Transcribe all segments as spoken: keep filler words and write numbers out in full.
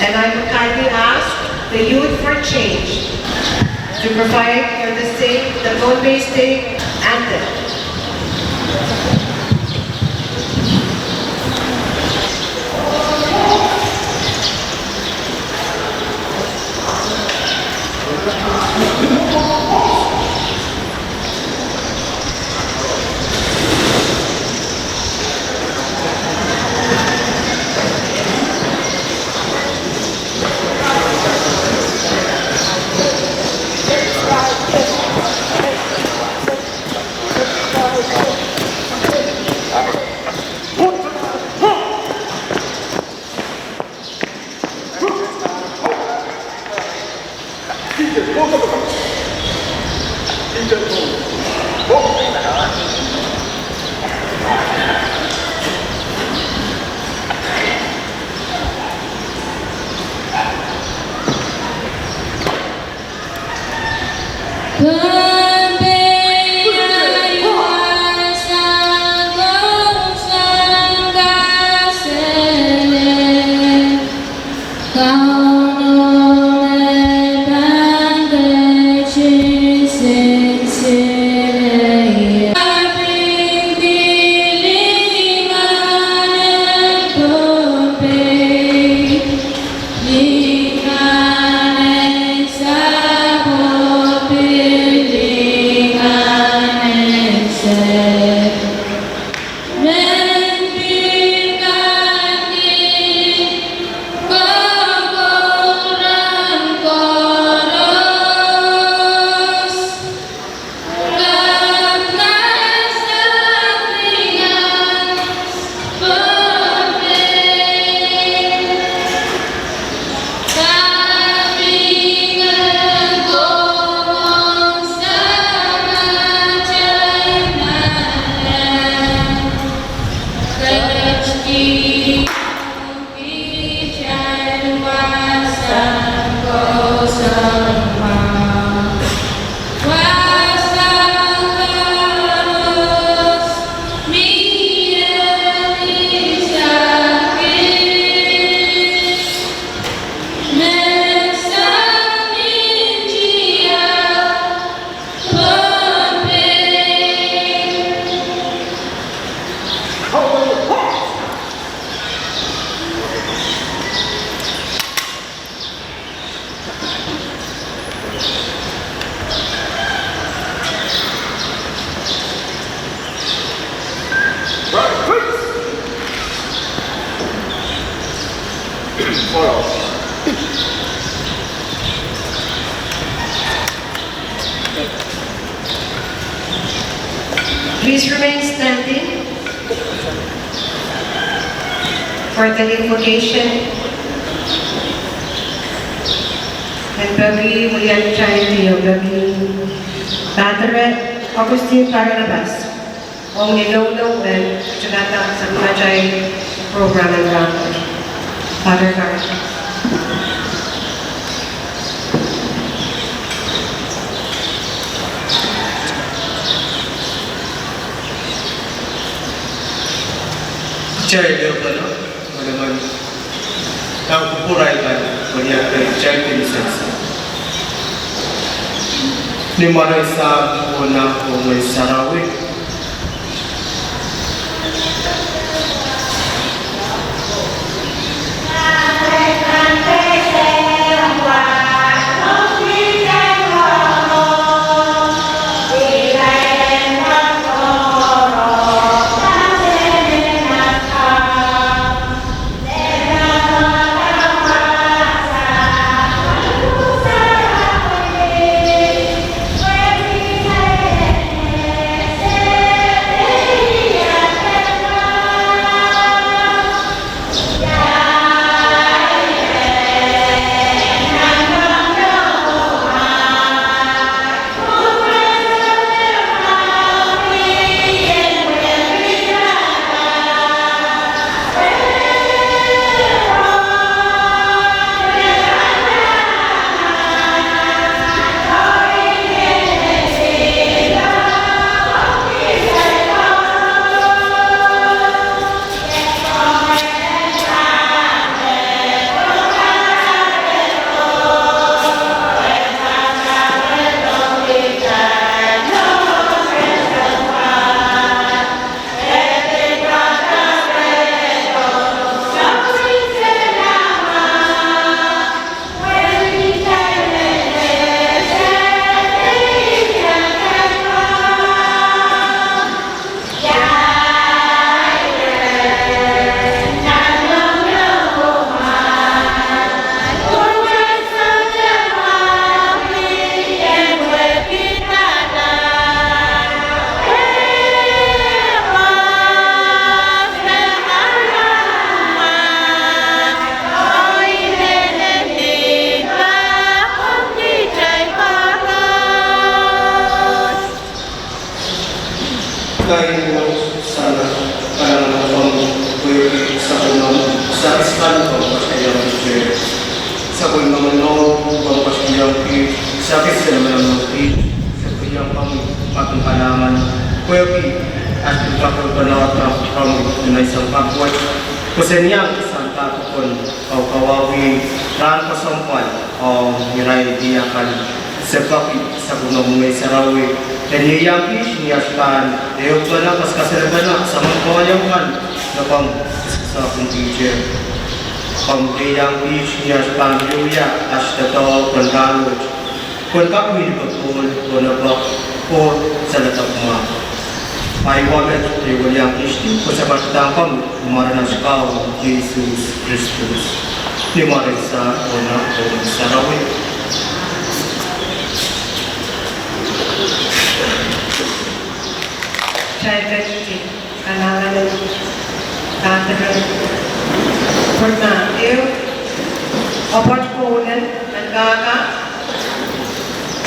And I would kindly ask the Youth for Change to provide for the state, the Pohnpei State Anthem. Please remain standing for the invocation. En peki welian kitail, oh peki Padre Augustine Barnabas, ong ni nohno en kitail sapwellimatail program en rahn wet. Padre Barnabas. Kitail ehupene, manaman, nan kupwur akan, welian kitail kin sehse. Ni mwaren Sahm, Sounkomour, oh Ngehn Sarawi. Pwehki aspikapel koloa tramtram ni menseng kapwet, kosonnehiong sang kapokon kaukawauwih rahn kesempwal ong irail diakan. Se peki sapwellime Ngehn Sarawi en ieiang kiht ni aht pahn ehupene, kaskasepene soangen koahiek kan me komw kisakisakinte. Komw ieiang kiht ni aht pahn wiewia aht doadoahk en rahnwet. Pwehn kak mihmi popohl, pwehn epek, oh saledak mwahu. Ahi wah met ei weliang kiht, koasoakoasoakoahng komwi ni mwaren aht Kaun Sises Kristus. Ni mwaren Sahm, oh Ngehn Sarawi. Kalahngan en Catherine, pwurma ehu, Apwoat Koulen, Mankaka,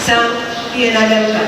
sang ien Alemka.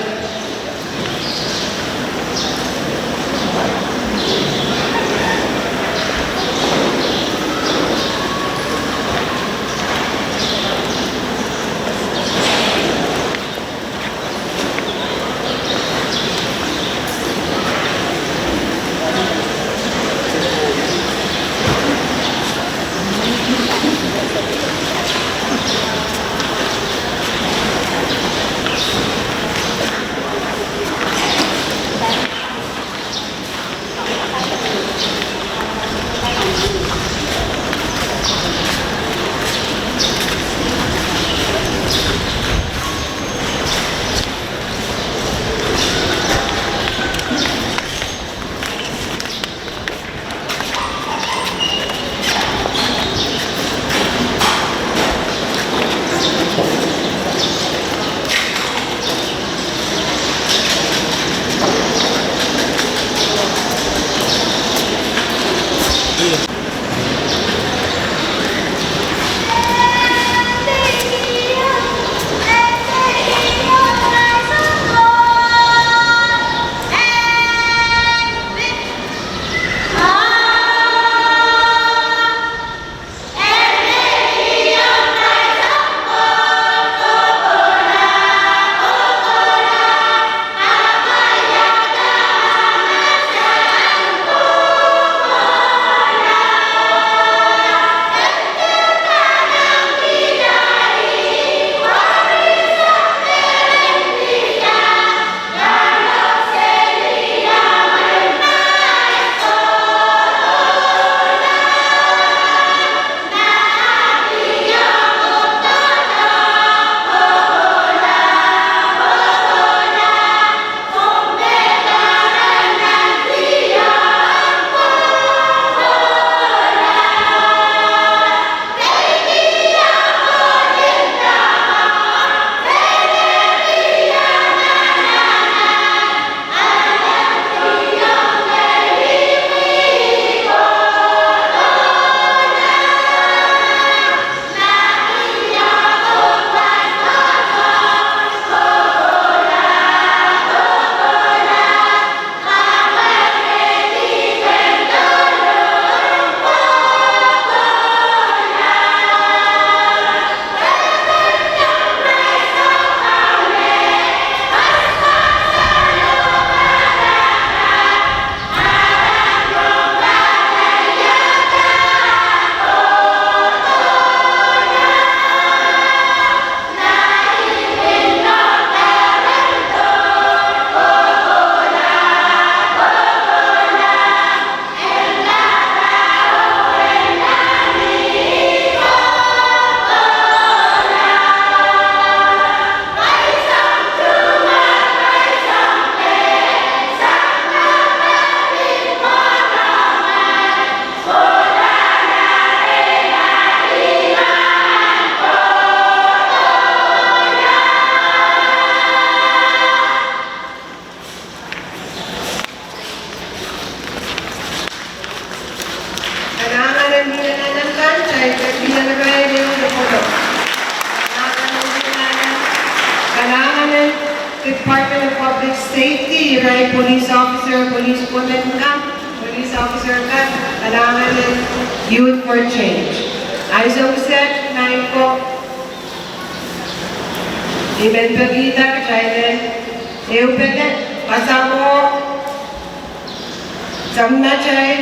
Kalahngan en Mie Nanam kan, kitail pil kihong irail ehu lepwolo. Kalahngan en Mie Nanam, kalahngan en Department of Public Safety, irail police officer, police women kan, police officer kan, kalahngan en Youth for Change. Ahi sounpwong, ngehi ko I men pekihda kitail en ehupene kasamwo Sapwellimatail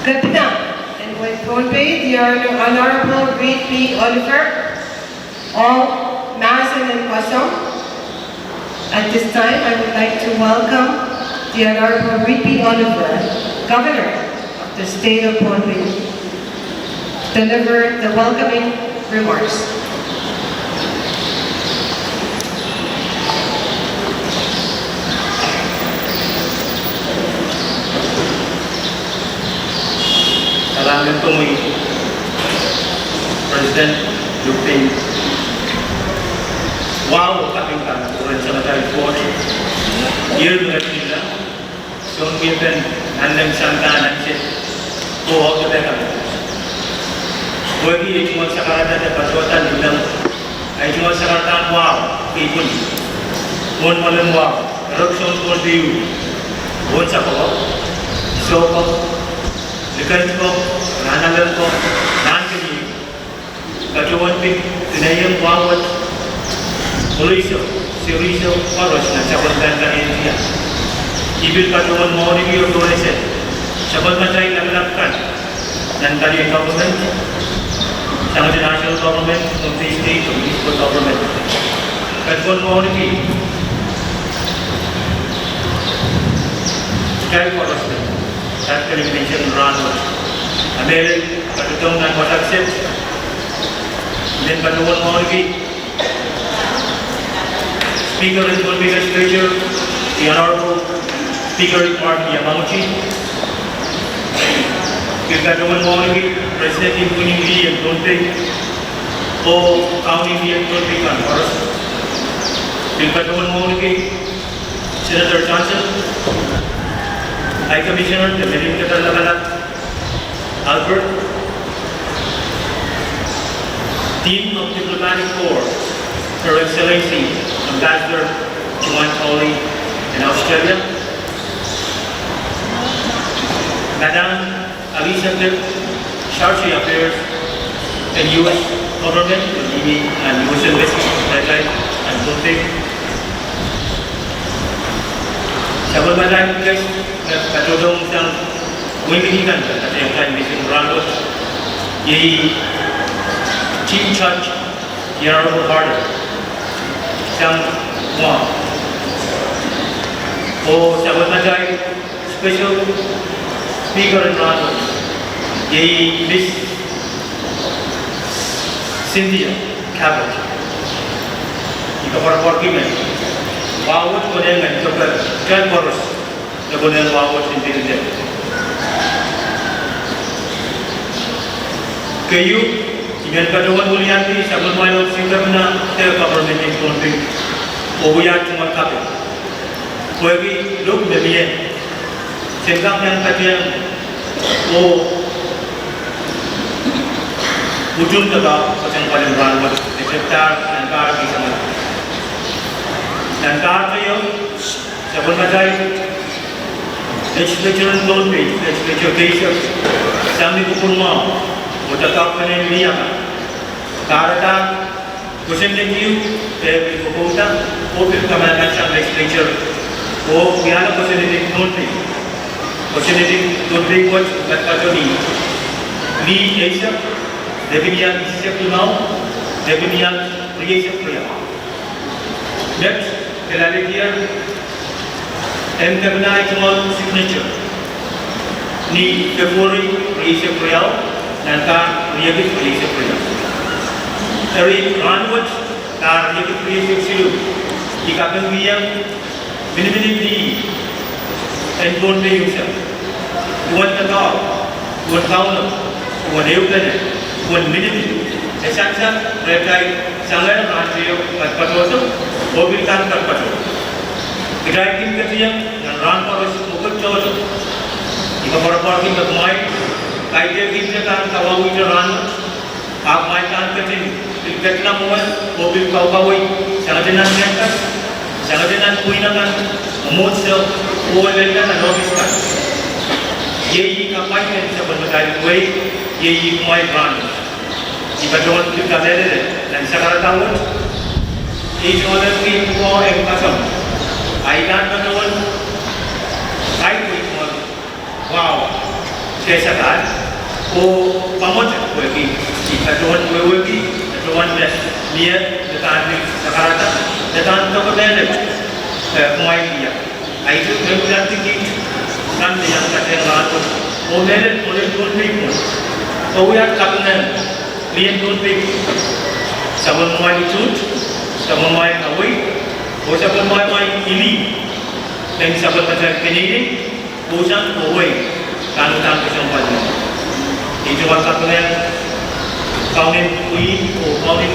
Kepina en wehin Pohnpei, the Honorable Reed P. Oliver, ong mahsen en koasoai. At this time, I would like to welcome the Honorable Reed P. Oliver, Governor of the State of Pohnpei, deliver the welcoming remarks. Kalahngan komwi, President Lupin. Wahu kaping kan, President Samatail Fort. Ier me katrina, soun kihpen, nan leng sangta nan se, ko audepen kan. Wehwehki ei tungoal sakarada de patohda ni leng, ei tungoal sakarada wahu, kihpwin. Pohn mwoalen wahu, erek soun Pohnpei, pohn sapwko, sohko, likend ko, nahnalek ko, nahnkeni, patohwan pil, pil iang wahu wet, pwurisou, seirisou, koaros nan sapwellimatail kan en India. I pil patohwan mwohniki oh donation, sapwellimatail lapalap kan, nan palien government, sang national government, Pohnpei State, municipal government. Patohwan mwohniki kitail koaros, kitail pali menseng rahnwet. Ahpw me patohdohng nan wasaht set, I men patohwan mwohniki Speaker en Pohnpei Legislature, the Honorable Speaker Martin Yamauchi. Pil patohwan mwohniki President en Kaunopada en Pohnpei, oh Kaunopada en Pohnpei kan koaros. Pil patohwan mwohniki Senator Johnson, High Commissioner de Marine Kepina Lapalap, Albert, Dean of Diplomatic Corps, Her Excellency Ambassador Joanne Cawley en Australia, Madam Alicia Cliff, Charge d'Affaires en U S Government, mihmi nan U S Embassy, Paradise, nan Pohnpei. Sapwellimatail guest, me patohdohng sang wehi mihmi kan, patohwan menseng rahnwet, iei Chief Judge, the Honorable Harder, sang mwahu. Oh sapwellimatail Special Speaker en rahnwet, iei Miss Cynthia Gabbard. I koapworopworki me wahu wet konehng en kepwe, kitail koaros, me konehng wahu wet en pil de. Keieu, I men patohwan weliandi sapwellimatail State Government en Pohnpei, oh wia tungoal kaping. Pwehki luk me mie, se kak iang patehng, oh utung doadoahk, oh sang palien rahnwet, me tepdahr nan pahr eisek ehu. Nan pahr ehu, sapwellimatail Legislature en Pohnpei, Legislature keisek, sang ni kupwurmwahu, oh doadoahk pene mie kan, kahrehda kosonned ehu, eh, pil kokohda, oh pil kamanaman sang Legislature, oh wiahla kosonned en Pohnpei. Kosonned en Pohnpei wet, patopato ni, ni eisek, lepin iang eisek limau, lepin iang rieisek riau. Met, kalelapak, en kepina tungoal signature ni February rieisek riau, nan pahr riekid rieisek riau. Eri rahnwet, pahr riekid rieisek siluh, I kapingkihong miniminiong lih en Pohnpei unsek, duwen doadoahk, duwen Kauno, duwen ehupene, duwen miniminiong, e sansal rehtail sang rahn ehu patopato, oh pil kan patopato. Kitail kin ketiong nan rahn koaros mwekid tohto. I koapworopworki me kumwail kaidehkin te kan kawauwihte rahnwet, ahpw kumwail kan ketin pil ketla mwowe, oh pil kaukawei, sangete nan campus, sangete nan pwihn akan, mwomwohdiso, oh lella nan ohpis kan. Iei ih kapwaiada sapwellimatail wehi, iei ih kumwail rahnwet. I patohwan pil kamehlele nan sakarada wet, ei tungoal pwukoa en koasoai, I pahn patohwan, I Kesakal, oh pamwet pwehki, I patohwan wehwehki, patohwan me, mie, me pahn pil sakarada, me pahn dokedoke, eh, kumwail wia. Ahi me pil ahneki, nan me iang patehng rahnwet, oh mehlel, oh mehlel Pohnpei pwon. Oh wia kapinga, mie Pohnpei. Sapwellimamwail utuht, sapwellimamwail kawei, oh sapwellimamwail ili, me sapwellimatail peneinei, Uhdahn kohwei, pahn uhdahn kesempwal. I tungoal kapinga, Kaunen Pwihn, oh Kaunen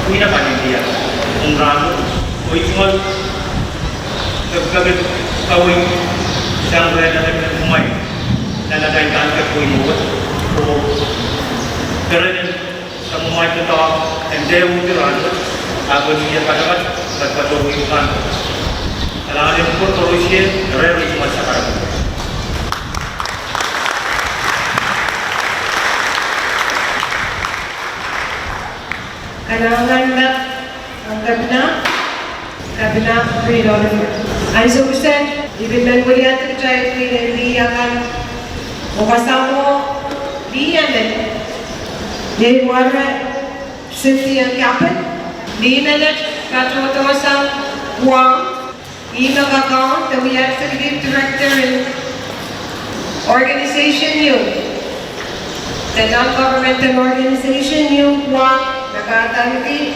Pwihn akan India, ong rahnwet, oh I tungoal kepikepik kawei sang rehn Amerika kumwail, nan atail pahn kak pwihn wet, oh kerenen Samwamwail doadoahk en dehr uhdi rahnwet, ahpw e mie patapat, patapat oh wiewiahn. Kalahngan en kupwur koaros, ire ire, I tungoal sakarada. Kalahngan, Madam Kapina, Kapina Reed Oliver. Ansou kiset, I pil men weliandi kitail pwihn en lih akan, oh kasamwo lih emen, iei Mware Cynthia Kapin, lih menet patohdo sang Guam, ih me kakaun de wia Executive Director en organization ieu, de non-governmental organization ieu Guam, me kahdaneki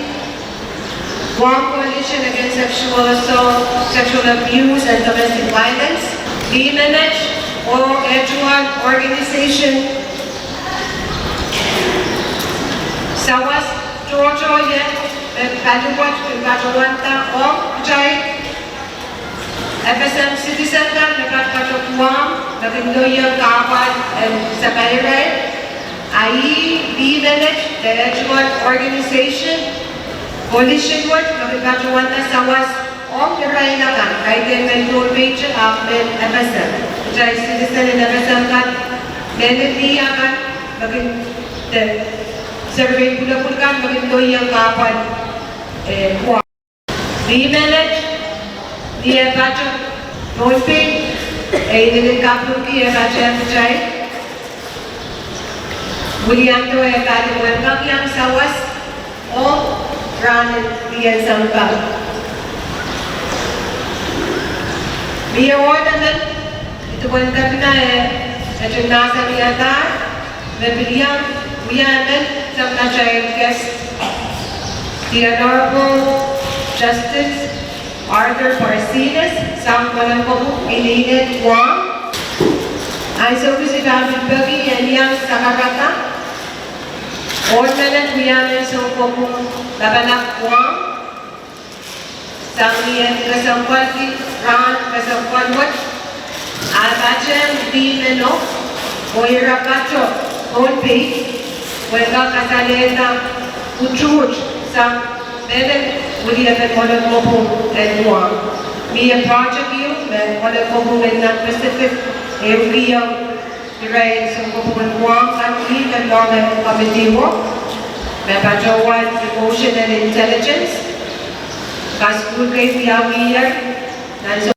Guam Coalition Against Sexual Assault, Sexual Abuse and Domestic Violence. Lih menet oh eh tungoal organization sawas tohto iet me paliwet kin patohwanda ong kitail FSM citizen kan me patopato Guam me kin doiong kahpwal en sapairail. A ih lih menet de eh tungoal organization coalition wet me kin patohwanda sawas ong irail akan, kaidehn mehn Pohnpei ahpw mehn FSM. Kitail citizen en FSM kan, mehn lih akan me kin, de servei pwulopwul kan me kin doiong kahpwal, eh, Guam. Lih menet, ni eh pato Pohnpei, e inenen kapingki eh patehng kitail weliandi eh pali me kak iang sawas ong rahn en lih en sampah. Mie ohl emen, I duwen Kapina, eh, Attorney Nasir Adair, me pil iang wia emen sang atail guest, the Honorable Justice Arthur Barcinas, sang Mwoalen Kopwung, inenen Guam. Ansou kis I pahn pil peki en iang sakarada ohl menet wia emen sang Kopwung Lapalap Guam, sang ni eh kesempwalki rahn kesempwal wet, a patehng lih meno, oh ira pato Pohnpei, pwe en kak kasalehda utuht sang mehlel weliepen Mwoalen Kopwung en Guam. Mie project ieu me Mwoalen Kopwung en nan Pacific, e ehukihong irail sang Kopwung en Guam kan, ih me loangen committee wet, me patohwan emotional intelligence, kasukuhl kei wiawiher, nan so,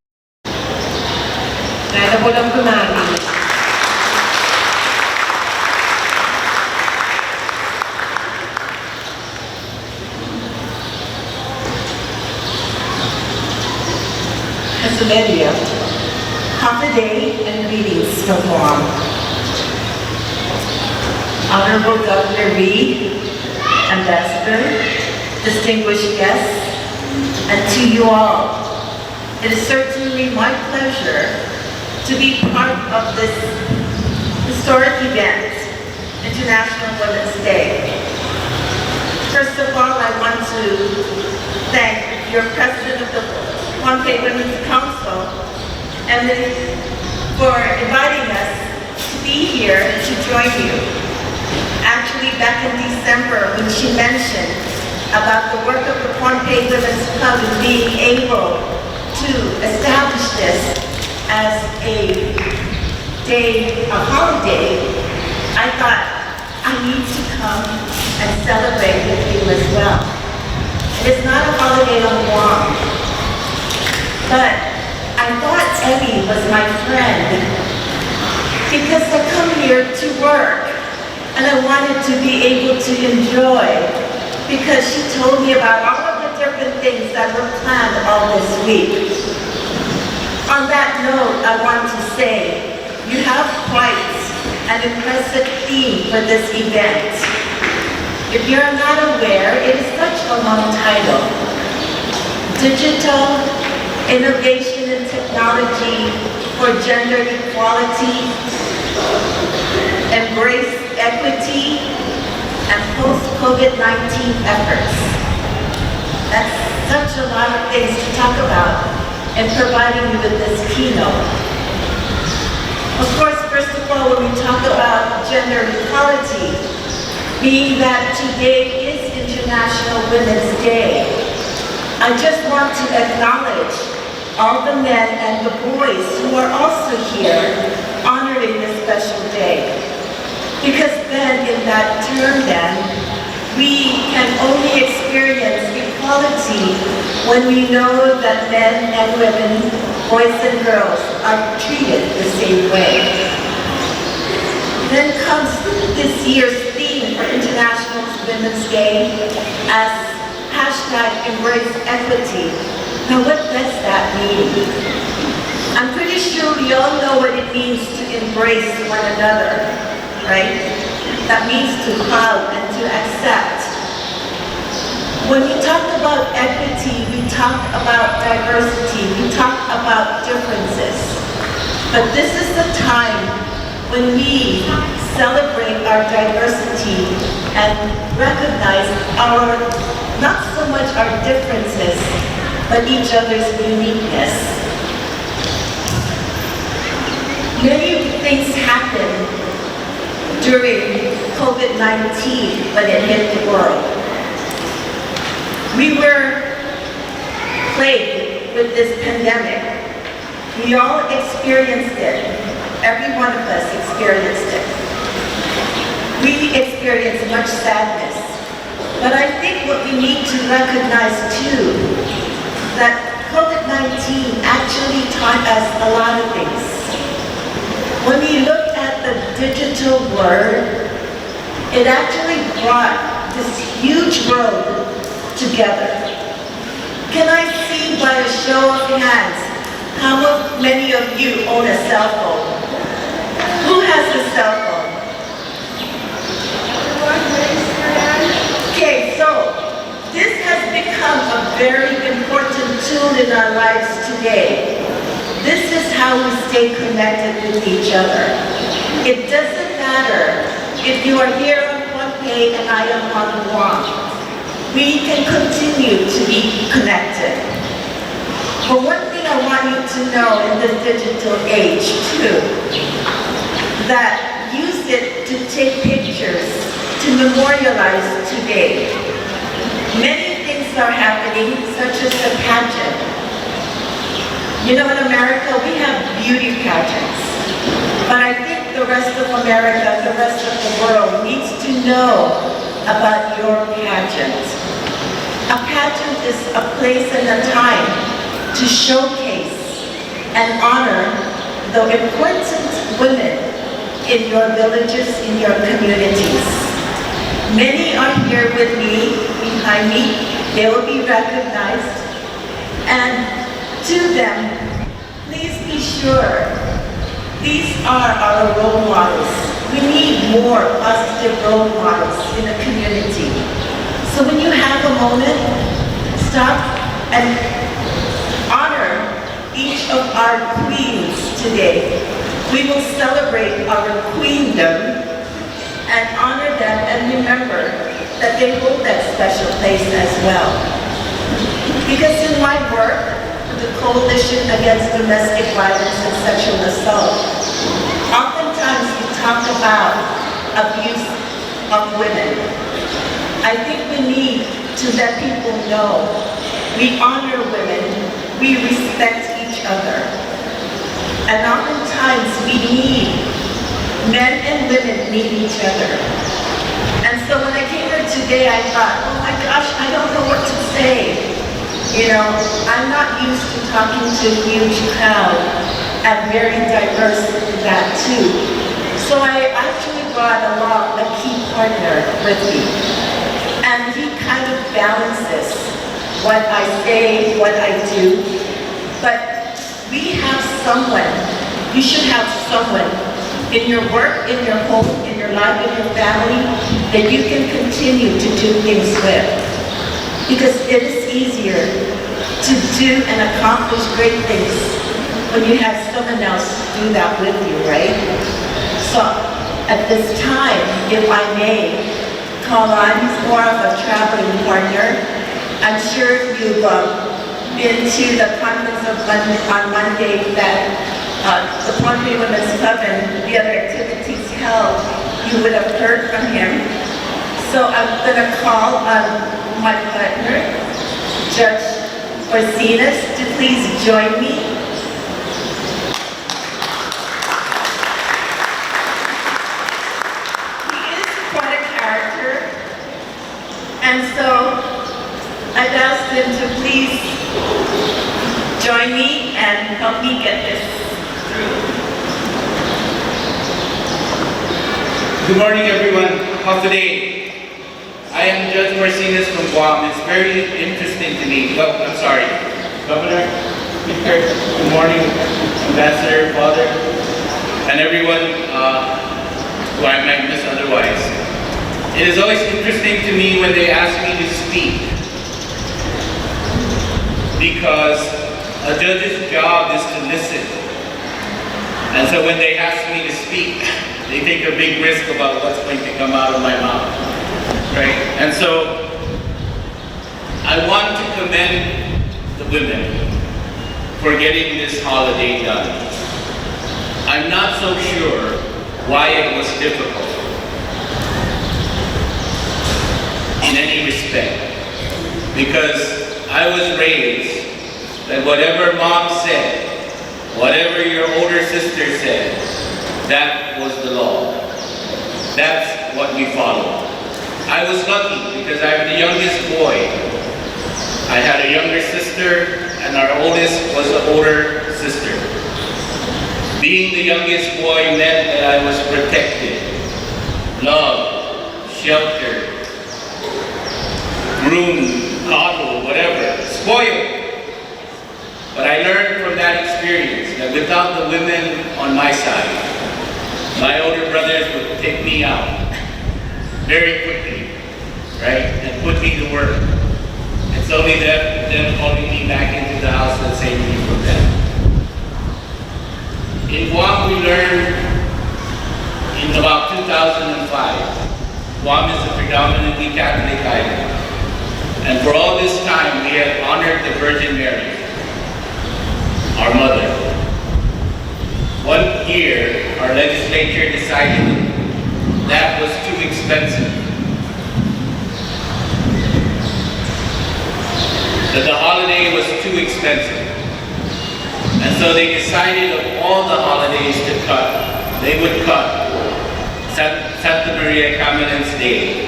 nan pwolong kumani. Kaselehlie, happy day and greetings from Guam. Honorable Governor Reed, Ambassador, distinguished guests, and to you all. It is certainly my pleasure to be part of this historic event, International Women's Day. First of all, I want to thank your president of the Pohnpei Women's Council, Emily, for inviting us to be here to join you. Actually, back in December, when she mentioned about the work of the Pohnpei Women's Club and being able to establish this as a day, a holiday, I thought, I need to come and celebrate with you as well. It is not a holiday on Guam, but I thought Emmy was my friend. Because I come here to work and I wanted to be able to enjoy, because she told me about all of the different things that were planned all this week. On that note, I want to say you have quite an impressive theme for this event. If you're not aware, it is such a long title. Digital innovation and technology for gender equality, embrace equity, and post-COVID nineteen efforts. That's such a lot of things to talk about in providing you with this keynote. Of course, first of all, when we talk about gender equality, being that today is International Women's Day, I just want to acknowledge all the men and the boys who are also here honoring this special day. Because then, in that term then, we can only experience equality when we know that men and women, boys and girls, are treated the same way. Then comes this year's theme for International Women's Day as hashtag embrace equity. Now, what does that mean? I'm pretty sure we all know what it means to embrace one another, right? That means to hug and to accept. When we talk about equity, we talk about diversity, we talk about differences. But this is the time when we celebrate our diversity and recognize our, not so much our differences, but each other's uniqueness. Many things happened during COVID nineteen when it hit the world. We were plagued with this pandemic. We all experienced it. Every one of us experienced it. We experienced much sadness. But I think what we need to recognize too, that COVID nineteen actually taught us a lot of things. When we look at the digital world, it actually brought this huge world together. Can I see by a show of hands how many of you own a cell phone? Who has a cell phone? Okay, so this has become a very important tool in our lives today. This is how we stay connected with each other. It doesn't matter if you are here on Pohnpei and I am on Guam. We can continue to be connected. But one thing I want you to know in this digital age too, that use it to take pictures to memorialize today. Many things are happening, such as the pageant. You know, in America, we have beauty pageants, but I think the rest of America, the rest of the world needs to know about your pageant. A pageant is a place and a time to showcase and honor the important women in your villages, in your communities. Many are here with me, behind me. They will be recognized. And to them, please be sure, these are our role models. We need more positive role models in the community. So when you have a moment, stop and honor each of our queens today. We will celebrate our queendom and honor them and remember that they hold that special place as well. Because in my work with the Coalition Against Domestic Violence and Sexual Assault, oftentimes we talk about abuse of women. I think we need to let people know we honor women, we respect each other. And oftentimes we need, men and women need each other. And so when I came here today, I thought, oh my gosh, I don't know what to say. You know, I'm not used to talking to a huge crowd. I'm very diverse in that too. So I actually brought along a key partner with me, and he kind of balances what I say, what I do, but we have someone, you should have someone in your work, in your home, in your life, in your family, that you can continue to do things with. Because it is easier to do and accomplish great things when you have someone else do that with you, right? So at this time, if I may, Colin, he's more of a traveling partner. I'm sure if you've, um, been to the conference of Mon- on Monday that, uh, the Pohnpei Women's Club and the other activities held, you would have heard from him. So I'm gonna call on my partner, Judge Marcinus, to please join me. He is quite a character, and so I've asked him to please join me and help me get this through. Good morning, everyone. How's the day? I am Judge Marcinus from Guam. It's very interesting to me. Well, I'm sorry. Governor, Speaker, good morning, Ambassador, Father, and everyone, uh, who I might miss otherwise. It is always interesting to me when they ask me to speak, because a judge's job is to listen. And so when they ask me to speak, they take a big risk about what's going to come out of my mouth, right? And so I want to commend the women for getting this holiday done. I'm not so sure why it was difficult in any respect, because I was raised that whatever mom said, whatever your older sister said, that was the law. That's what we followed. I was lucky because I'm the youngest boy. I had a younger sister, and our oldest was the older sister. Being the youngest boy meant that I was protected, loved, sheltered, groomed, coddled, whatever, spoiled. But I learned from that experience that without the women on my side, my older brothers would take me out very quickly, right, and put me to work. It's only them, them calling me back into the house that saved me from that. In Guam, we learned in about two thousand five, Guam is a predominantly Catholic island. And for all this time, we have honored the Virgin Mary, our mother. One year, our legislature decided that was too expensive, that the holiday was too expensive. And so they decided of all the holidays to cut, they would cut San- Santa Maria Carmelen's Day.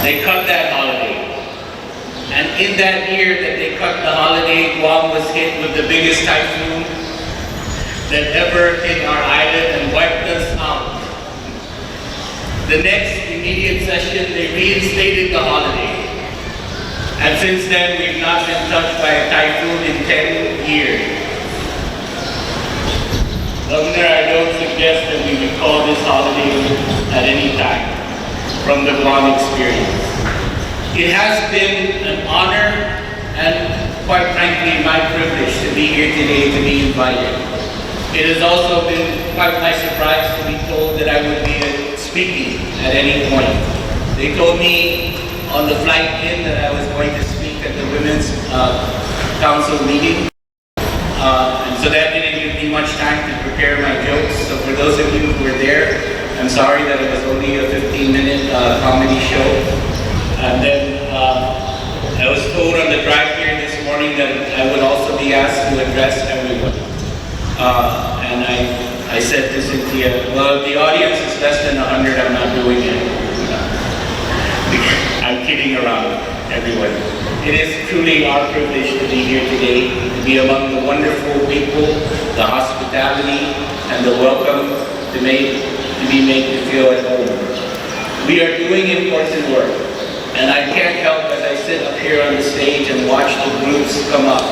They cut that holiday. And in that year that they cut the holiday, Guam was hit with the biggest typhoon that ever hit our island and wiped us out. The next immediate session, they reinstated the holiday. And since then, we've not been touched by a typhoon in ten years. Governor, I don't suggest that we recall this holiday at any time from the Guam experience. It has been an honor and, quite frankly, my privilege to be here today, to be invited. It has also been quite my surprise to be told that I would be speaking at any point. They told me on the flight in that I was going to speak at the Women's, uh, Council meeting. Uh, and so that didn't give me much time to prepare my jokes. So for those of you who were there, I'm sorry that it was only a fifteen-minute, uh, comedy show. And then, uh, I was told on the drive here this morning that I would also be asked to address everyone. Uh, and I, I said to Cynthia, "Well, if the audience is less than a hundred, I'm not doing it." I'm kidding around, everyone. It is truly our privilege to be here today, to be among the wonderful people, the hospitality, and the welcome to make, to be made to feel at home. We are doing important work, and I can't help as I sit up here on the stage and watch the groups come up,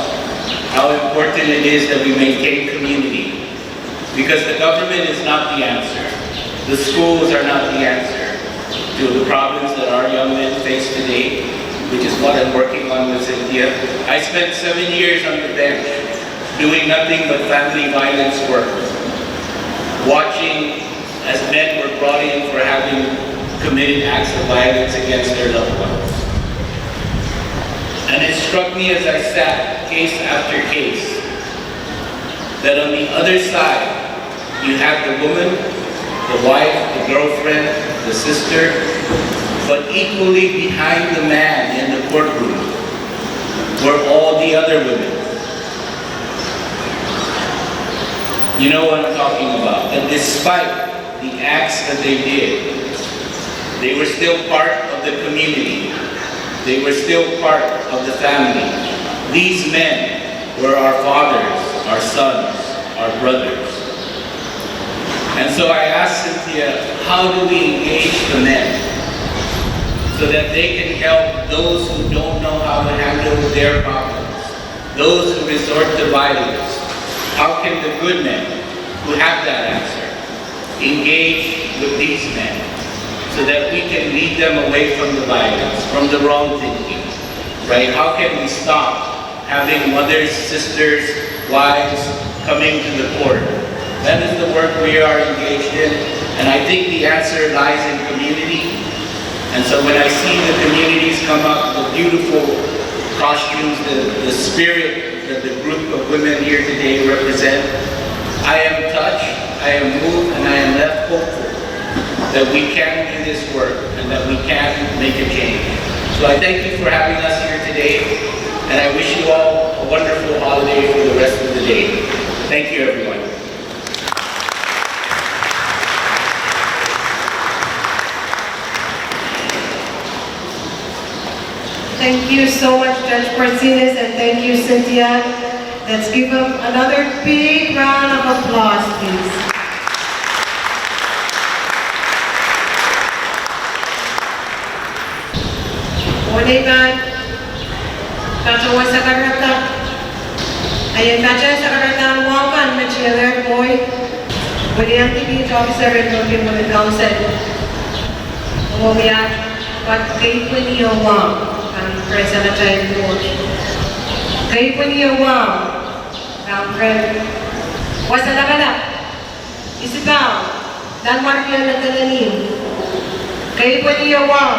how important it is that we maintain community. Because the government is not the answer. The schools are not the answer to the problems that our young men face today, which is what I'm working on with Cynthia. I spent seven years on the bench doing nothing but family violence work, watching as men were brought in for having committed acts of violence against their loved ones. And it struck me as I sat, case after case, that on the other side, you have the woman, the wife, the girlfriend, the sister, but equally behind the man in the courtroom were all the other women. You know what I'm talking about. That despite the acts that they did, they were still part of the community. They were still part of the family. These men were our fathers, our sons, our brothers. And so I asked Cynthia, how do we engage the men so that they can help those who don't know how to handle their problems? Those who resort to violence, how can the good men who have that answer engage with these men so that we can lead them away from the violence, from the wrong thinking, right? How can we stop having mothers, sisters, wives coming to the court? That is the work we are engaged in, and I think the answer lies in community. And so when I see the communities come up, the beautiful costumes, the, the spirit that the group of women here today represent, I am touched, I am moved, and I am left hopeful that we can do this work and that we can make a change. So I thank you for having us here today, and I wish you all a wonderful holiday for the rest of the day. Thank you, everyone. Thank you so much, Judge Martinez, and thank you, Cynthia. Let's give them another big round of applause, please. Mwohn ei pahn patohwan sakarada, I en patohwan sakarada wahu kan me tieler mwohi, William Kibit, officer en Morotai Women Council. Mwohn wia, but keipweni wahu kan pren samatail mwohn. Keipweni wahu kan pren wasa lapalap. Isipau, nan warkien Madolenihmw. Keipweni wahu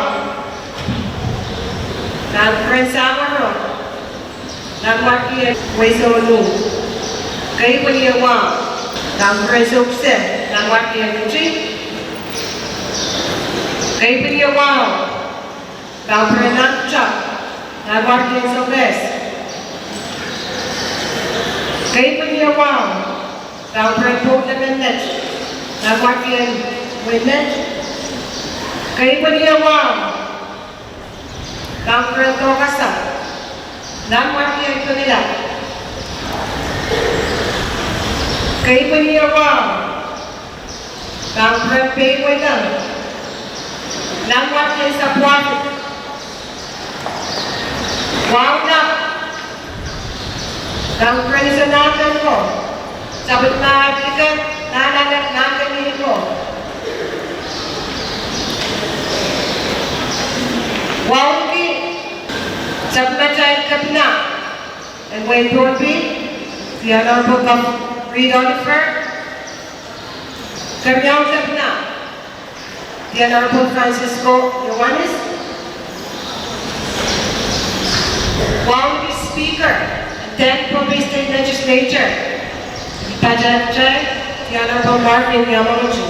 kan pren Samworo, nan warkien Weisou Nuh. Keipweni wahu kan pren Soukseh, nan warkien Luti. Keipweni wahu kan pren Nantuhk, nan warkien Soukohs. Keipweni wahu kan pren Pohnlemennet, nan warkien Wenet. Keipweni wahu kan pren Dokasa, nan warkien Pengilap. Keipweni wahu kan pren Peiweleng, nan warkien Sapwuahdi. Wahu lap kan pren Isonahnken ko, sapwellimomwi kan, nan, nan, nan, nan, nan, ko. Wahu liki, sapwellimatail Kepina en wehin Pohnpei, the Honorable Governor Reed Oliver. Keriaun Kepina, the Honorable Francisco Ioanis. Wahu liki Speaker en Pohnpei State Legislature, patehng kitail, the Honorable Marvin Yamaguchi.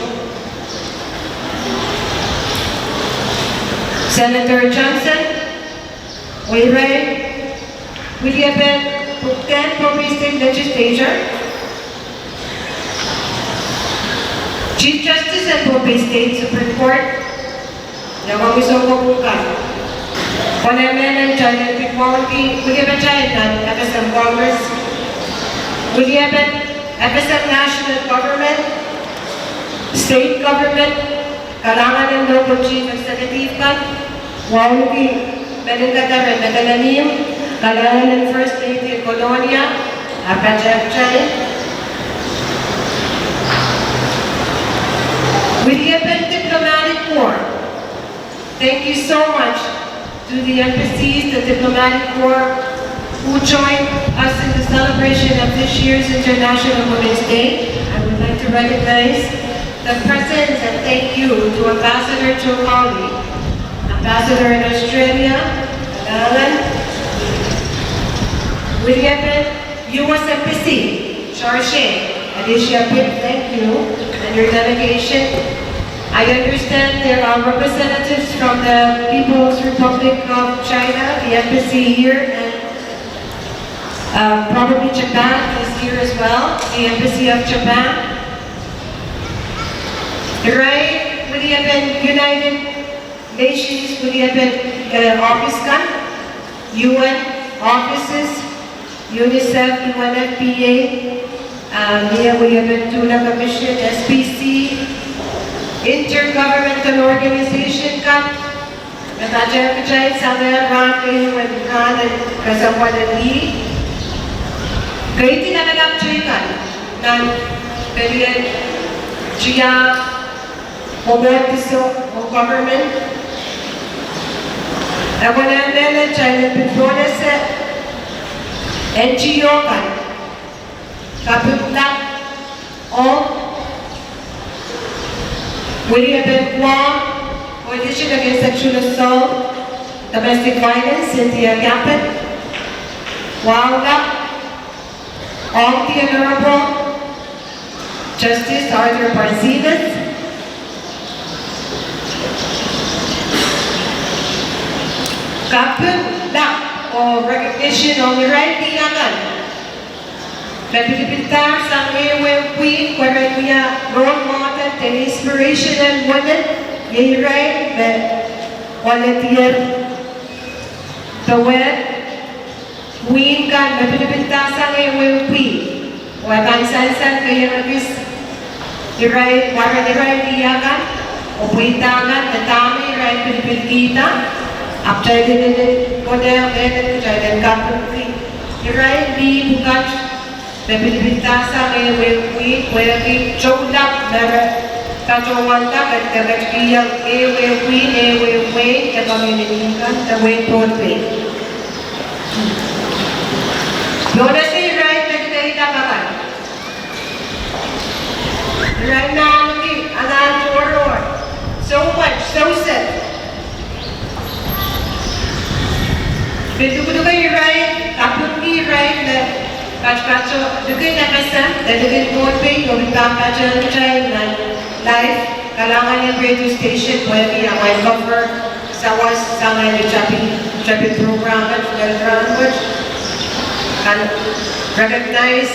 Senator Johnson, wehin, wiliepen Pohnpei State Legislature, Chief Justice en Pohnpei State Supreme Court, Yawang Isoko Pungkan. Pwehn emenemen kitail en pil wauneki, wiliepen kitail nan F S M Congress, wiliepen F S M National Government, State government, kalahngan en local chief executive kan, wauneki Melinda Karen Mekalanium, kalahngan en First Lady Kolonia, ahpw kitail, Williapen Diplomatic Corps. Thank you so much to the embassies, the diplomatic corps who joined us in the celebration of this year's International Women's Day. I would like to recognize the presence and thank you to Ambassador Joe Cowley, Ambassador in Australia, Alan Williapen, U S Embassy, Charge, Alicia Pitt, thank you, and your delegation. I understand there are representatives from the People's Republic of China, the embassy here, and uh, probably Japan is here as well, the embassy of Japan. Irail, Williapen United Nations, Williapen, uh, office kan, U N offices, UNICEF, U N F P A, ah, mie Williapen Tuna Commission, S P C, intergovernmental organization kan, me patohwan kitail sang rahn keieu en rahn en kesempwal en lih. Kaidehn lapalap teikan nan pelien tiahk, mwomwohdiso oh government. E konehng mehlel kitail en pil pohnese N G O kan, kaping lap ong Williapen Guam Coalition Against Sexual Assault, Domestic Violence, Cynthia Caput, wahu lap ong the Honorable Justice Arthur Parsinas. Kaping lap oh recognition ong irail lih akan me pilipildahr sang ehuehu pwihn pwe re wia role model de inspirational women, iei irail me koledier powe pwihn kan me pilipildahr sang ehuehu pwihn. Wia kan sansal keieun ekis irail, wahn irail lih akan, oh pweida kan, me dahme irail pilipilkihda, ahpw kitail en konehng mehlel kitail en kapingki irail lih pwukat me pilipildahr sang ehuehu pwihn, pwehki tohnlap me re patohwanda, ket, ketikihong ehuehu pwihn, ehuehu wehi de community kan, de wehin Pohnpei. Pohnese irail me kitail akan. Irail me ahneki anahn tohrohr, soumwet, sewese. Pil luhkeluhke irail, kapingki irail me patopato likin FSM, de likin Pohnpei, oh pil pahn patehng kitail nan live, kalahngan en radio station, pwehki amwail cover sawas sang ni tapin, tapin program, nan rahn wet. Kan recognize,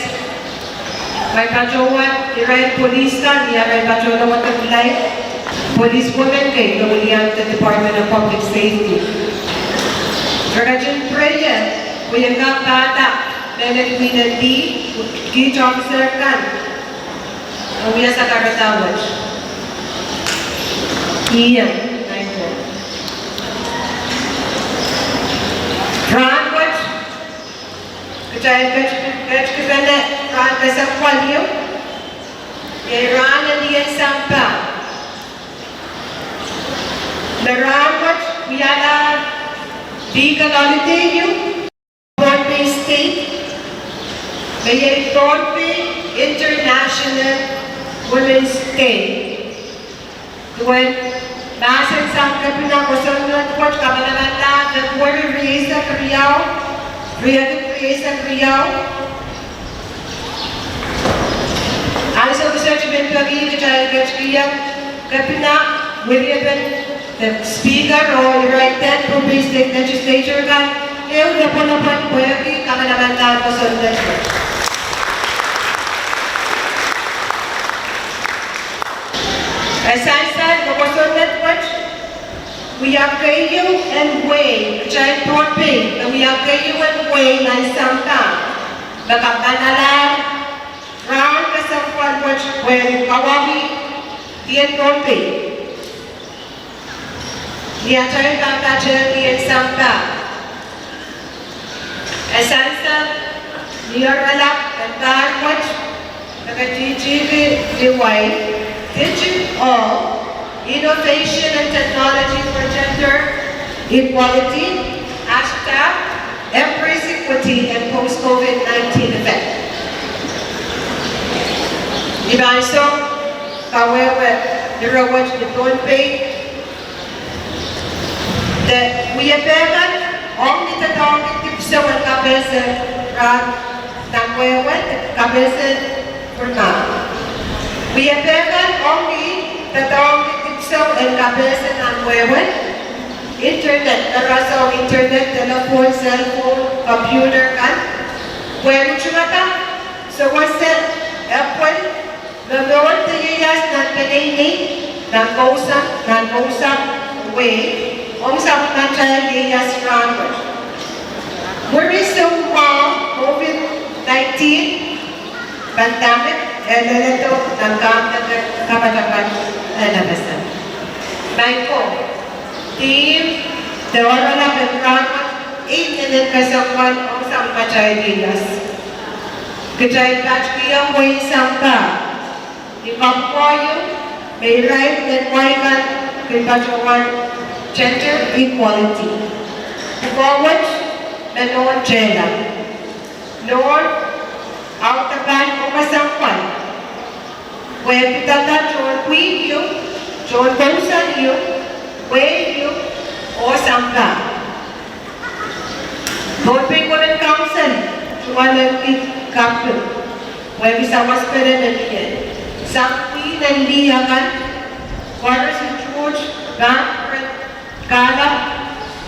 amwail patohwan irail police kan, ni arail patohwan wet live, police women kei, me welian the Department of Public Safety. Re ketin prayer, pwe en kak pahda, mehlel mine lih, kiht officer kan, oh wia sakarada wet. Ien, nainpo. Rahn wet, kitail ket, ketikipene rahn kesempwal ieu, iei rahn en lien sampah. Me rahn wet wialahr legal holiday ieu, Pohnpei State, me iei Pohnpei International Women's Day. Duwen mahsen sang Kepina kosonned wet, kamanamanlahn February rieisek riau, riekid rieisek riau. Ansou kiset I men peki kitail ketikihong Kepina, Williapen, the Speaker, oh irail ten Pohnpei State Legislature kan ehu lopwolopwon pwehki kamanamanlahn kosonned wet. E sansal me kosonned wet wia keieu en wehi, kitail Pohnpei, me wia keieu en wehi nan sampah me kamanalahr rahn kesempwal wet pwehn kawauwih Kihong Pohnpei. Ni atail pahn patehng kihong sampah. E sansal ni oaralap en pahr wet me ketidihki ni wai, Digital Innovation and Technology for Gender Equality, hashtag Embrace Equity in Post-COVID nineteen Effect. I pahn song kawehwe ire wet ni Pohnpei, de wiepe kan ong ni doadoahngki dipwisou en kapehse rahn nan wehwe, kapehse pwurma. Wiepe kan ong ni doadoahngki dipwisou en kapehse nan wehwe, internet, rasehng internet, telephone, cell phone, computer kan, pwehn tungada sewese epwel me mour de ieias nan peneinei, nan kousoan, nan kousoan wehi, ong sapwellimatail ieias rahnwet. Mwuri soumwahu COVID nineteen pandemic, e leledo nan kahmw de kapatapat en FSM. Maing ko, theme de oaralap en rahnwet, inenen kesempwal ong sapwellimatail ieias. Kitail pahn kihong wehi sampah ni kapwukoa ieu me irail en wai kan kin patohwan gender equality. Pwukoa wet me nohn tehla, nohn audepen kesempwal, pwe pidada tohn pwihn ieu, tohn kousoan ieu, wehi ieu, oh sampah. Pohnpei Women Council tungoalenki kaping, pwehki sawaspene me mie. Sang pwihn en lih akan, koaros utuht pahn ren kahlap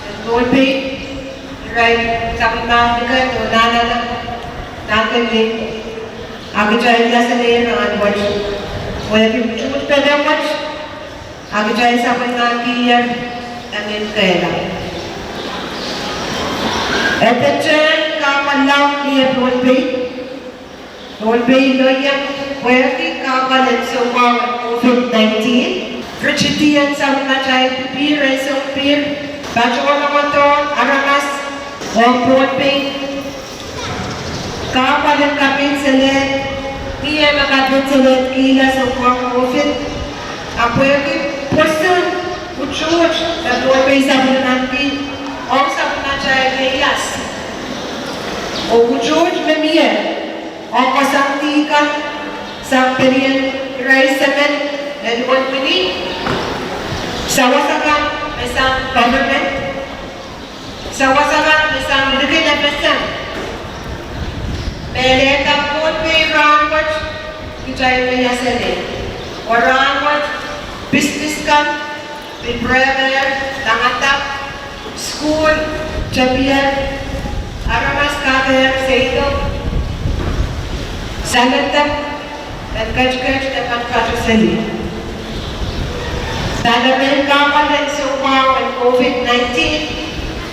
en Pohnpei, irail sapwellimatail kan oh nanleng, nanleng, a kitail iaselehr rahnwet, pwehki utuht pene wet, a kitail sapwellimatail kier, e men kehlail. E dete kahpwal laud mie Pohnpei. Pohnpei loieng pwehki kahpwal en soumwahu en COVID nineteen. Ritidi en sapwellimatail pihr en sounpihr, patohwan mwadong aramas ong Pohnpei. Kahpwal en kapehdsehled, mie me kapehdsehled kihla soumwahu COVID, a pwehki pwoson utuht me Pohnpei sapwellimaniki ong sapwellimatail ieias, oh utuht me mie ong koasoandi kan sang pelien irail semen en wenwini, sawas akan me sang government, sawas akan me sang likin FSM, me lelehda Pohnpei rahnwet, kitail me iaselehr. Oh rahnwet, business kan pil pwurehng, tangatang, sukuhl, tepier, aramas kak seiloak, saledek en ketiket de patopato seli. Nan emen kahpwal en soumwahu en COVID nineteen,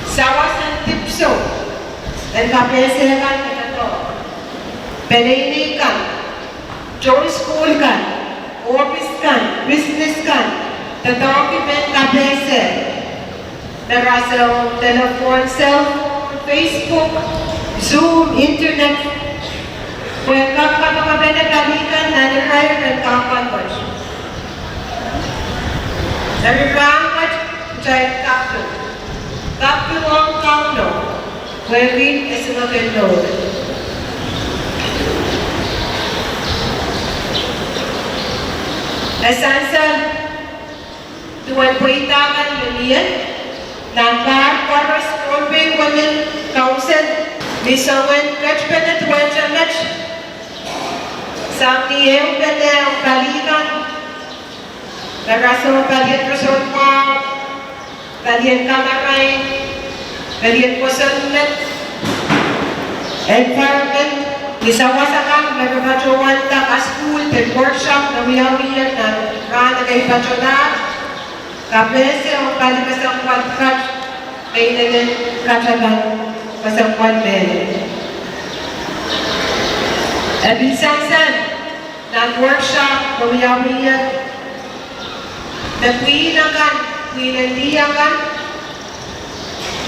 sawas en dipwisou en kapehse kan me doadoahk, peneinei kan, tohn sukuhl kan, ohpis kan, business kan, doadoahngki mehn kapehse me rasehng telephone, cell phone, Facebook, Zoom, internet, pwe kak kapakapene pali kan nan irair en kahpwal wet. Eri rahnwet, kitail kaping, kaping ong Kauno pwehki e singek en mour. E sansal duwen pweida kan me mie, nan pahr koaros Pohnpei Women Council ni soangen ketipene duwehte met, sang ni ehupene ong pali kan, me rasehng palien roson mwahu, palien kamarain, palien kosonned, environment, ni sawas akan me re patohwanda kasukuhl de workshop me wiawiher nan rahn ekei patohlahr, kapehse ong pali kesempwal pwukat me inenen katapan kesempwal mehlel. E pil sansal nan workshop me wiawiher, Me pwihn akan, pwihn en lih akan,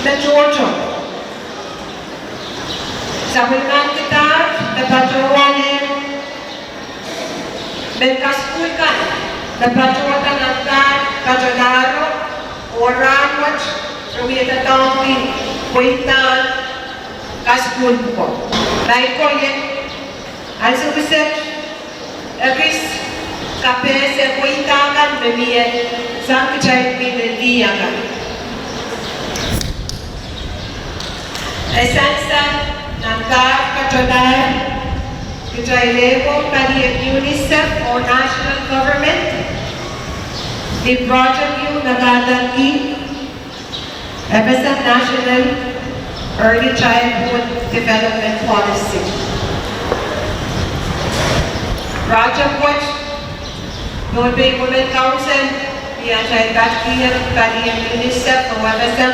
me tohto. Sapwellimankidahr me patohwan, me kasukuhl kan me patohda nan pahr patohlahro, oh rahnwet re wie doadoahngki pweidahn kasukuhl pwuko. Maing ko, ien ansou kiset ekis kapehse pweida kan me mie sang kitail pwihn en lih akan. E sansal nan pahr patohlahro, kitail ehuong palien UNICEF oh national government ni project ieu me kahrehki FSM National Early Childhood Development Policy. Project wet, Pohnpei Women Council, ni atail patkihong palien UNICEF oh FSM,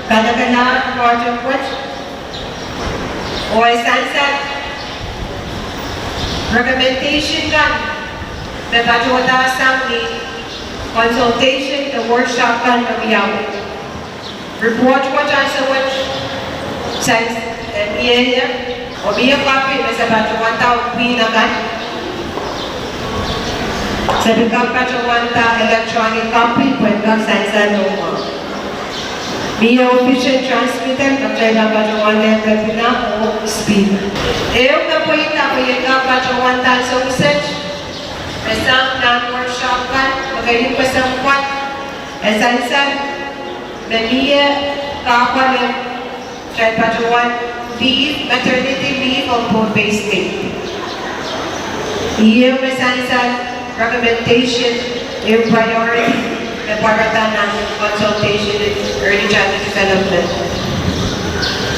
kalelapak project wet. Oh e sansal recommendation kan me patohda sang ni consultation de workshop kan me wiawi. Report wet ansou wet sang, eh, mie ie, oh mie copy me se patohwanda pwihn akan. Se pil kak patohwanda electronic copy pwe en kak sansal noumwahu. Mie official transmittal, kitail patohwanda kepina oh speaker. Ehu me pweida pwe ien kak patohwanda ansou kiset, me sang nan workshop kan me ketin kesempwal, e sansal me mie kahpwal en kitail patohwan leave, maternity leave ong Pohnpei State. Ieu me sansal recommendation, ehu priority me pwarada nan consultation en early childhood development.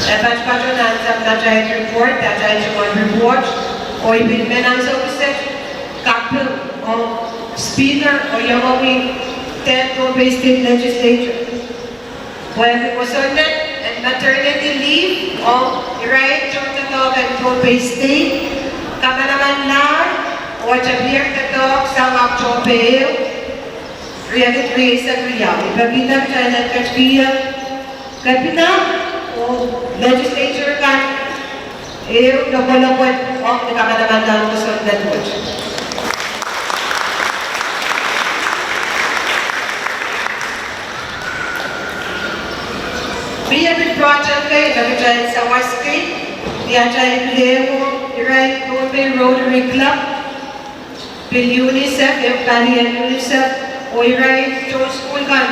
E patopato nan sang atail report, atail tungoal report, oh I pil men ansou kiset kaping ong speaker oh iangahki dehr Pohnpei State Legislature pwehki kosonned en maternity leave ong irail tohndoadoahk en Pohnpei State, kamanamanlahr oh tepier doadoahk sang October ehu, riekid rieisek riau. I pekihda kitail en ketikihong kepina oh legislature kan ehu lokolok wet ong ni kamanamanlahn kosonned wet. Mie pil project kei me kitail sawaski, ni atail pil ehuong irail Pohnpei Rotary Club, pil UNICEF, ehu palien UNICEF, oh irail tohn sukuhl kan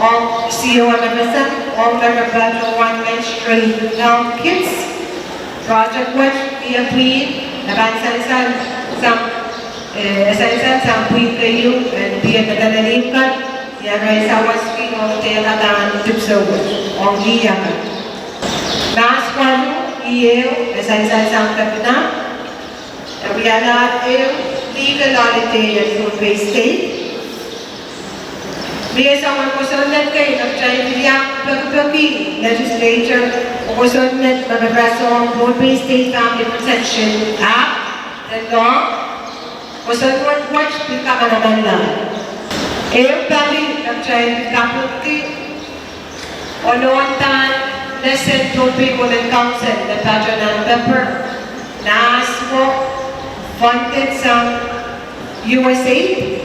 ong COMFSM, ong me re patohwan menstrual health kits. Project wet mie pwihn, e pahn sansal sang, eh, sansal sang pwihn keieu en pil me dene lih kan, ni arail sawaski ong tehkadahn dipwisou wet ong lih akan. Mahs waluh, ih ehu me sansal sang kepina, e wialahr ehu legal holiday en Pohnpei State. Mie soangen kosonned kei me kitail pil iang pekipeki legislature oh kosonned me karasohng Pohnpei State Family Protection Act, the law. Kosonned wet pil kamanamanlahr. Ehu pali me kitail pil kapingki, onohdahn lesen Pohnpei Women Council me patohwan nan pepper, nahs wo funded sang USAID,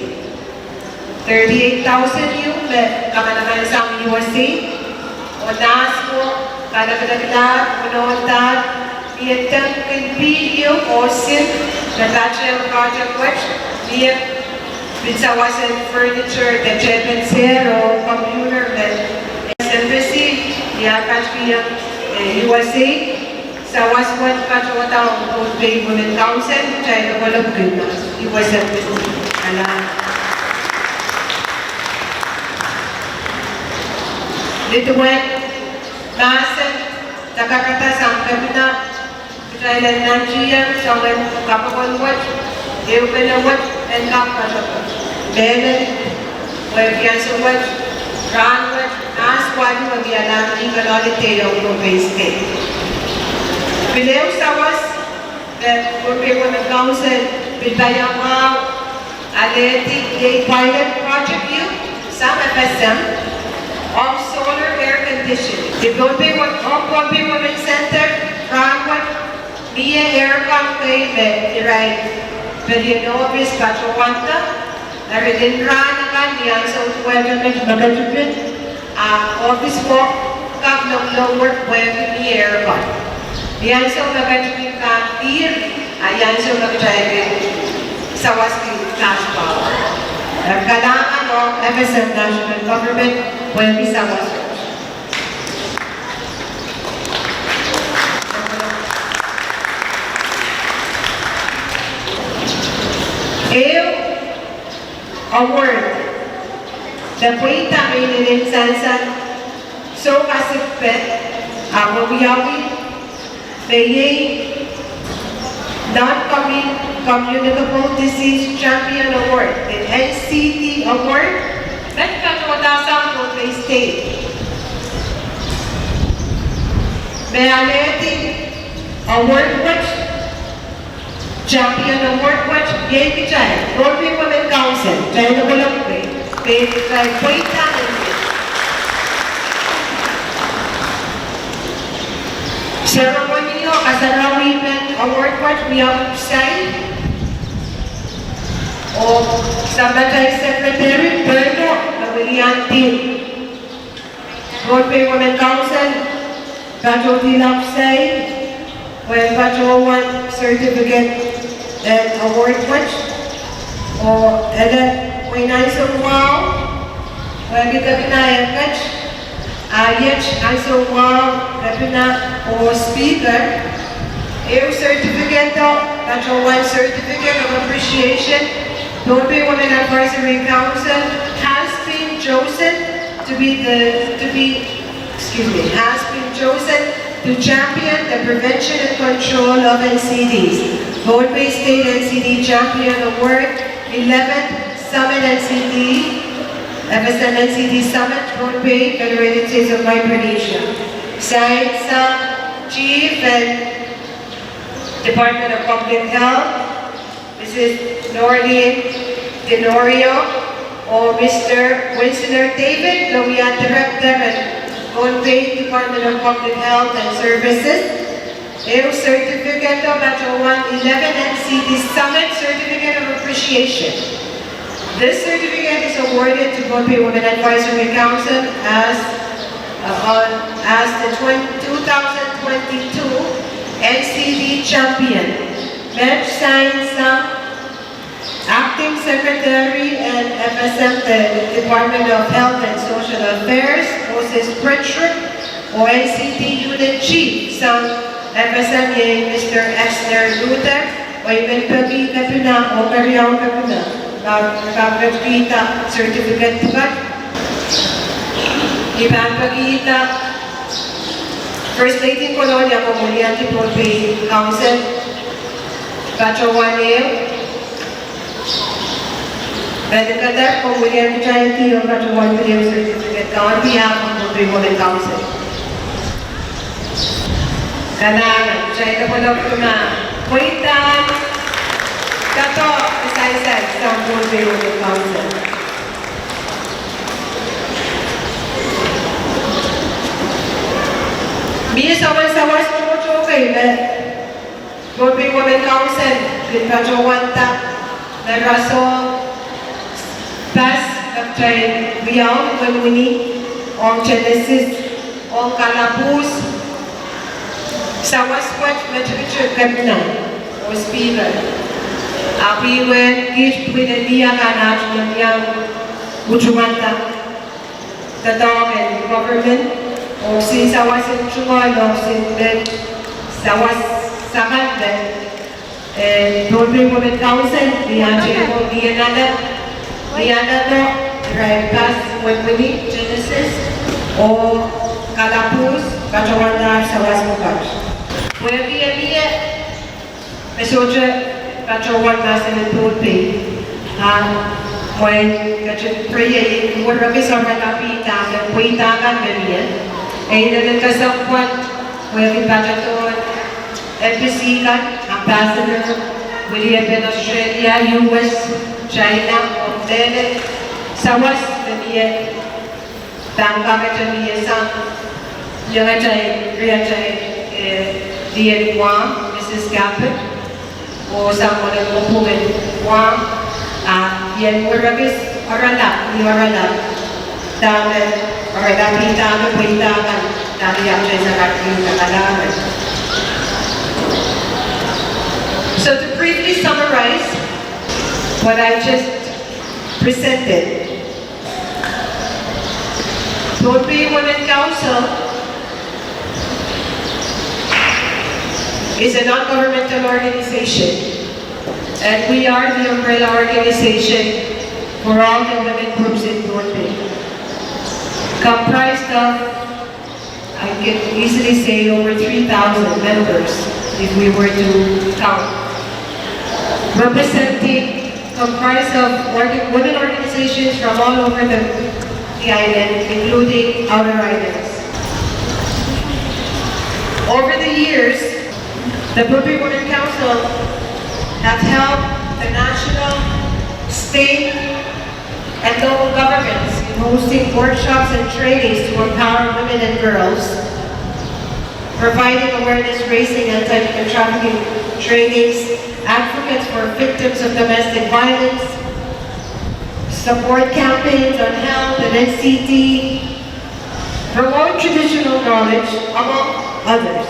thirty-eight thousand ieu me kamanaman sang USAID, oh nahs wo kalekelahr, onohdahn mie dengkin pihl ieu oh sin me patehng project wet, mie pil sawasen furniture de tepel, chair oh computer me S M P C, I patohwan, eh, USAID, sawas wet patohwanda ong Pohnpei Women Council, kitail lokolok kin, USAID. Alah. Ni duwen mahsen sakarada sang kepina, kitail en nantihong soangen kapokon wet, ehupene wet en kak patohwan. Mehlel, wehwehki ansou wet, rahnwet, mahs waluh e wialahr legal holiday ong Pohnpei State. Pil ehu sawas me Pohnpei Women Council pil pahn iang mwahu alehdi iei pilot Contribute sang FSM ong solar air condition. Di Pohnpei Wo-, ong Pohnpei Women Center, rahnwet mie aircon kei me irail pelien ohpis patohwanda. Eri ni rahn akan ni ansou duwehte me ketipin, a ohpis wet kak longolong wet pwehki mie aircon. Ni ansou me ketipin pahn kihr, a ni ansou me kitail kin sawaski cash power. Eri kalahngan ong FSM national government pwehki sawas. Ehu award me pweida me inenen sansal soukasikpe, ahpw wiawi, me iei Non-Communicable Disease Champion Award, the N C D Award, me patohda sang Pohnpei State. Me alehdi award wet, Champion Award wet, iei kitail Pohnpei Women Council, kitail lopwolopw kei, me kitail pweida. Ceremony o kasarawi men award wet wiawi sang, oh sampatail secretary, Berno, me wiliandi Pohnpei Women Council, patohdi lapsai, pwe patohwan certificate and award wet, oh ele mwein ansou mwahu, pwehki kepina ehk wet, a iet ansou mwahu, kepina oh speaker, ehu certificate o, patohwan certificate of appreciation, Pohnpei Women Advisory Council has been chosen to be the, to be, excuse me, has been chosen to champion the prevention and control of N C Ds. Pohnpei State N C D Champion Award, eleventh Summit N C D, FSM N C D Summit, Pohnpei, Federated States of Micronesia. Signed sang Chief and Department of Public Health, Mrs Norlene Tenorio, oh Mr Winsner David, me wia Director en Pohnpei Department of Public Health and Services. Ehu certificate o patohwan eleven N C D Summit Certificate of Appreciation. This certificate is awarded to Pohnpei Women Advisory Council as, uh, on, as the twen-, two thousand twenty-two N C D champion. Met sang sang Acting Secretary en FSM, the Department of Health and Social Affairs, Moses Frederick, oh N C D Unit Chief sang FSM, iei Mr Exner Luther, oh I men peki kepina oh keriau kepina, pahn, pahn ketikihda certificate pwukat. I pahn pekihda First Lady Kolonia, komw wiliandi Pohnpei Council, patohwan ehu. Madam Kadar, komw wiliandi kitail ehu patohwan pil ehu certificate on behalf of Pohnpei Women Council. Kalahngan, kitail lopwolopw ma pweida, kadoadoahk, sansal sang Pohnpei Women Council. Mie sawas, sawas tohto kei me Pohnpei Women Council kin patohwanda, me rasehng pas, kitail wiawi wenewini ong Genesis, ong kalapwuhs, sawas wet me tikitik kepina oh speaker. Ahpw I men kiht pwihn en mie kan aht men iang utuhwanda doadoahk en government, oh kisin sawas en tungoal, oh kisin men sawas sakan men, eh, Pohnpei Women Council, ni aht, oh ni anahne, ni anahne, irail pas wenewini Genesis oh kalapwuhs, patohwanda sawas pwukat. Pwehki e mie me sohte patohwan mahsen en Pohnpei, a mwein ketin preiei, wereki sohrala pihda, me pweida kan me mie. E inenen kesempwal pwehki patohdohn embassy kan, ambassador, wiliepen Australia, U S, China, oh mehlel Sawas me mie, pahn kakete mie sang, iangete, riatail, eh, mie mwa, Mrs Gabbard, oh sang mwoalen mwopwungen mwa, ah, ien mwerekis oaralap, ni oaralap. Dahme oaralap, dahme pweida kan, dahme iang tesa kat ni kakalahngan. So to briefly summarize what I just presented, Pohnpei Women Council is a non-governmental organization, and we are the umbrella organization for all the women groups in Pohnpei, comprised of, I can easily say, over three thousand members, if we were to count, representing, comprised of orga-, women organizations from all over the, the island, including outer islands. Over the years, the Pohnpei Women Council have helped the national, state, and local governments in hosting workshops and trainings to empower women and girls, providing awareness raising, anti-human trafficking trainings, advocates for victims of domestic violence, support campaigns on health and N C D, promote traditional knowledge, among others.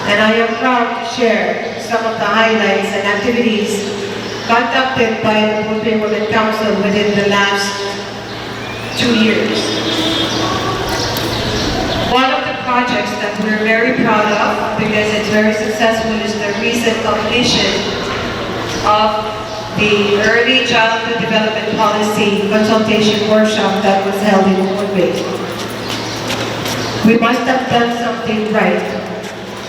And I am proud to share some of the highlights and activities conducted by the Pohnpei Women Council within the last two years. One of the projects that we're very proud of, because it's very successful, is the recent completion of the Early Childhood Development Policy consultation workshop that was held in Pohnpei. We must have done something right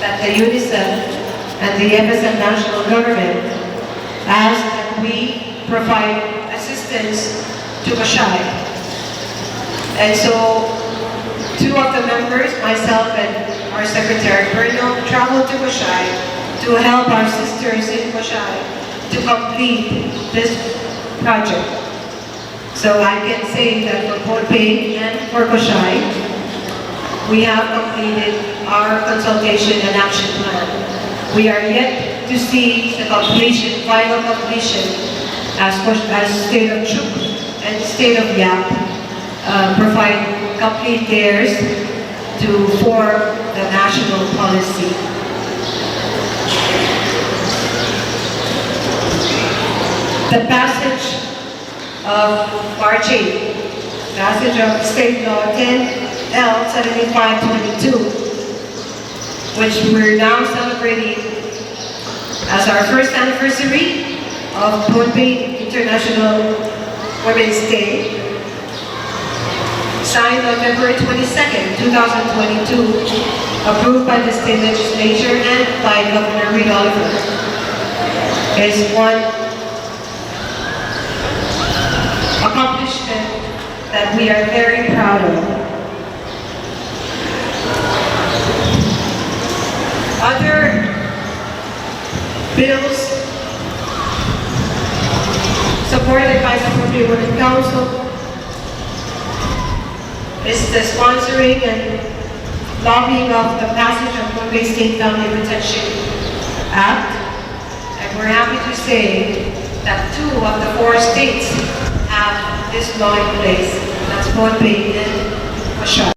that the UNICEF and the F S M national government asked that we provide assistance to Koshai. And so two of the members, myself and our secretary Bruno, traveled to Koshai to help our sisters in Koshai to complete this project. So I can say that for Pohnpei and for Koshai, we have completed our consultation and action plan. We are yet to see the completion, final completion, as Kosh-, as state of Chuuk and state of Yap, uh, provide, complete theirs to form the national policy. The passage of March eighth, passage of State Law ten L seventy-five twenty-two, which we're now celebrating as our first anniversary of Pohnpei International Women's Day, signed on February twenty-second, two thousand twenty-two, approved by the state legislature and by Governor Reed Oliver, is one accomplishment that we are very proud of. Other bills supported by the Pohnpei Women Council is the sponsoring and lobbying of the passage of Pohnpei State Family Protection Act. And we're happy to say that two of the four states have this law in place. That's Pohnpei and Koshai.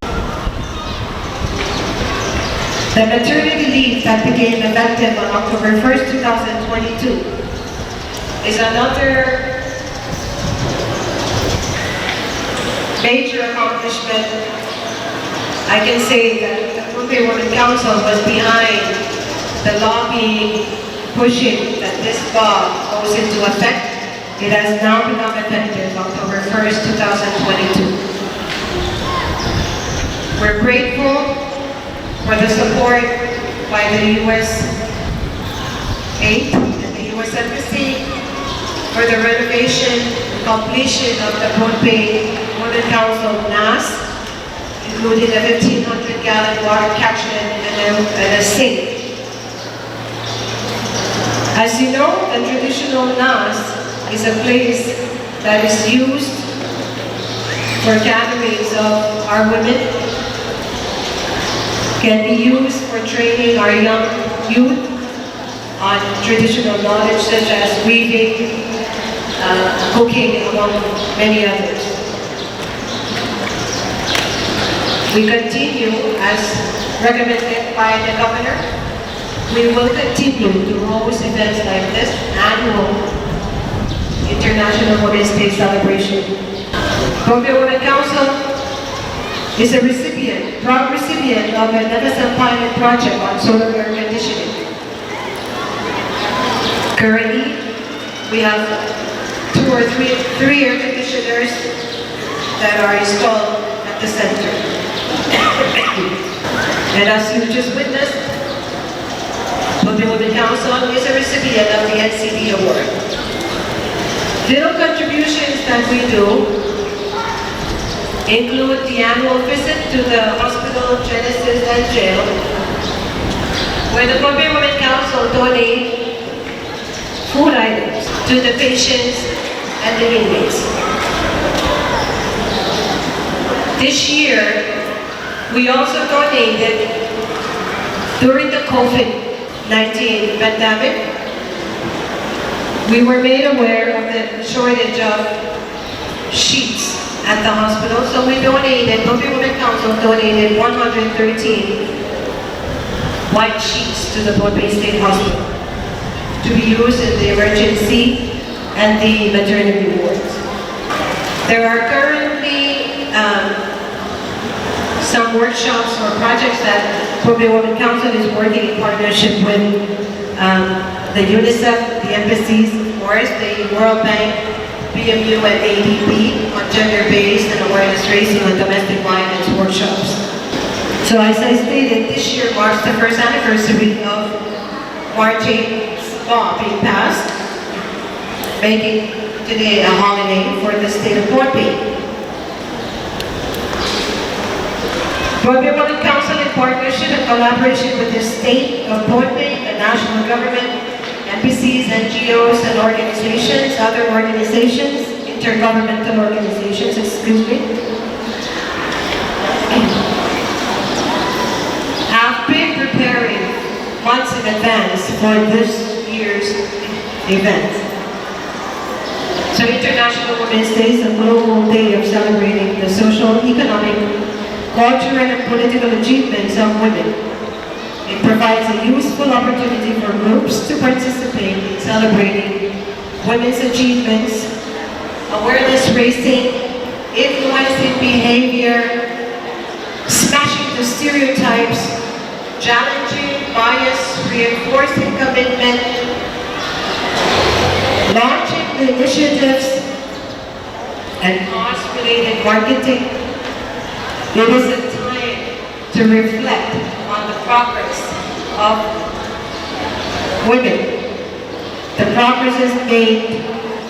The maternity leave that became effective on October first, two thousand twenty-two is another major accomplishment. I can say that the Pohnpei Women Council was behind the lobbying, pushing that this law goes into effect. It has now become effective October first, two thousand twenty-two. We're grateful for the support by the U S aid and the U S Embassy for the renovation and completion of the Pohnpei Women Council NAS, including a fifteen hundred gallon water catchment and a, and a sink. As you know, the traditional NAS is a place that is used for gatherings of our women can be used for training our young youth on traditional knowledge such as weaving, uh, cooking, among many others. We continue, as recommended by the governor, we will continue to host events like this annual International Women's Day celebration. Pohnpei Women Council is a recipient, proud recipient of an F S M pilot project on solar air conditioning. Currently, we have two or three, three air conditioners that are installed at the center. And as you just witnessed, Pohnpei Women Council is a recipient of the N C D award. Little contributions that we do include the annual visit to the hospital, Genesis, and jail, where the Pohnpei Women Council donate food items to the patients and the inmates. This year, we also donated during the COVID nineteen pandemic. We were made aware of the shortage of sheets at the hospital, so we donated, Pohnpei Women Council donated one hundred thirteen white sheets to the Pohnpei State Hospital to be used in the emergency and the maternity wards. There are currently, um, some workshops or projects that Pohnpei Women Council is working in partnership with, um, the UNICEF, the embassies, of course, the World Bank, P M U, and A D B on gender-based and awareness raising on domestic violence workshops. So as I stated, this year marks the first anniversary of March eighth law being passed, making today a holiday for the state of Pohnpei. Pohnpei Women Council, in partnership and collaboration with the state of Pohnpei, the national government, embassies, N G Os and organizations, other organizations, intergovernmental organizations, excuse me, have been preparing months in advance for this year's event. So International Women's Day is a global day of celebrating the social, economic, cultural, and political achievements of women. It provides a useful opportunity for groups to participate in celebrating women's achievements, awareness raising, influencing behavior, smashing the stereotypes, challenging bias, reinforcing commitment, launching the initiatives, and cost-related marketing. It is a time to reflect on the progress of women, the progress is made,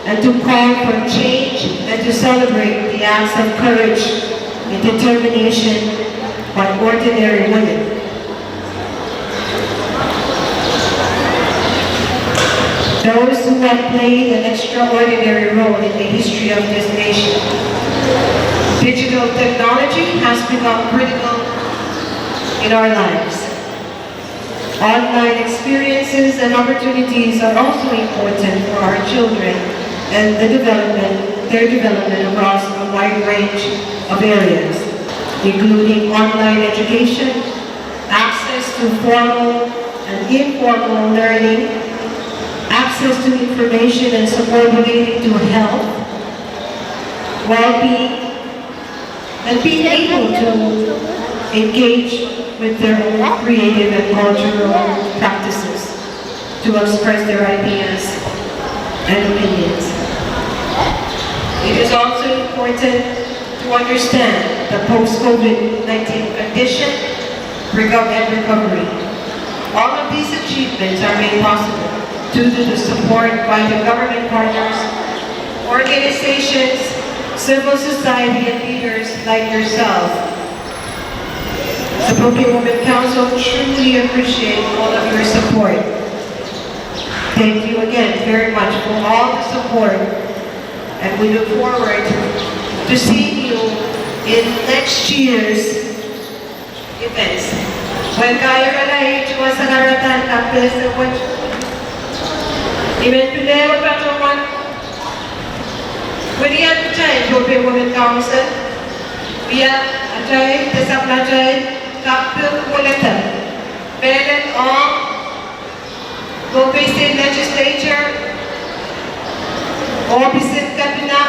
and to call for change and to celebrate the acts of courage and determination by ordinary women. Those who have played an extraordinary role in the history of this nation. Digital technology has become critical in our lives. Online experiences and opportunities are also important for our children and the development, their development across a wide range of areas, including online education, access to formal and informal learning, access to information and support relating to health, well-being, and being able to engage with their own creative and cultural practices to express their ideas and opinions. It is also important to understand the post-COVID nineteen condition, recov-, and recovery. All of these achievements are made possible due to the support by the government partners, organizations, civil society, and leaders like yourself. The Pohnpei Women Council truly appreciate all of your support. Thank you again very much for all the support And we look forward to seeing you in next year's events. Pwehn kairala ei tohn sakarada en kapehse wet, I men pil patohwan wilian kitail Pohnpei Women Council, wia atail de sapwlatail kaping weleda, pehlen ong Pohnpei State Legislature, ohpis en Kepina,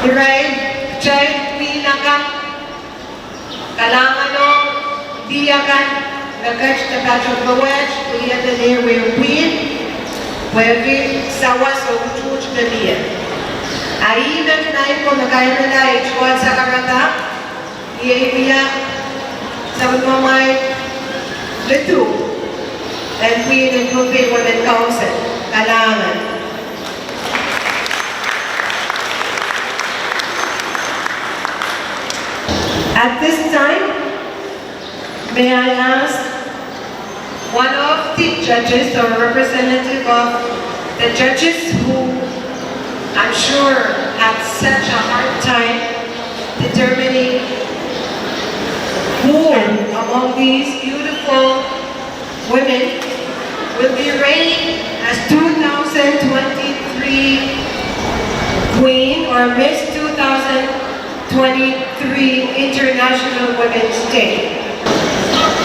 irail, kitail pwihn akan, kalahngan ong lih akan me ket de patohwan wilian ehu ehu pwihn, pwehki sawas oh utuht me mie. A ih me kitail pwehn kairala ei tohn sakarada, iei wia sapwellimamwail lidu en pwihn en Pohnpei Women Council. Kalahngan. At this time, may I ask one of the judges or representative of the judges who I'm sure had such a hard time determining who among these beautiful women will be reigning as two thousand twenty-three Queen or Miss two thousand twenty-three International Women's Day.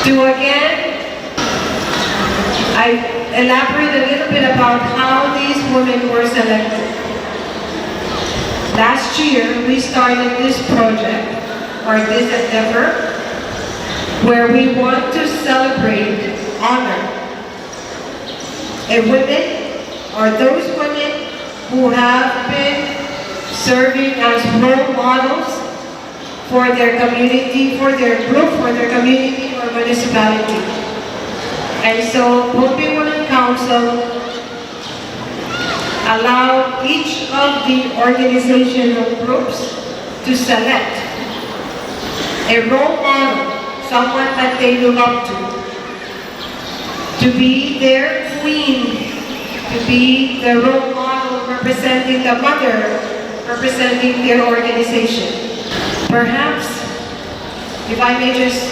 To again I elaborate a little bit about how these women were selected. Last year, we started this project, or this endeavor, where we want to celebrate, honor a women, or those women who have been serving as role models for their community, for their group, for their community or municipality. And so Pohnpei Women Council allowed each of the organizational groups to select a role model, someone that they look up to, to be their queen, to be the role model representing the mother, representing their organization. Perhaps, if I may just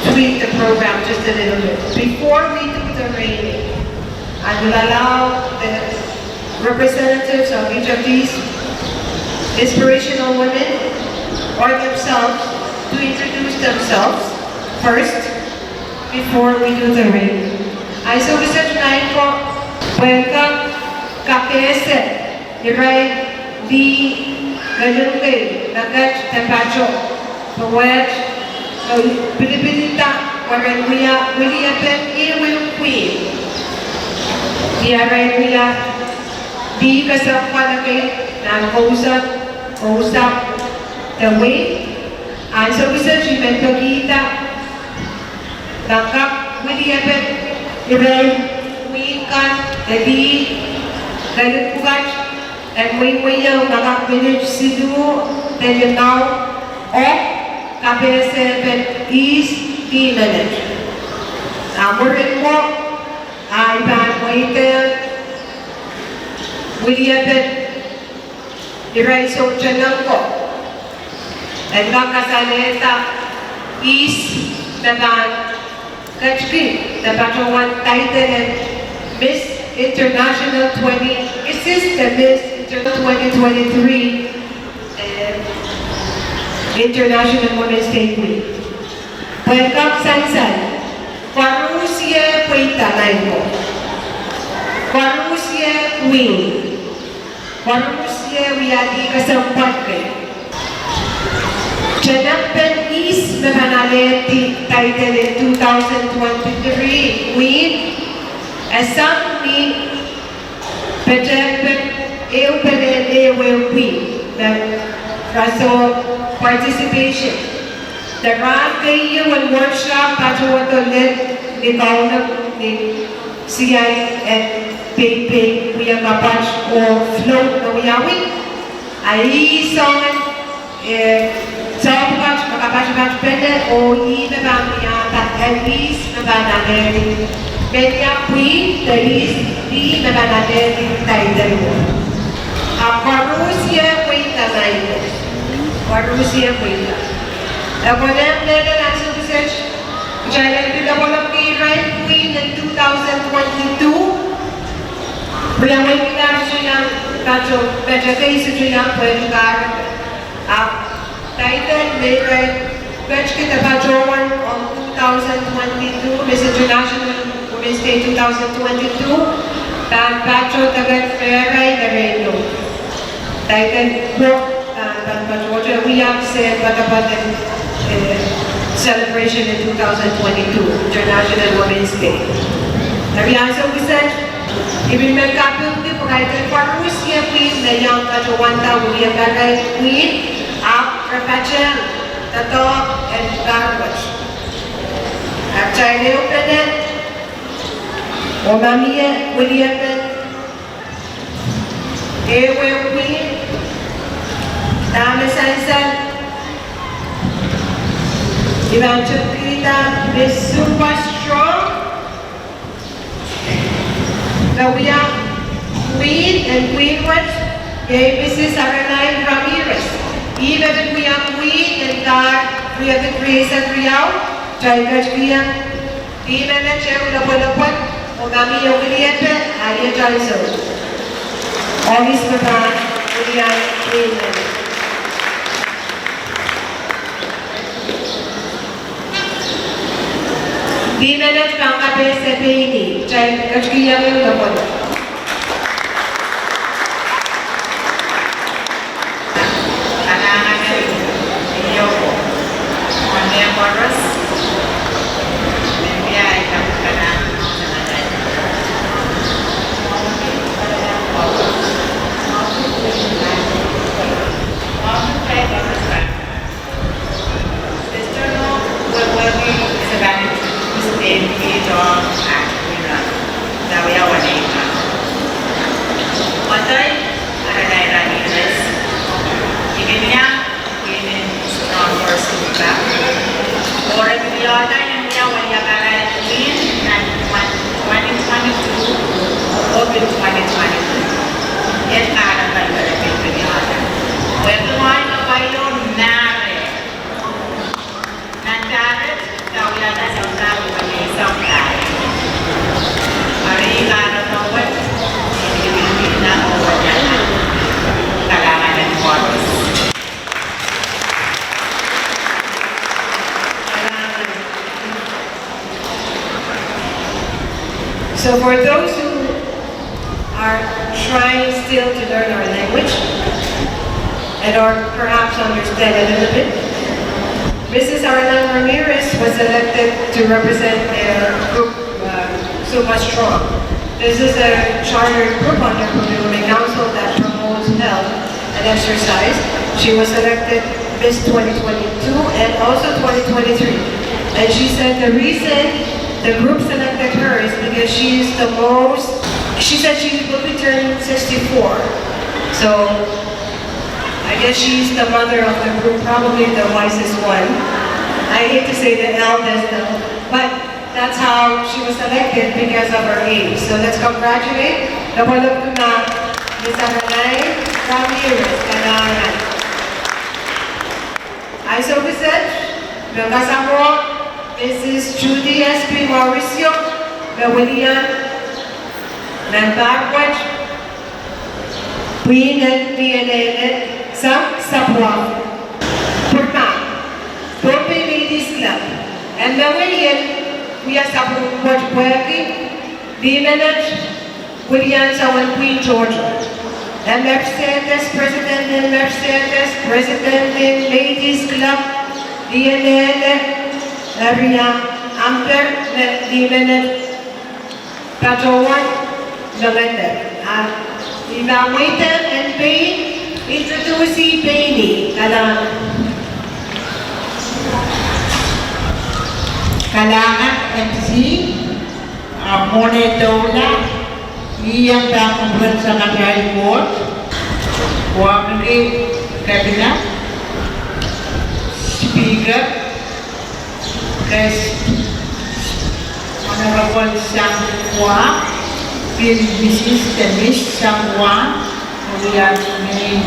tweak the program just a little bit, before we do the reigning, I will allow the representatives of each of these inspirational women or themselves to introduce themselves first before we do the reigning. Ansou kiset kitail ko pwehn kak kapehse irail lih kelingki me ket de patohwan wet, eh, pilipilda weren wia wiliepen ehu ehu pwihn. Ni arail wia lih kesempwal kei nan kousapw, kousapw de wehi, ansou kiset I men pekihda me kak wiliepen irail pwihn kan de lih keling pwukat en mweimweiong me kak minit siluh de limau oh kapehsepen ihs lih menet. A mwurin mwo, a I pahn mweidehng wiliepen irail sountenengo en kak kasalehda ihs me pahn ketki de patohwan title en Miss International twenty, Missus de Miss Inter-, twenty twenty-three, eh, International Women's Day Queen. Pwe kak sansal, koarusie pweida laingo. Koarusie queen. Koarusie wia lih kesempwal kei. Tenepin ihs me pahn alehdi title en two thousand twenty-three queen, e sang ni petehkpen ehupene ehu ehu pwihn, nan rasohng participation. De rahn keieu en workshop patohwado lel ni kaunop ni siai en peipei wia kapwat oh float me wiawi. A ih soangen, eh, soahng pwukat me kapatpatpene oh ih me pahn wiahda, eh, ihs me pahn alehdi Kenya pwihn de ihs me pahn alehdi title wet. Ahpw koarusie pwihn da, maing. Koarusie pwihn da. E konehng mehlel ansou kiset, kitail en pil lopwolopki irail pwihn en two thousand twenty-two. Pwihn en pwihn da, kitail en patohwan pil kitail en pwihn da. Ahpw title me irail pil kitail patohwan ong two thousand twenty-two Miss International Women's Day two thousand twenty-two, pahn patohwan deke fere irail. Title ko, ah, pahn patohwan wiahki sehn poadoapoad en, eh, celebration en two thousand twenty-two International Women's Day. Eri ansou kiset, I pil men kapingki pwe kaidehn koarusie pwihn me iang patohwan da wiliepene pwihn, ahpw re patehng doadoahk en pahr wet. Ahpw kitail ehupene, oh ma mie wiliepen ehuehu pwihn, dahme sansal, I pahn tepkihda Miss Super Strong. Me wia pwihn en pwihn wet, iei Missus Areline Ramirez. Ih me pil wia pwihn en pahr riekid rieisek riau, kitail ketikihong dih menet ehu lopwolopwol, oh ma mie wiliepe, a iet ansou. Ohpis me pahn wilian pwihn menet. Dih menet pahn kapehse pein ih, kitail ketikihong ih lopwolopwol. Kalahngan en ioko, mwohn mehkoaros, me pil ahi kalahngan. Sister no, wehwehki se pahn introduce pein kitail, ah, Iran. Dahme wia wehwehki? Madail Areline Ramirez, I pil wia pwihn en Strong Girls Group. Ore pil wia, I pil wia pwihn nan twenty twenty-two, oh pil twenty twenty-two. Iet kahrepen pil wia. Wehwehki mwail kapwaiada mare. Nan pahr et, I wiahda sounpar, I wiahda sounpar. Ari kahrehda wet, I pil pil nan wet, kalahngan en koaros. So for those who are trying still to learn our language and or perhaps understand a little bit, Missus Areline Ramirez was selected to represent the group, uh, Suma Strong. This is a charter group under Palau Women Council that promotes health and exercise. She was selected Miss twenty twenty-two and also twenty twenty-three. And she said the reason the group selected her is because she is the most, she said she will be turning sixty-four. So I guess she's the mother of the group, probably the wisest one. I hate to say the eldest, though, but that's how she was selected, because of her age. So let's congratulate the Miss Areline Ramirez. Kalahngan. Ansou kiset, me kasamwo Missus Judy S P Mauricio, me wilian nan pahr wet pwihn en D N A sang sapwuo. Pwurma, Pohnpei Ladies Club, e mengei en wia sapwuo pwehki dih menet wilian soangen pwihn tohto. E Mercedes, president en Mercedes, president en Ladies Club, D N A, area, amper me dih menet patohwan mengete. Ah, I pahn mweidehng en pein introduce pein ih. Kalahngan. Kalahngan M C, ah, mwohn ei doula, I iang pahn kupwurehng Secretary Court, Wahmiki Cabinet, Speaker, Guest, Honorable Sangwa, pil Mrs. Dennis Sangwa, wia me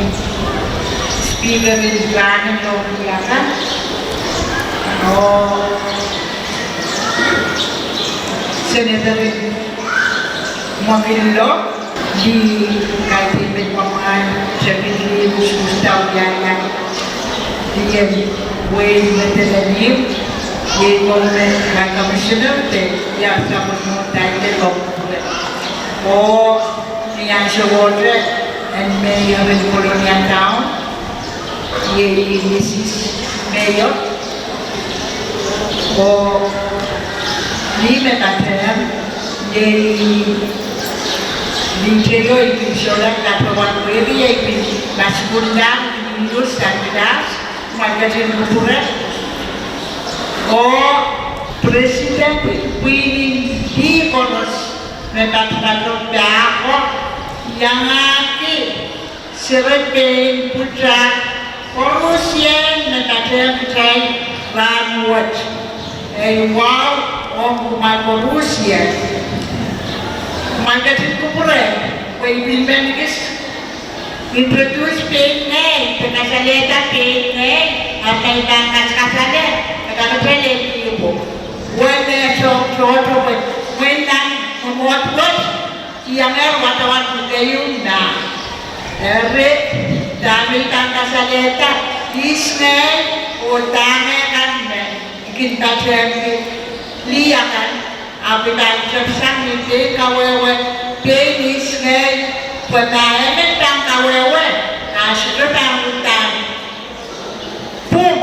speaker en rahn en Lokaia kan, oh Senator en Mwakillo, di kaidehn met mwamwahu, tepin lih, kusukusuda wiahiong lien wehi Madolenihmw, iei former High Commissioner de iasapwet mwohn Tailekom, oh ni ansou wet en Mayor en Kolonia Town, iei Mrs. Mayor, oh ni me patehng, iei ni teio, I pil solahr katepen wehwehki, I pil masukunda, I pil use sunglass, kumwail ketin kupwure. Oh President, pwihn en lih koaros me patopato pahko, iangahki serepein pwutak koaros me patehng kitail rahnwet. Ei wahu ong kumwail koaros. Kumwail ketin kupwure, pwe I pil men kis introduce pein ngehi, de kasalehda pein ngehi, ahpw I pahn kasalehda, e kapitale lipo. Wene soh tohto wet, mwein nan mwomwohd wet, I iang wadawad ni keieu nah. Eri, dahme I pahn kasalehda, ihs ngehi, oh dahme kan me I kin patehngki lih akan, ahpw I pahn tepsang ni pein kawehwe, pein ihs ngehi, pwe ma emen pahn kawehwe, a sohte pahn uhdahn pwung,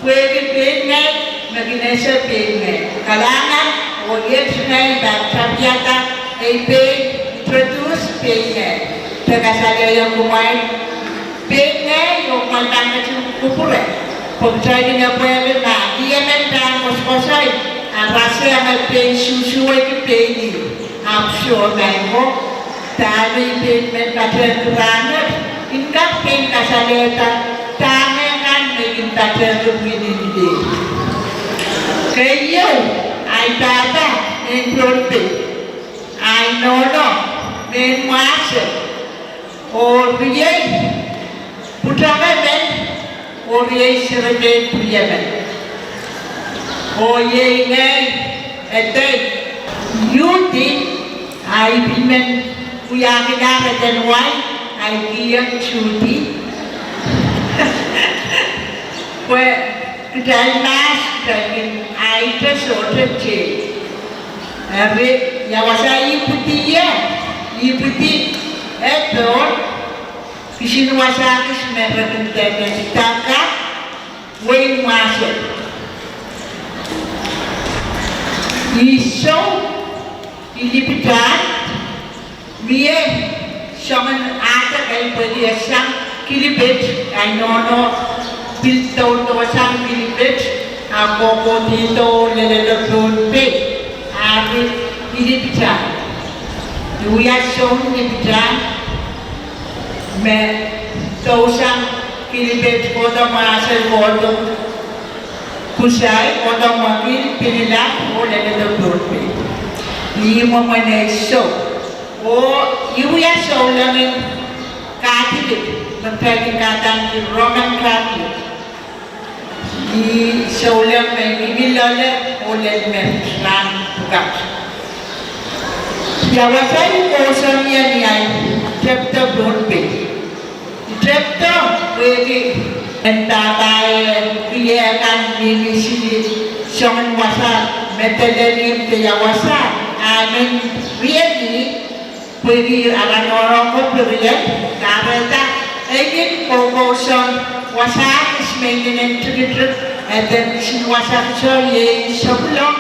pwehki pein ngehi, me kin ese pein ngehi. Kalahngan, oh iet ngehi I pahn tapiada ei pein, introduce pein ngehi, de kasalehiong kumwail pein ngehi, oh kumwail pahn ketin kupwure, pwe kitail kin epwehki ma lih emen pahn koasokoasoi, a rasehng pein susuweki pein ih, ahpw soh, maing ko, dahme I pil men patehngki rahnwet, I kak pein kasalehda dahme kan me I kin patehngki pwihn en lih. Keieu, ahi pahpa mehn Pohnpei, ahi nohno mehn Mwase, oh riei pwutak emen, oh riei serepein pwihn emen. Oh iei ngehi, edei Judy, a I pil men wiahkilahr eden wai, ahi kihong Judy. Pwe kitail mahs, kitail kin ahi te sohte teikan. Eri, ia wasa ipwidi ie? Ipwidi Ethel, kisin wasa kis me re kin dene Tangka, wehin Mwase. Ih sou, I lipitahn, mie soangen ahte kei pwehki e sang Kilipet, ahi nohno pil doudouwasang Kilipet, ahpw kohkohdihdo oh lelehdo Pohnpei, ahpw I lipitahn. I wia soun lipitahn me dousang Kilipet kohdo Mwase, kohdo Kusai, kohdo Mwakil, Pinilap, oh lelehdo Pohnpei. Ih mwomwen ei sou. Oh I wia souleng en Catholic, me kitail kin kadaniki Roman Catholic. Ih souleng me I mihmi loale oh lel met rahn pwukat. Ia wasa I kousoan ie ni ahi tepdo Pohnpei? I tepdo pwehki en pahpahi, kieh kan mihmi sili soangen wasa Madolenihmw de ia wasa, a I men riei, pwehki ara nohno ko pirien, kahrehda I kin kokousoan wasa kis me inenen tikitik, e de kisin wasa kiso iei Sapwulong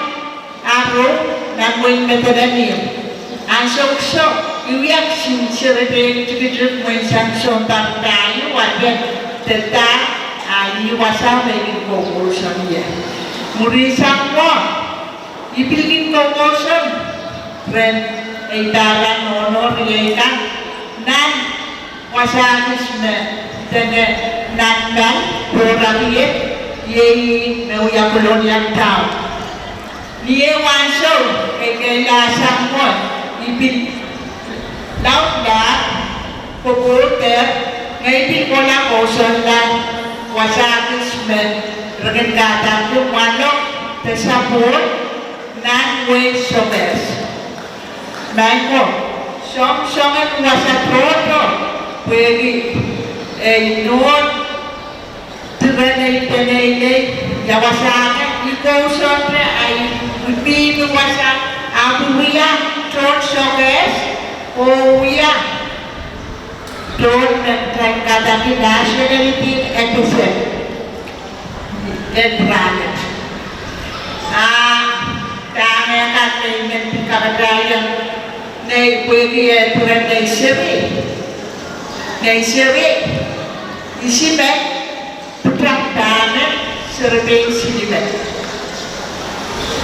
Aro, nan wehin Madolenihmw. Ansou kiso, I wia kisin serepein tikitik mwein sang sounpar pahieu, a de, de dah, a ih wasa me I kin kokousoan ie. Mwurin sang mwo, I pil kin kokousoan rehn ei pahpa, nohno, riei kan, nan wasa kis me dene Nan Mel, Porarie, iei me wia Kolonia Town. Ni eh ansou, e kehlail sang mwo, I pil laudla, kokohdo, ngehi pil kohla kousoanla wasa kis me re kin kahdaneki mwahnlok de sapwon nan wehi Sokehs. Maing ko, soangen wasa tohto, pwehki ei nohn diren ei peneinei, ia wasa me I kousoan reh, ahi mihmi wasa, ahpw I wia tohn Sokehs, oh wia tohn me kitail kahdaneki nationality citizen en rahnwet. Ah, dahme kan me I men pil kapatahieng, nei pwehki eh diren nei seri, nei seri, I sime pwutak dahme serepein silimen.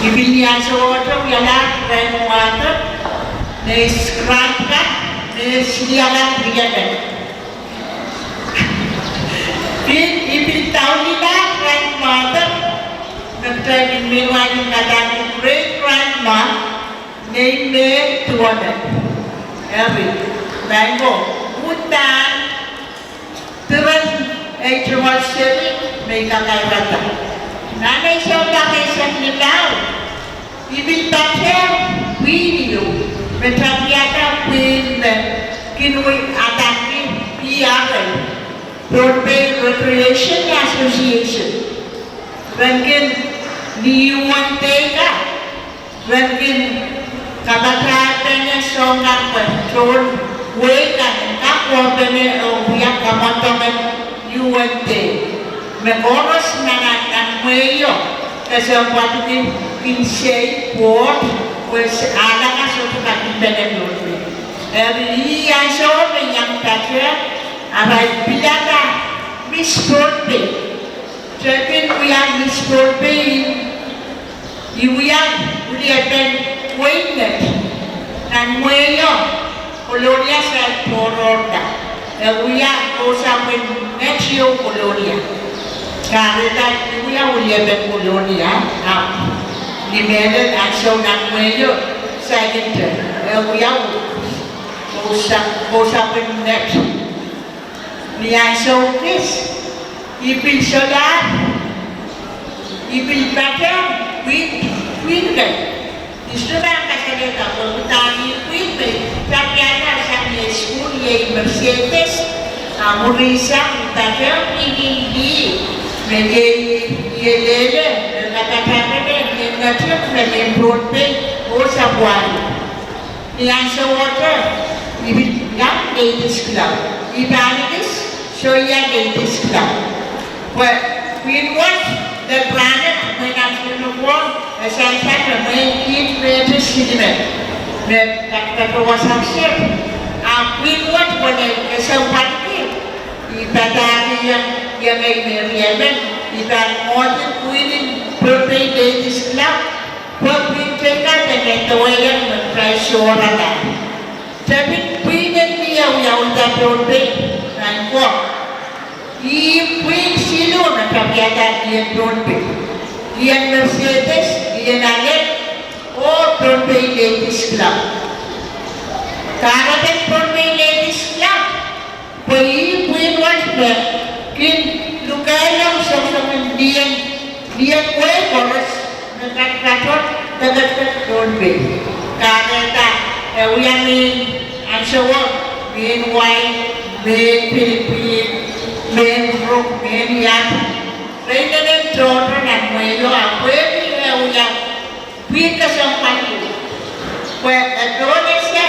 I pil ni ansowohte wialahr rahnmwahdo, nei scribe kan, me siliakan riemen. Pil I pil daulihla rahnmwahdo, me kitail kin men wahn kin kahdaneki great grandma, nei me duwehte. Eri, maing ko, uhdahn diren ei tungoal seri me I kakairada. Nan ei sounpar eisek limau, I pil patehng pwihn ieu, me tapiada pwihn me kin wia adaneki P R A, Pohnpei Recreation Association. Ren kin, ni uwen dei ka, ren kin kapatahieng soang kan pwe tohn wehi kan en kak kohpene oh wia kamwadongen uwen dei. Me koaros nan, nan mwehio, kesempwalki kin sei pwoht, pwe se alaka sohte kapipene Pohnpei. Eri I ansou me I iang patehng, arail pilada Miss Pohnpei. Tepin wia Miss Pohnpei, I wia weliepen wehi met nan mwehio, Kolonia sair tohrohrda. E wia kousoan met ieu Kolonia. Kahrehda I wia weliepen Kolonia, ahpw ni mehlel ansou nan mwehio saikinte, e wia kousoan, kousoan met. Ni ansou kis, I pil solahr, I pil patehng pwihn, pwihn kei. I sohte pahn kasalehda pwe uhdahn ih pwihn me I tapiada sang ei sukuhl, iei Mercedes, a mwurin sang I patehng pwihn en lih, me iei, iei lele, me kapatapene, me ngetik, me mehn Pohnpei, oh sapwahli. Ni ansowohte, I pil iang Ladies Club. I pahn ekis soia Ladies Club. Pwe pwihn wet, de rahnwet, mwein ansou me I pwon, e sansal me mwein kiht mehte silimen. Me patopato wasa kiset, a pwihn wet pwe nei kesempwalki, I padahkihong iengei me riemen, I pahn mwohdi pwihn en Pohnpei Ladies Club, pwe pwihn teikan de me dewehiong me kitail sohrala. Tepin pwihn en lih e wia Pohnpei, nan ko. Ih pwihn siluh me tapiada lien Pohnpei. Lien Mercedes, lien Alek, oh Pohnpei Ladies Club. Kahrepen Pohnpei Ladies Club, pwe ih pwihn wet me kin lukehlong songosong en lien, lien wehi koaros, me ketiket, ketiket Pohnpei. Kahrehda, e wia mehn ansouo, mehn wai, mehn Pilipin, mehn Ruk, mehn Iap. Re inenen tohto nan mwehio, a pwehki e wia pwihn kesempwal ieu, pwe e pohnese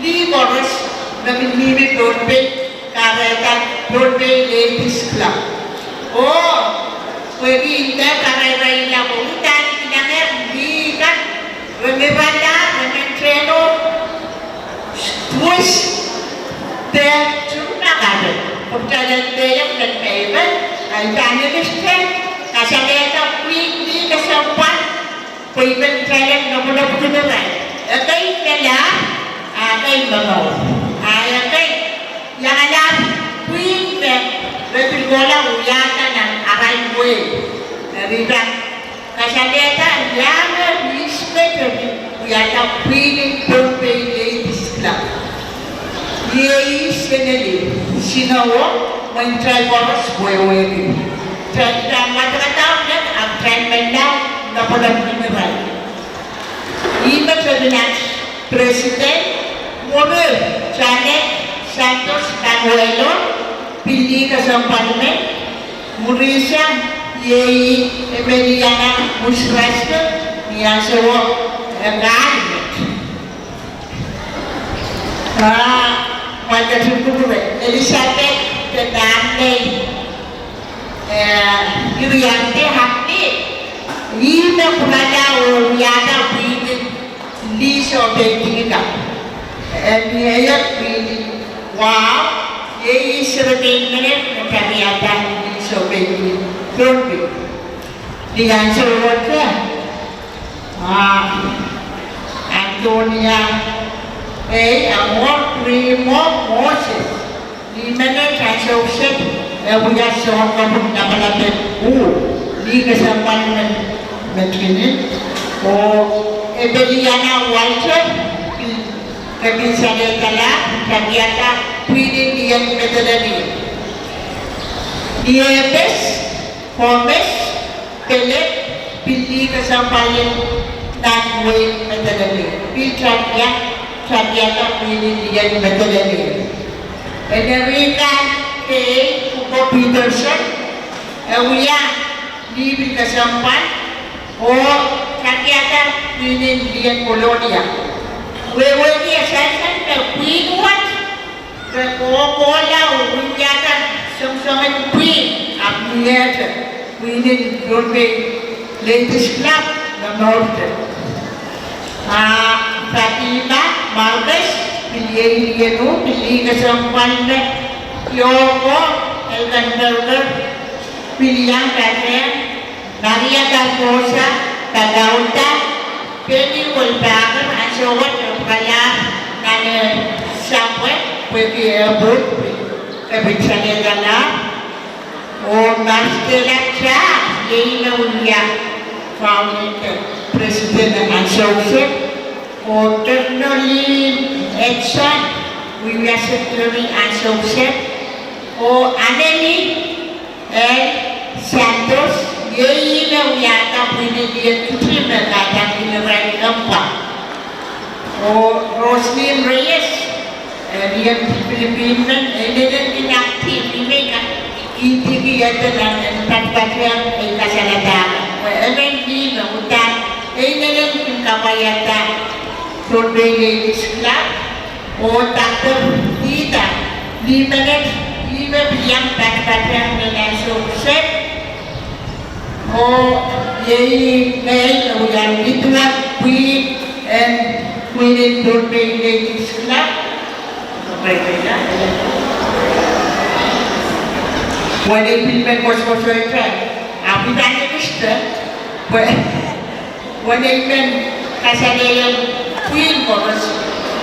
lih koaros me kin mihmi Pohnpei, kahrehda Pohnpei Ladies Club. Oh pwehki I nda karairaila pwe uhdahn I kilangehr lih kan, re mirala, re men tehno, duwes, de turn akan, pwe kitail en dehr men peipen, a I pahn ekiste kasalehda pwihn lih kesempwal, pwe I men kitail en lopwulopwukin irail. Ekei melahr, a ekei momour. A ekei iangala pwihn me re pil kohla wiahda nan arail wehi. Eri I pahn kasalehda ia me Tepin wiahda pwihn en Pohnpei Ladies Club. Iei seneli, sinowo, mwein kitail koaros wehwehki. Kitail pahn wadekada met, ahpw kitail men lao lapalap ni irail. Ih me tepin at president, Mary Janet Santos Manuelo, pil lih kesempwal men, Murisa, iei Emiliana Musraske, ni ansouo, eh, kahlmet. Ah, mwail ketin kupwure, Elizabeth de Darnley, eh, Iriarte Hakti, ih me pwurala oh wiahda pwihn en lih sohpeidi kan. Eh, ni eie pwihn en wahu, iei serepein menet me tariada lih sohpeidi Pohnpei. Ni ansouo te, ah, Antonia, ei, Amor Primo Moses. Ni menet ansou kiset, e wia soun kapwung lapalap en uh, lih kesempwal men, men kinin. Oh Epeliana Walter, pil ketin salehda lap, tariada pwihn en lih en medeleni. Ni Epes, Gomez, Pelek, pil lih kesempwal en nan wehin Madolenihmw. Pil tapiada, tapiada pwihn en lih en Madolenihmw. Enerica K. Kuko Peterson, e wia lih pil kesempwal, oh tapiada pwihn en lih en Kolonia. Wehwehki e sansal me pwihn wet re kohkohla oh wiahda soangsoangen pwihn, ahpw ni ete pwihn en Pohnpei Ladies Club me mourte. Ah, Fatima Marcus, pil iei lih en uh, pil lih kesempwal me Yoko Elkenberger, pil iang patehng Maria Barbosa, Balauda, Penny Wolpaker, ansou wet e pwurala nan eh sapwe, pwehki eh pwuhk, e pil salehda lap. Oh Marcela Charles, iei me wia founding president ansou kiset. Oh Ternolin Edson, wia secretary ansou kiset. Oh Anemi L. Santos, iei me wiahda pwihn en lih en kiti me kadaniki irail mpwa. Oh Roslyn Reyes, eh, lih en Pilipin men, e inenen kin active, ih me I idiki ede nan en patpatehng ei kasalehda. Pwe emen lih me uhdahn e inenen kin kapwaiada Pohnpei Ladies Club. Oh Doctor Peter, lih menet, ih me pil iang patpatehng nan ansou kiset. Oh iei ngehi me wia leader pwihn en, pwihn en Pohnpei Ladies Club. Pwe nei pil men koasoakoasoia, ahpw I pahn ekiste, pwe, pwe nei men kasalehiong pwihn koaros,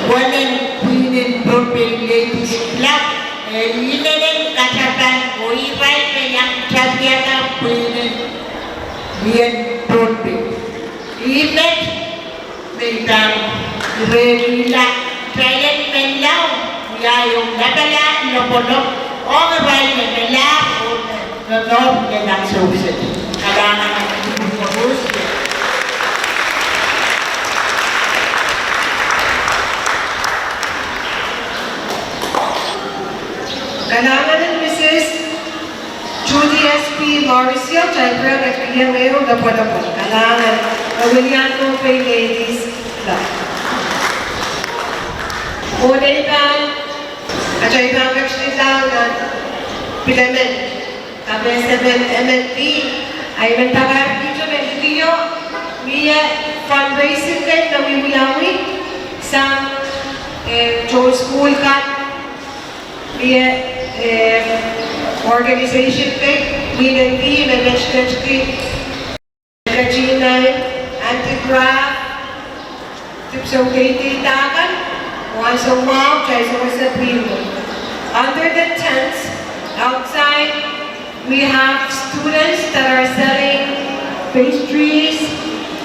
pwe nei pwihn en Pohnpei Ladies Club, e inenen katapan oh irail me iang tapiada pwihn en lih en Pohnpei. Ih met me I pahn irehla, kitail en Menlau, wiahiong lapalap, lapalap, ong irail me Menlau, oh me, me momour nan ansou kiset. Kalahngan en koaros. Kalahngan en Mrs. Judy S P Morrisio, kitail pwurehng ketikihong ehu lapalap. Kalahngan, e welian Pohnpei Ladies Club. Oh nei pahn, atail pahn ketin lao nan pil emen, kapehse men emen lih, ahi men pakairkihte me likido, mie fundraising kei me wiwiawi sang, eh, tohn sukuhl kan, mie, eh, organization kei, mie lih me met, met ki, entertainment, handicraft, dipwisou deidei kan, oh ansou mwahu, kitail sewese pwihn. Under the tents, outside, we have students that are selling pastries,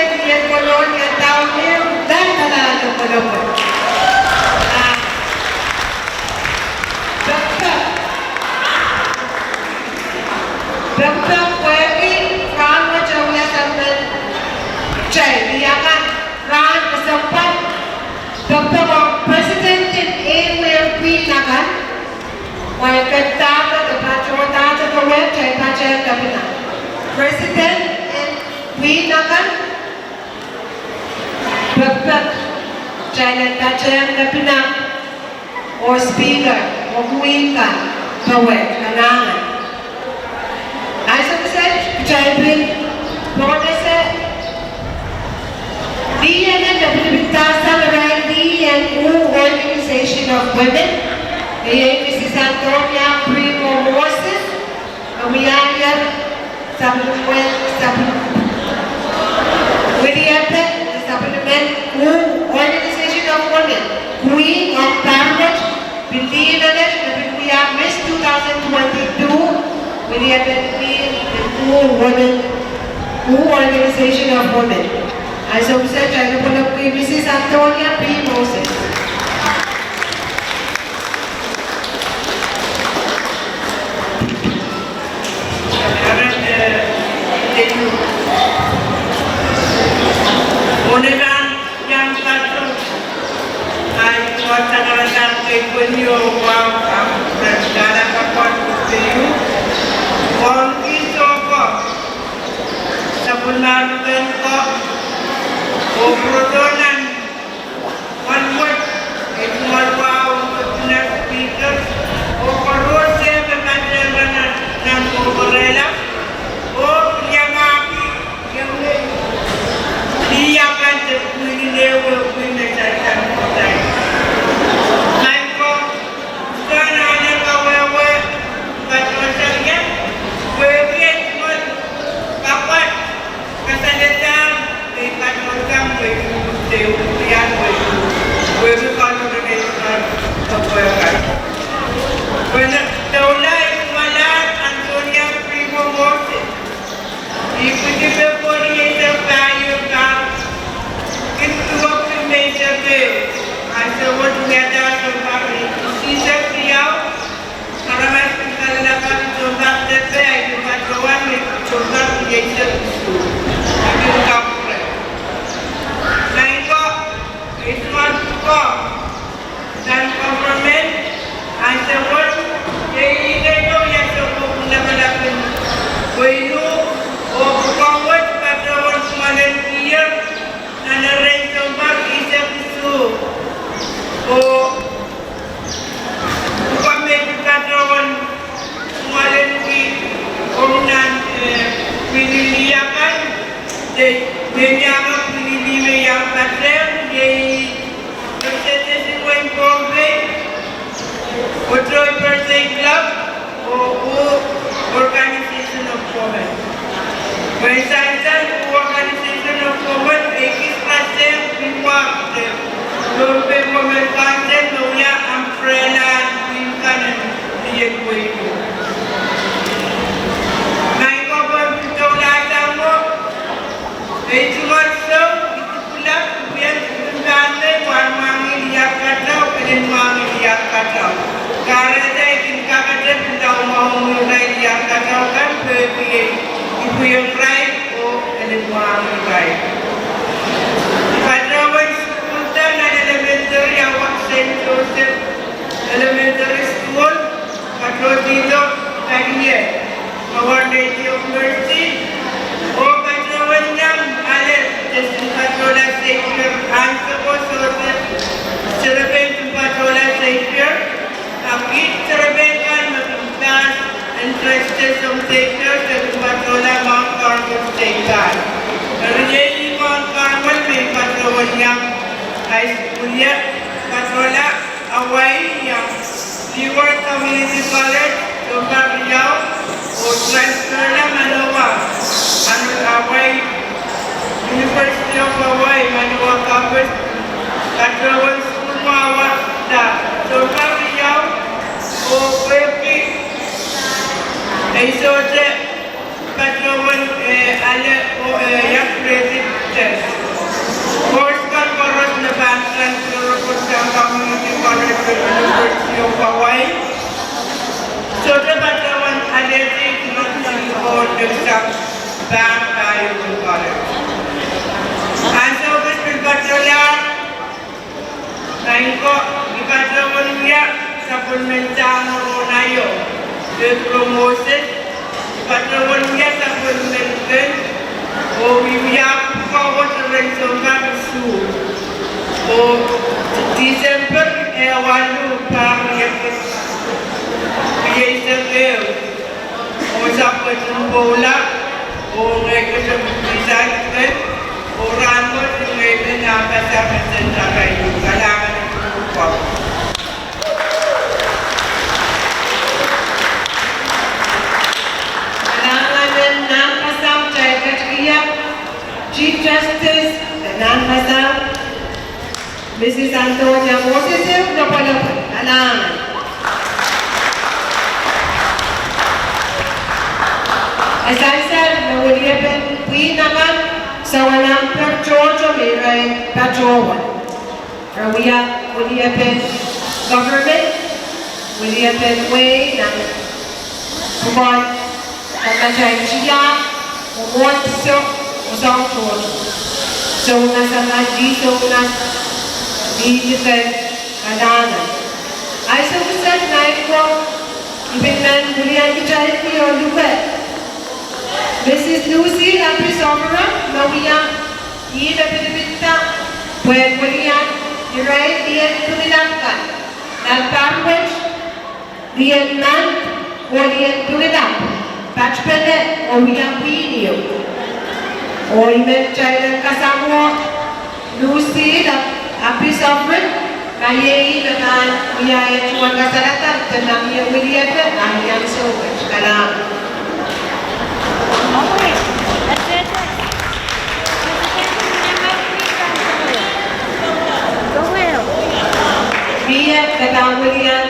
President en Konehng Iadaumir, dan kalahngan en Konehng. Ah, pekpek. Pekpek pwehki rahn wet e wia sapwellime kitail, ni akan rahn kesempwal, pekpek ong President en ehu ehu pwihn akan, mwein kitail pahn patohda pekpek wet, kitail patehng kepina. President en pwihn akan, pekpek kitail en patehng kepina, oh Speaker, oh Queen kan, pwe wet kalahngan. Kitail pil pwonese lih emen me pil pil pahn sang irail lih en Wu Organization of Women. Iei Mrs Antonia Primo Moses, me wiahier sapwellimen, sapwel-, wiliepe sapwellimen Wu Organization of Women, Queen of Parliament, pil lih emen me pil wia Miss two thousand twenty-two, wiliepe lih en Wu Women, Wu Organization of Women. Ansou kis kitail pwonehki Mrs Antonia P Moses. Sapwellimomwi ko, oh pwurodo nan wet, eh, tungoal wahu, Deputy Speaker, oh koaros me pahn dehr nan, nan koperehla, oh pil iangahki, iangahki, lih akan de pwihn en ehu, pwihn en sansal kohda. Maing ko, uhdahn ale kawehwe, patohsang ie, pwehki tungoal kapwat, kasalehda, me patohsang, me, me, me, pwehki kalokolok en tungoal kapwat. Pwe doula, I tungoal Antonia Primo Moses. I pwidi pepori eisek pahieu kan, kin duwehki me I sepe, ansou wet wiahda sounpar isihsek riau, aramas kin kalelapak sounpar sepe, I pil patohwan me sounpar rieisek isuh. I pil kapwure. Maing ko, I tungoal pwukoa nan government, ansou wet, iei I keido ia sounpar lapalap en wehi, oh pwukoa wet patohwan tungoal en kier, nan erein sounpar isek isuh. Oh pwukoa me I patohwan tungoal en kier, ong nan, eh, pwihn en lih akan, de, me I iang pwihn en lih me I iang patehng, iei Representation wehin Pohnpei, Otoi Birthday Club, oh, oh, Organization of Women. Wehin sansal, oh, Organization of Women, ekis patehng pwukoa de Pohnpei Women Council, me wia umbrella en pwihn kan en lih en wehi. Maing ko, pwe pil doula sang mwo, I tungoal sou, I pil kulap, I pil pahn mei, pahn mwahngih lih akan, pil mwahngih lih akan. Kahrehda I kin kapete pil doula mwahu irail lih akan kan, pwehki I pwehki irail, oh I pil mwahngih irail. I patohwan sukuhlda nan elementary, Our Saint Joseph Elementary School, patohdi do, Kanye, Our Lady of Mercy, oh patohwan iang ale, de sohte patohla Xavier, ansou ko sohte, sohte pahn patohla Xavier, ahpw sohte pahn kan me pahn entrust ong Xavier, de patohla Mount Carmel State High. Eri iei Mount Carmel me I patohwan iang high school ie, patohla Hawaii, iang Leeward Community College, sounpar riau, oh transferla Manoa, Hawaii, University of Hawaii, Manoa Campus, patohwan sukuhl mwahu, sounpar riau, oh pwehki ei sohte patohwan, eh, ale, oh, eh, ia grade test. Course kan koaros me pahn transfer sang Community College of University of Hawaii. Sohte patohwan alehdi, oh, sang pahn Pahieu College. Ansou kis pil patohla, maing ko, I patohwan wia sapwellimen Sahmo Rohn Aio, Pedro Moses, I patohwan wia sapwellimen Ken, oh I wia pwukoa wet erein sounpar isuh. Oh Tisempe, eh, waluh, pahr riekid rieisek ehu, oh sapwellime pwoula, Kalahngan en nan kasam, kitail ketikihong Chief Justice en nan kasam, Mrs Antonia Moses, ehu lopwolopwol kalahngan. E sansal me weliepen pwihn akan, Sounampe tohto me irail patohwan. Re wia weliepen government, weliepen wehi nan pwukoa, nan atail tiahk, mwomwohdiso, oh soang tohto. Sounas akan, lih sounas, lih dipek, kalahngan. Ahnsou kiset ngehi ko, I pil men wiliandi kitail ni oluhke Mrs Lucille Apis Overall, me wia ih me pidipidda pwehn wilian irail lien Pingelap kan nan pahr wet, lien Mand oh lien Pingelap, patpene oh wia pwihn ieu. Oh I men kitail en kasamwo Lucille Apis Overall, ma iei ih me pahn wia eh tungoal kasalehda, de ma mie weliepe, ah I ansou wet. Kalahngan. Mie me pahn wilian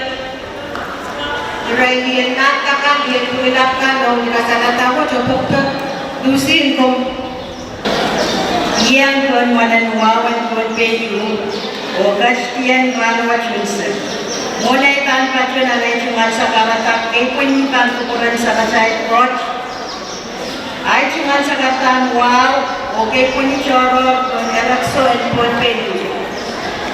irail lien Mand akan, lien Pingelap kan, oh ni kasalehda wet, oh pokpok Lucille, komw. Iang pohn mwoalen wahu en Pohnpei oh ketidien rahnwet unsek. Mwohn ei pahn patohwan ei tungoal sakaradahn, kei pwihn pahn kupwuren sapwatail Koht, ei tungoal sakaradahn wahu oh kei pwihn tohrohr pohn erekiso en Pohnpei.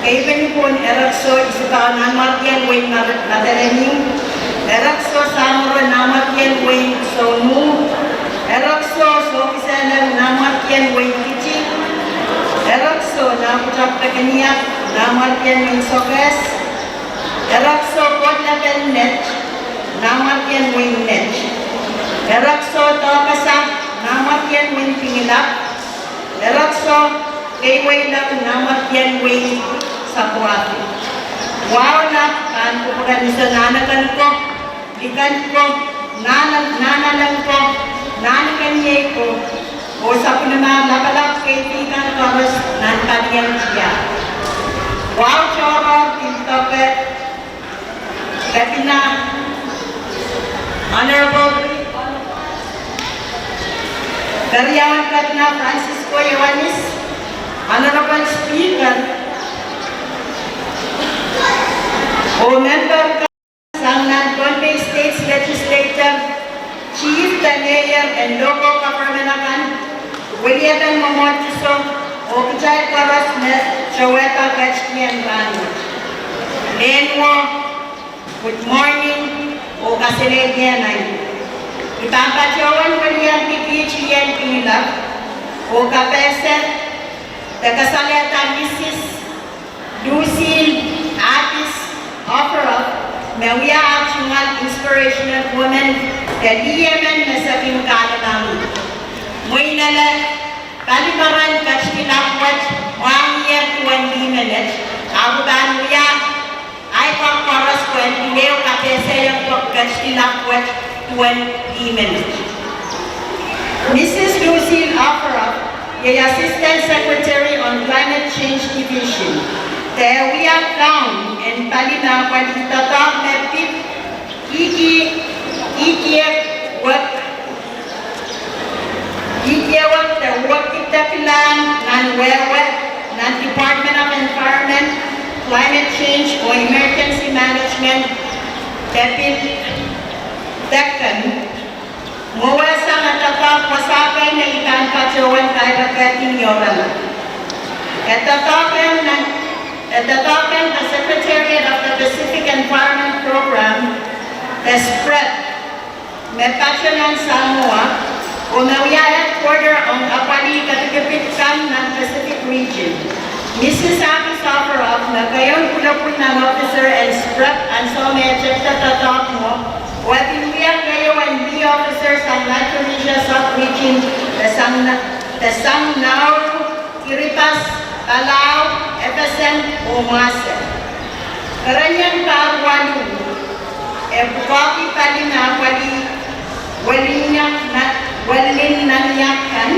Kei pwihn pohn erekiso isipahu nanmwarkien wehin Madolenihmw, erekiso samworo nanmwarkien wehin Soumwu, erekiso sohkisehnen nanmwarkien wehin Kiti, erekiso nah pwutak pekeniak nanmwarkien wehin Sokehs, erekiso Koht Lepen Net nanmwarkien wehin Net, erekiso Doakasa nanmwarkien wehin Pingelap, erekiso kei weilak nanmwarkien wehin Sapwuahfi. Wahu lap pahn kupwuren Iso Nahnken ko, Liken ko, Nahn, Nahnalek ko, Nahnkeniei ko, oh sapwellimomwi lapalap, kei kan koaros nan palien tiahk. Wahu tohrohr pil doke Kepina, Honorable Keriaun Kepina Francisco Ioanis, Honorable Speaker, oh member sang nan Pohnpei State Legislature, Chief, de Mayor en Local Government akan, weliepen mwomwohdiso, oh kitail koaros me towehda ketidien rahnwet. Mehn wo, good morning, oh kaselehlie maing. I pahn patohwan wiliandi kiht lien Pingelap, oh kapehse de kasalehda Mrs Lucille Apis Offerov, me wia ah tungoal Inspirational Woman, de lih emen me se kin kahlemengih. Mwein ele palimaran ketidilap wet mwahngih duwen lih menet, ahpw pahn wia ahi koaros pwehn pil ehu kapehsehiong ketidilap wet duwen lih menet. Mrs Lucille Offerov iei Assistant Secretary on Climate Change Division, de wia kaun en pali me apwalih doadoahk me pid ihki, ihkiwek, ihkiwek de wekidekilahn nan wehwe nan Department of Environment, Climate Change oh Emergency Management, de pil deken mwowehsang doadoahk wasa kei me I pahn patohwan kairkihdi ni oaralap. E doadoahk en nan, e doadoahk en the Secretariat of the Pacific Environment Program, the SPREP, me patoh nan Samoa, oh me wia headquarter ong apwalih kepikipik kan nan Pacific Region. Mrs Apis Offerov me keieun pwulopwul nan officer en SPREP ansou me e tehkte doadoahk mwo, oh e pil wia keieu en lih officer sang Micronesia Sub-Region, de sang Na-, de sang Nauru, Kiribati, Palau, FSM oh Mwasel. Kerenieng pahr waluh, e pwukoahki pali me apwalih Welinniak, Welinniak kan,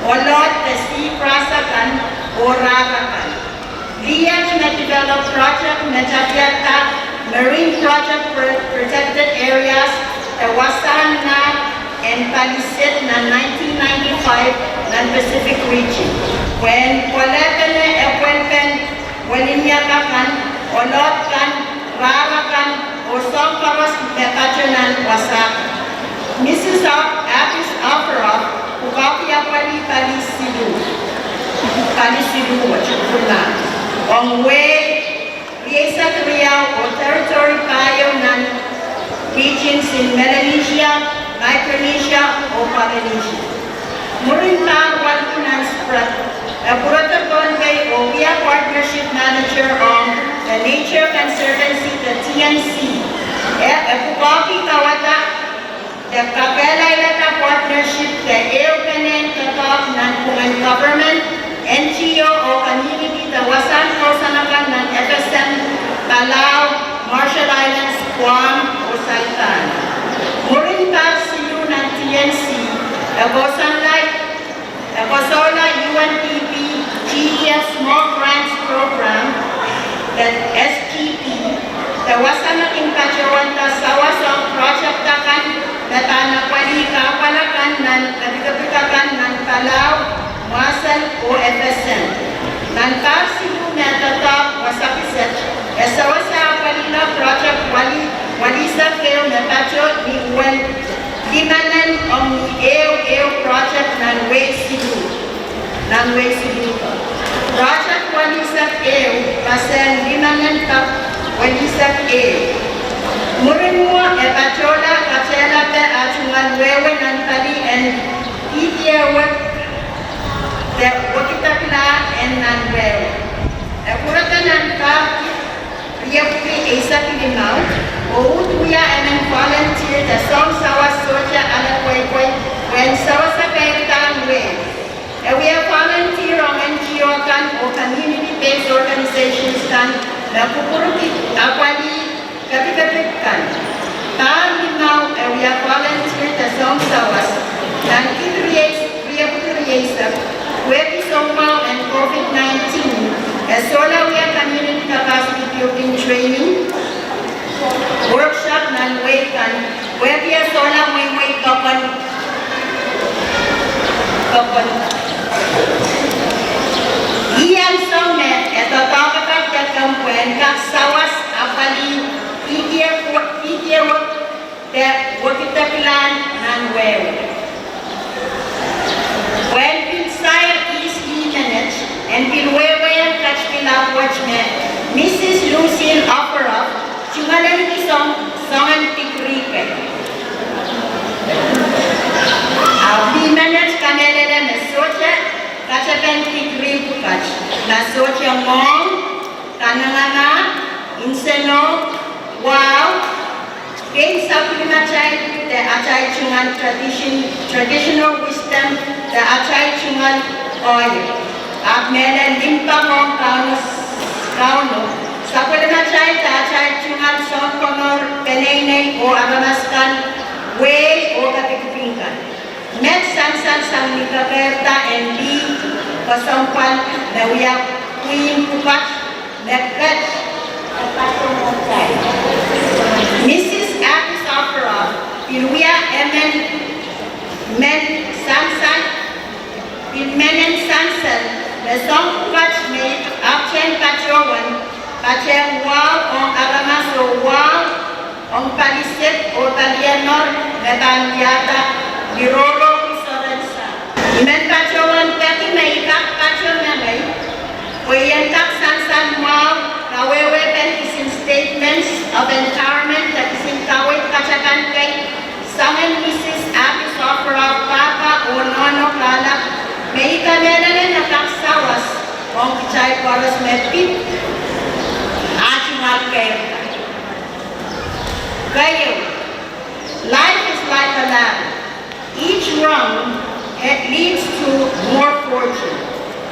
Olot de Sihk Rasa kan, oh Rara kan. Lih et me develop project me tapiada Marine Project Pro-, Protected Areas, de wasahn nah en paliset nan nineteen ninety-five nan Pacific Region. Pwehn kolehpene epwelpen Welinniak kan, Olot kan, Rara kan, oh soahng koaros me patoh nan wasa. Mrs. Apis Offerov pwukoahki apwalih pali siluh, pali siluh wet, ong wehi rieisek riau oh territory pahieu nan regions en Melanesia, Micronesia oh Polynesia. Mwurin pahr waluh nan spring, e pwurodo Pohnpei oh wia partnership manager ong the Nature Conservancy, the TNC. E, e pwukoahki kawada de kakehlailada partnership de ehupene doadoahk nanpwungen government, NGO oh community de wasahn kousoan akan nan FSM, Palau, Marshall Islands, Guam oh Saipan. Mwurin pahr siluh nan TNC, e kousoanla, e kosoula UNDP GEF Small Grants Program, de SGP, de wasa me kin patohwanda sawas ong project akan me pahn apwalih kahpwal akan nan kepikepik akan nan Palau, Mwasel oh FSM. Nan pahr siluh me doadoahk wasa kiset, e sewese apwalihla project wali, walisek ehu me patoh ni uwen limenen ong ni ehu ehu project nan wehi siluh, nan wehi siluh. Project walisek ehu, pasehng limenen kak walisek ehu. Mwurin mwo e patohla, patohlahte ah tungoal wehwe nan pali en kihdi ehu wekidekla en nan wehwe. E pwurodo nan pahr riepwiki eisek limau, oh uhd wia emen volunteer de soahng sawas sohte ale pweipwei, pwehn sewese keirdahn wehi. E wia volunteer ong NGO kan oh community-based organizations kan me kupwurki apwalih kepikepik kan. Pahr limau e wia volunteer de soahng sawas. Nan kid rieis-, riepwiki rieisek, wehwehki soumwahu en COVID nineteen, e solahr wia community capacity building training workshop nan wehi kan, wehwehki e solahr mweimwei pokon, pokon. Ih ansou me e doadoahk kak de kemp pwehn kak sawas apwalih kihdi ehu wek-, kihdi ehu wek-, de wekideklahn nan wehwe. Pwehn pil sair ihs ih menet, en pil wehwehki kat pil ahpw wet me Mrs. Lucille Offerov tungoalenki soang, soangen degree kei. Ahpw ih menet kamehlele me sohte katepen degree pwukat, ma sohte ngoang, kanengamah, nsenoh, wahu, pein sapwellimatail de atail tungoal tradition, traditional wisdom de atail tungoal ohl. Ahpw mehlel limpoak ong Kauno, Kauno, sapwellimatail de atail tungoal sounkomour, peneinei oh aramas kan, wehi oh kepikipik kan. Met sansal sang ni kakairada en lih kesempwal me wia pwihn pwukat me ket. Mrs. Apis Offerov pil wia emen men sansal, pil menen sansal me soahng pwukat me ahpwtehn patohwan, patehng wahu ong aramas oh wahu ong paliset oh paliemar me pahn wiahda ni rohrohki sorensa. I men patohwan peki me I kak patohwan mengei, pwe I en kak sansal mwahu kawehwehpen kisin statements of empowerment de kisin kaweid katapan kei soangen Mrs. Apis Offerov pahpa oh nohno kahlap me I kamehlele me kak sawas ong kitail koaros me pid ah tungoal keirda. Keieu, life is like a ladder. Each rung, it leads to more fortune.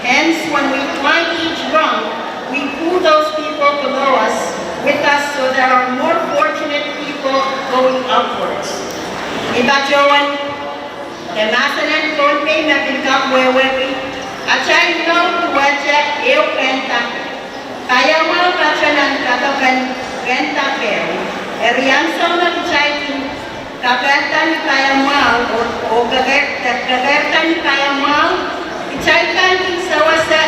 Hence, when we find it wrong, we pull those people below us with us, so there are more fortunate people going upwards. Ni patohwan de mahsen en Pohnpei me pil kak wehwehki, atail mour duwehte ehu kehntake. Paiamwahu patohwan kadoken kehntake. Eri ansou me kitail kin kakehlaka ni paiamwahu, oh, oh kekehl-, kekehlaka ni paiamwahu, kitail pahn kin sewese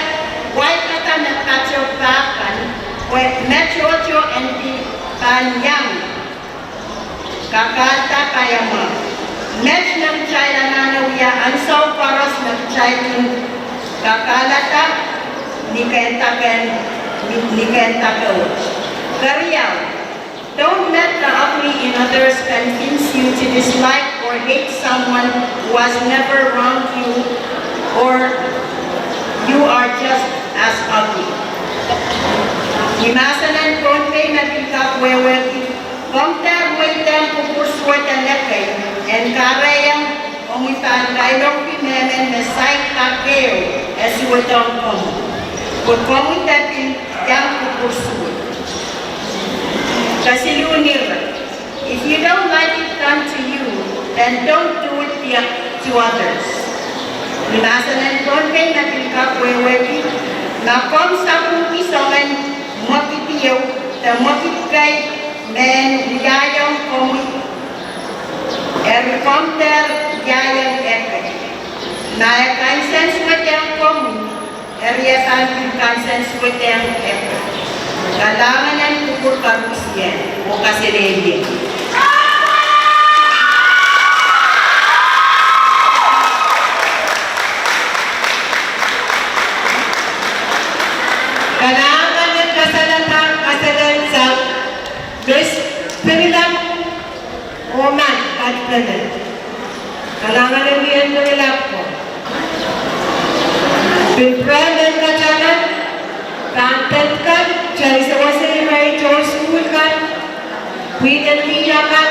waikada me patohwan pahn, pwe me tohto en pil pahn iang kakahlda paiamwahu. Met me kitail anahne wia ansou koaros me kitail kin kakahlada ni kehntake, ni, ni kehntake wet. Keriau, don't let the ugly in others convince you to dislike or hate someone who has never wronged you or you are just as ugly. Ni mahsen en Pohnpei me pil kak wehwehki, komw dehr mweidehng kupwur suwed en ekei en kahrehiong omwi pahn kailongki mehmen me saik kak ehu e suwedohng komwi, pwe komwi de pil iang kupwur suwed. Kesiluh ire, if you don't like it done to you, then don't do it the, to others. Ni mahsen en Pohnpei me pil kak wehwehki, ma komw sapwungki soangen mwekid ehu de mwekid kei me wiahiong komwi, eri komw dehr wiahiong ekei. Ma e kansensuwedehng komwi, eri e pahn pil kansensuwedehng ekei. Kalahngan en kupwur koarusie, oh kaselehlie. Kalahngan en kasalehda kaselehsang Miss Pinilap Oman Patpene. Kalahngan en Pinilap ko. Pil pwurehng mehn kataman, pahn pid kan, kitail sewese irail tohn sukuhl kan, pwihn en lih akan,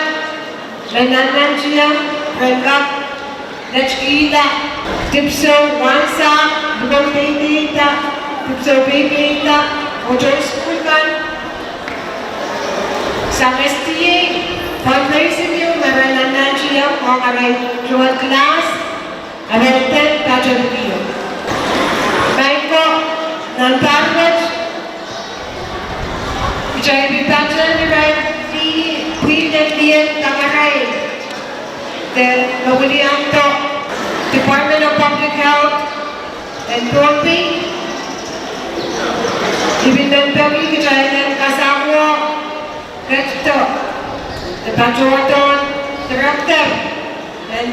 me nannantiong, ren kak netikihla dipwisou wahnsoh, luwet peipeida, dipwisou peipeida, oh tohn sukuhl kan. Sang S D A fundraising ehu me re nannantiong ong arail tohn class, arail dehr patohdo. Maing ko, nan pahr wet kitail pil patohdo irail pwihn en lih en kamarain de me wiliando Department of Public Health en Pohnpei. I pil men peki kitail en kasamwo ketido de patohdohn Director en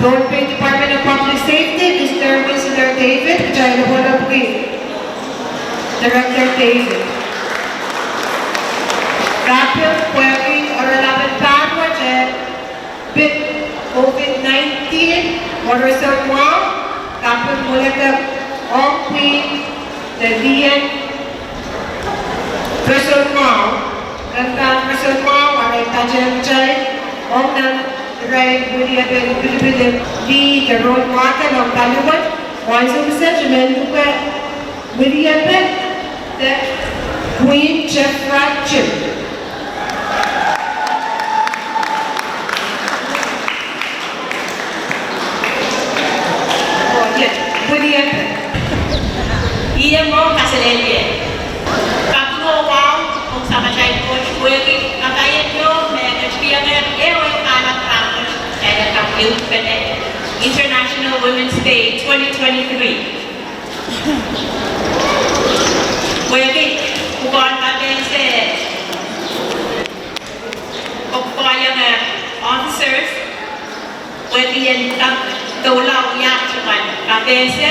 Pohnpei Department of Public Safety, Mister Winsler David, kitail en pwolopwiki Director David. Kaping pwehki oaralap en pahr wet, pil COVID nineteen, waroson mwahu, kaping mwuledek ong pwihn de lih en roson mwahu, ren pahn roson mwahu, arail patehng kitail ong nan irail wiliepen pilipil en lih de rohn wahdo ong paliwet, oh ansou kiset I men luke wiliepen de Queen Tephra Chip. Oh, yes, wiliepen. Ih mwo kaselehlie. Kaping oh wahu ong Samatail Koht pwehki kapaiahn ieu me ketikihong ehu kahlap rahnwet, Director Youth Connect, International Women's Day twenty twenty-three. Pwehki pwukoahn kapehse, pwukoahn officers, pwehki en kak doula wiahda pwukoahn kapehse,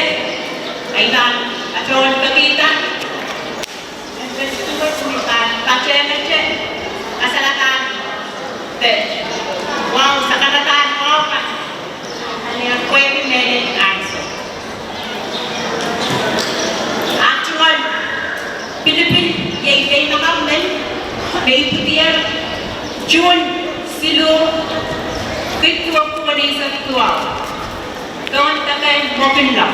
I pahn patohwan pekihda, en pil suwed me I pahn patehngete kasalehda pil wahu, sakaradahn wahu kan, a ni pwehki mehlel ansou. Ahpw tungoal pilipil iei pein makamen me ipwidier June siluh, kid duwepwuo eisek duwau, pohn deke Mokinlok.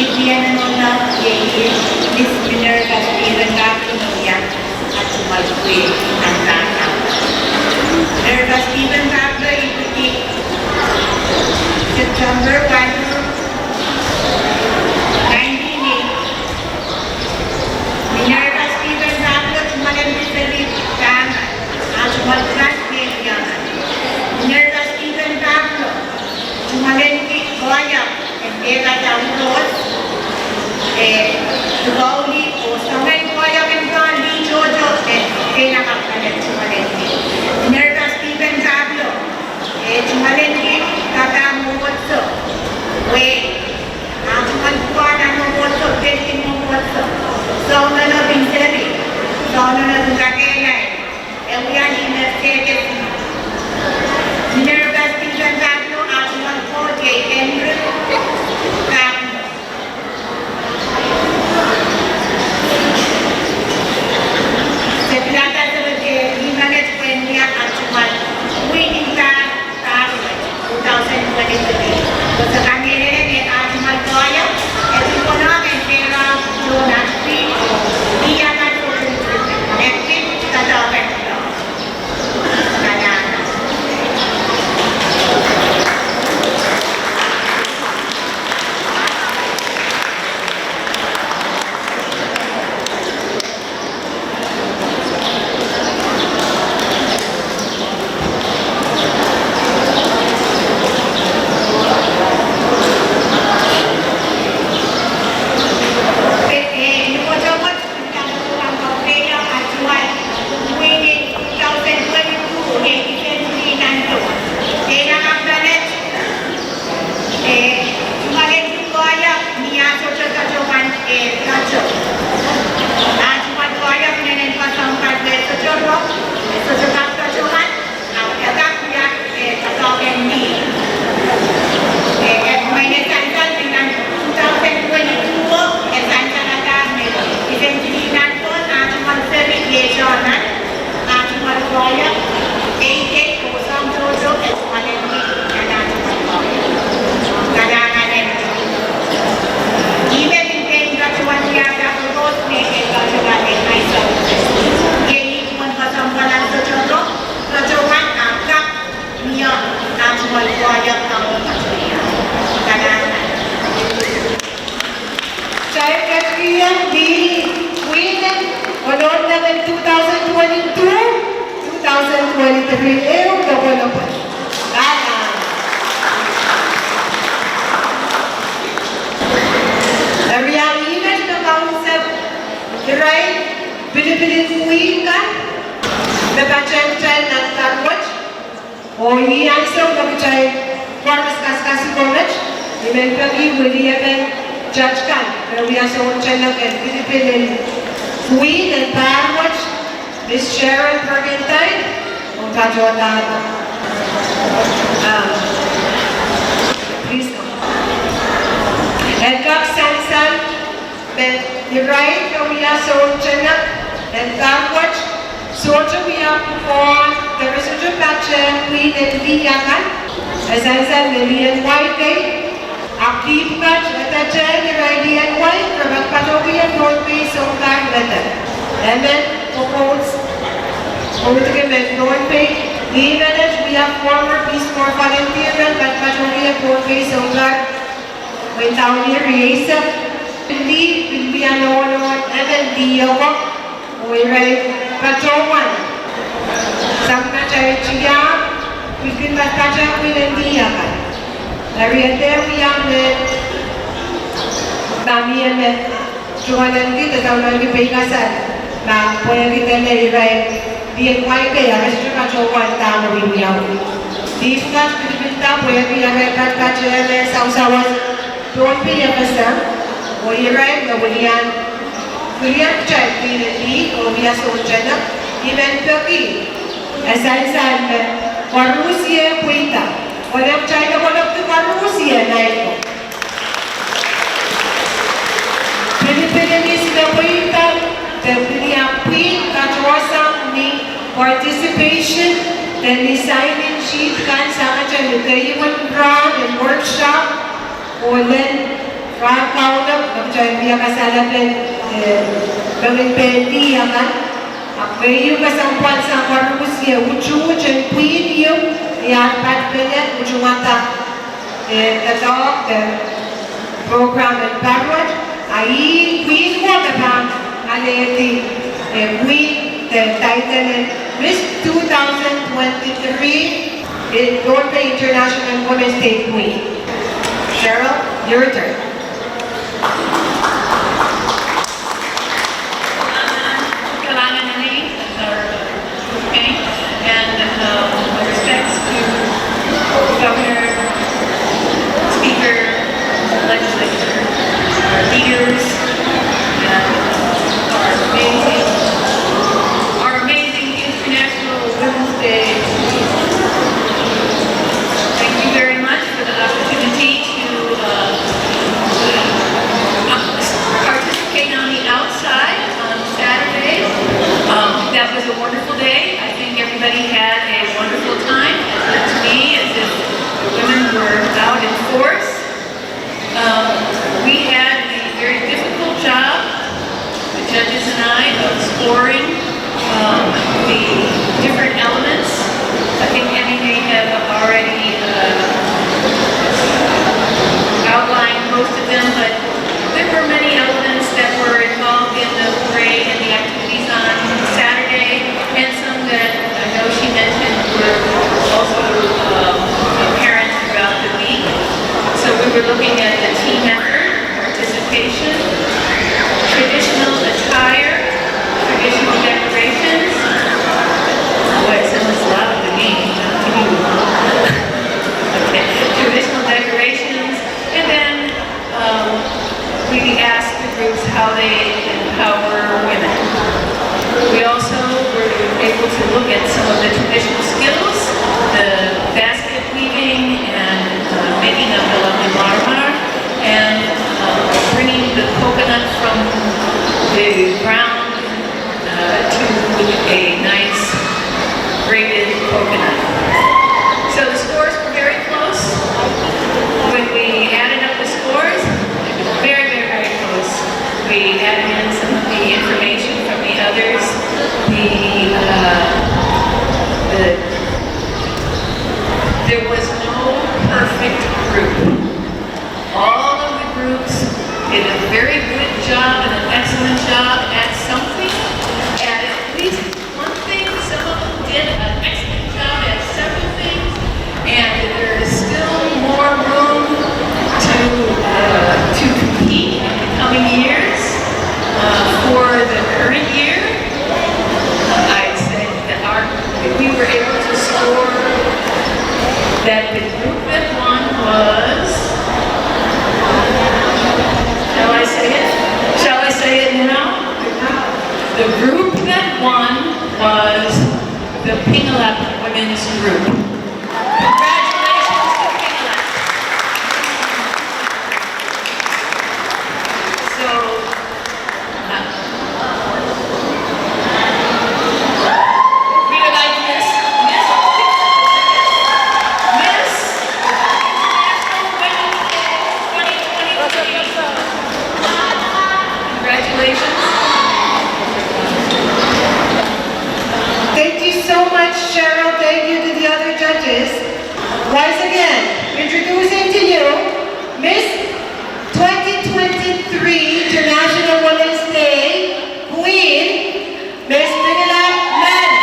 Ih pwihn en nohno iei Miss Minerva Steven Park, inou ia, a tungoal pwihn en pahpa. Minerva Steven Park, September one, nineteen eighty. Minerva Stephen Pablo, tungoalenki seri Pahma, ah tungoal pwukat me Liakan. Minerva Stephen Pablo, tungoalenki koahiek en pehkada Uros, eh, Lipouli, oh soangen koahiek en pahn lih tohto, eh, pil kak tungoalenki. Minerva Stephen Pablo, eh, tungoalenki kaka mwomwohdiso, wei, ah tungoal pwukat en mwomwohdiso, pil kin mwomwohdiso, Sounenop en Seri, Sounenop en Kakehlail, eh, wia ni Mercedes. Minerva Stephen Pablo, ah tungoal koht iei Henry Pablo. Sepilada sewese, eh, ih menet pwehn wia ah tungoal Queen in Pahn, Pahn, two thousand twenty-three. Koasoia kamehlele me ah tungoal koahiek, eh, pil konehng en pehra Donald Queen, Liakan Social Recruitment Collective, doadoahk en Eh, tungoalenki koahiek ni ah sohte patohwan, eh, patoh. Ah tungoal koahiek inenen kesempwal me sohte rong, eh, sohte kak patohwan, ah e kak wia, eh, doadoahk en lih. Eh, eh, me e sansal ni nan two thousand twenty-two, oh, e sansal akan me, eh, Evangeline Anton, ah tungoal seri, eh, John, ah tungoal koahiek, eh, eh, oh soang tohto, eh, Kitail ketikihong lih pwihn en Onoulong en two thousand twenty-two, two thousand twenty-three, ehu lopwolopwol. Eri ah inet me kaunsept irail pilipil en pwihn kan me patehng kitail nan pahr wet. Oh ih ansou me kitail koaros kasikasik met, I men peki weliepen judge kan me wia sountenek en pilipil en pwihn en pahr wet, Miss Sharon Pergentine, oh patohda. Ah, please come. En kak sansal me irail me wia sountenek en pahr wet sohte wia pwukoa de re sohte patehng pwihn en lih akan. E sansal me lih en wai kei, ahpw dihp kat e patehng irail lih en wai, re patohki ie Pohnpei sounpar medek. Emen, oh coach, oh dikemen Pohnpei, ih menet wia former Peace Corps volunteer men patohki ie Pohnpei sounpar. Wehin Daulih rieisek, lih pil wia nohno, emen lih oko, oh irail patohwan sang kitail tiahk, pil kin patpatehng pwihn en lih akan. Eri e dehr wia me, ma mie me tungoalenki de soangen peikasal, ma pwehki dene irail lih en wai kei a re sohte patohwan dahme wiwiawi. Dihp kat pilipilda pwehki irail patpatehng me sawasawas Pohnpei FSM, oh irail me wilian, wilian kitail pwihn en lih oh wia sountenek, I men peki e sansal me koarusie pweida. Kolektail e kolekti koarusie naiko. Pilipil en ihs me pweida, de pil wia pwihn katohsang ni participation, de ni sign-in sheet kan sangete ni keieun rahn en workshop, oh lel rahn kaunop, me kitail wia kasalepen, eh, mengen pehn lih akan. Ahpw keieu kesempwal sang koarusie utuht en pwihn ieu, ni ahr patpene utungada Eh, doadoahk de program en paruot, a ih pwihn wet me pahn alehdi, eh, pwihn de title en Miss two thousand twenty-three, eh, Pohnpei International Women's Day pwihn. Cheryl, your turn. Kalahngan en Pohnpei, and, um, respects to Governor, Speaker, Legislature, our leaders, and our amazing, our amazing International Women's Day. Thank you very much for the opportunity to, uh, participate on the outside on Saturday. Um, that was a wonderful day. I think everybody had a wonderful time. It looked to me as if the women were out in force. Um, we had the very difficult job, the judges and I, of scoring, um, the different elements. I think Emmy may have already, uh, outlined most of them, but there were many elements that were involved in the parade and the activities on Saturday, and some that I know she mentioned were also, um, apparent throughout the week. So we were looking at the team effort, participation, traditional attire, traditional decorations. Boy, it sounds loud to me. Okay. Traditional decorations, and then, um, we asked the groups how they empower women. We also were able to look at some of the traditional skills, the basket weaving and, uh, making of the lovely marmar, and, uh, bringing the coconut from the ground, uh, to a nice grated coconut. So the scores were very close. When we added up the scores, it was very, very, very close. We added in some of the information from the others. The, uh, the, there was no perfect group. All of the groups did a very good job and an excellent job at something, at, at least one thing. Some of them did an excellent job at several things, and there is still more room to, uh, to compete in the coming years, uh, for the current year. I'd say that our, we were able to score that the group that won was, shall I say it? Shall I say it now? The group that won was the Pingelap Women's Group. Congratulations to Pingelap. So, uh, we would like Miss, Miss, Miss International Women's Day twenty twenty-three. Congratulations. Thank you so much, Cheryl. Thank you to the other judges. Once again, introducing to you Miss twenty twenty-three International Women's Day Queen, Miss Pingelap Mani.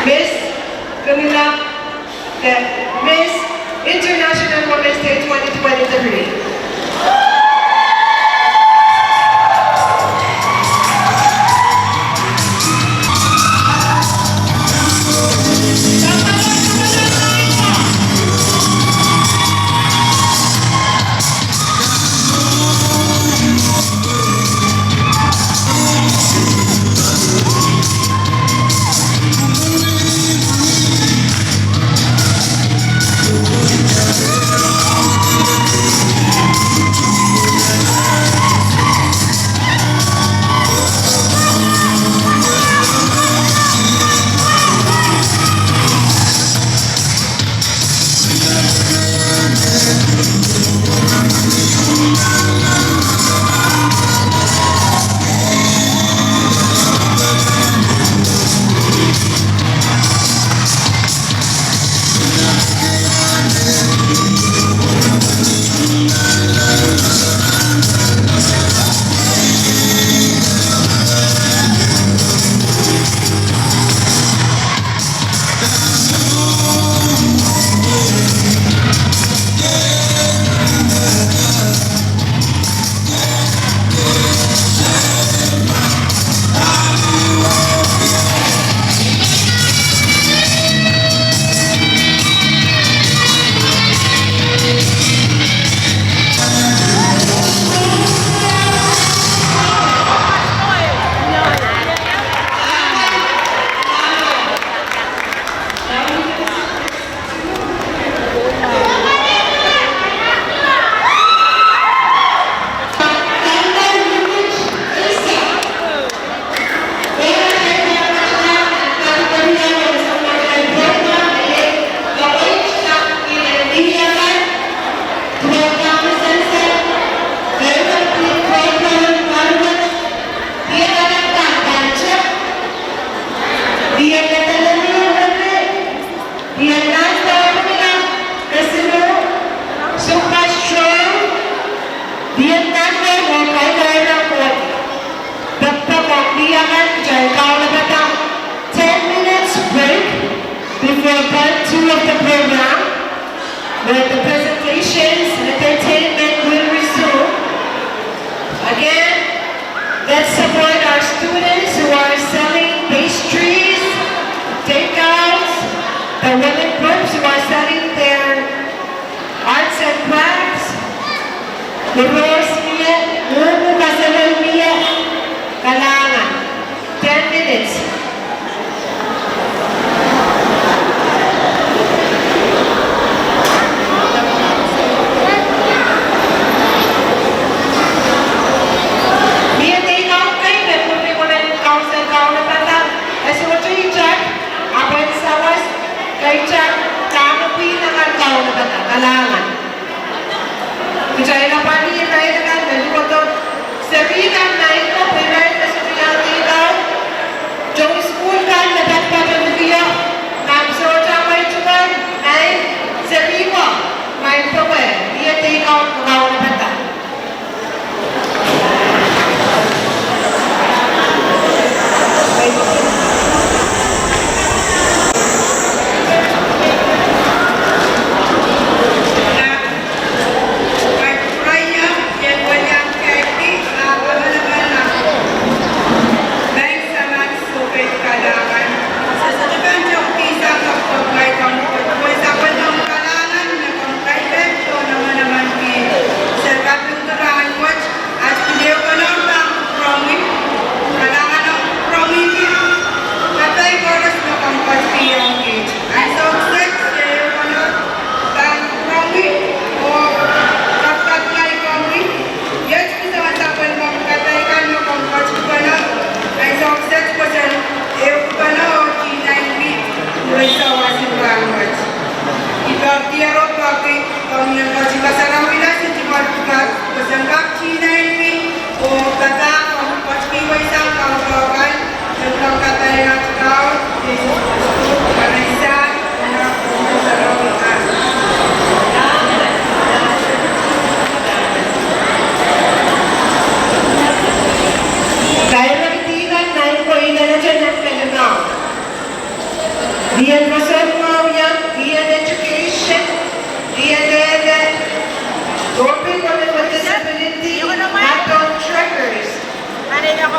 Miss Pingelap, the Miss International Women's Day twenty twenty-three. When the presentations and entertainment will resume, again, let's support our students who are selling pastries, takeouts, the women groups who are selling their arts and crafts. Koaros mie, mwohmw kaselel mie, kalahngan. Ten minutes. Mie takeout kei me pwurehng women council kaunopada, e sohte itar, ahpw e sawas, keitar, dahme pwihn akan kaunopada, kalahngan. Kitail apwalih irail akan me lukodo seri kan maing ko, pwe irail me sohte iang takeout. Towe sukuhl kan me patopato likio, ma sohte amwail tuhwong, maing, seri ko, maing pwe, mie takeout me kaunopada. At pil ehu konohla pahn kupwuromwi, kalahngan ong kupwuromwi, kapai koaros me komw ketikihong kiht. Ansou kiset se ehu konohla pahn kupwuromwi oh kapakapinga komwi. Iet kisin sapwellimomwi kapai kan me komw ketikihong. Ansou kiset pwoson ehu konohla oh tinainki, pwoson wasa pahn wet. I pahn diaro pahki, komw iang ketikihong sarawi lasi di mwarkipar, pwoson kak tinainki, oh papah, komw ketikihwei sang kaun lokal, me komw kapai nahtkau, Sises Kristus, Mareisa, oh nan Koht Sarawi kan. Kairkihdi kan maing ko, inenen nan me limau. Ni en roson mwahu iang, ni en education, ni en lehde, Pohnpei Women with Disability, Naton Trekkers,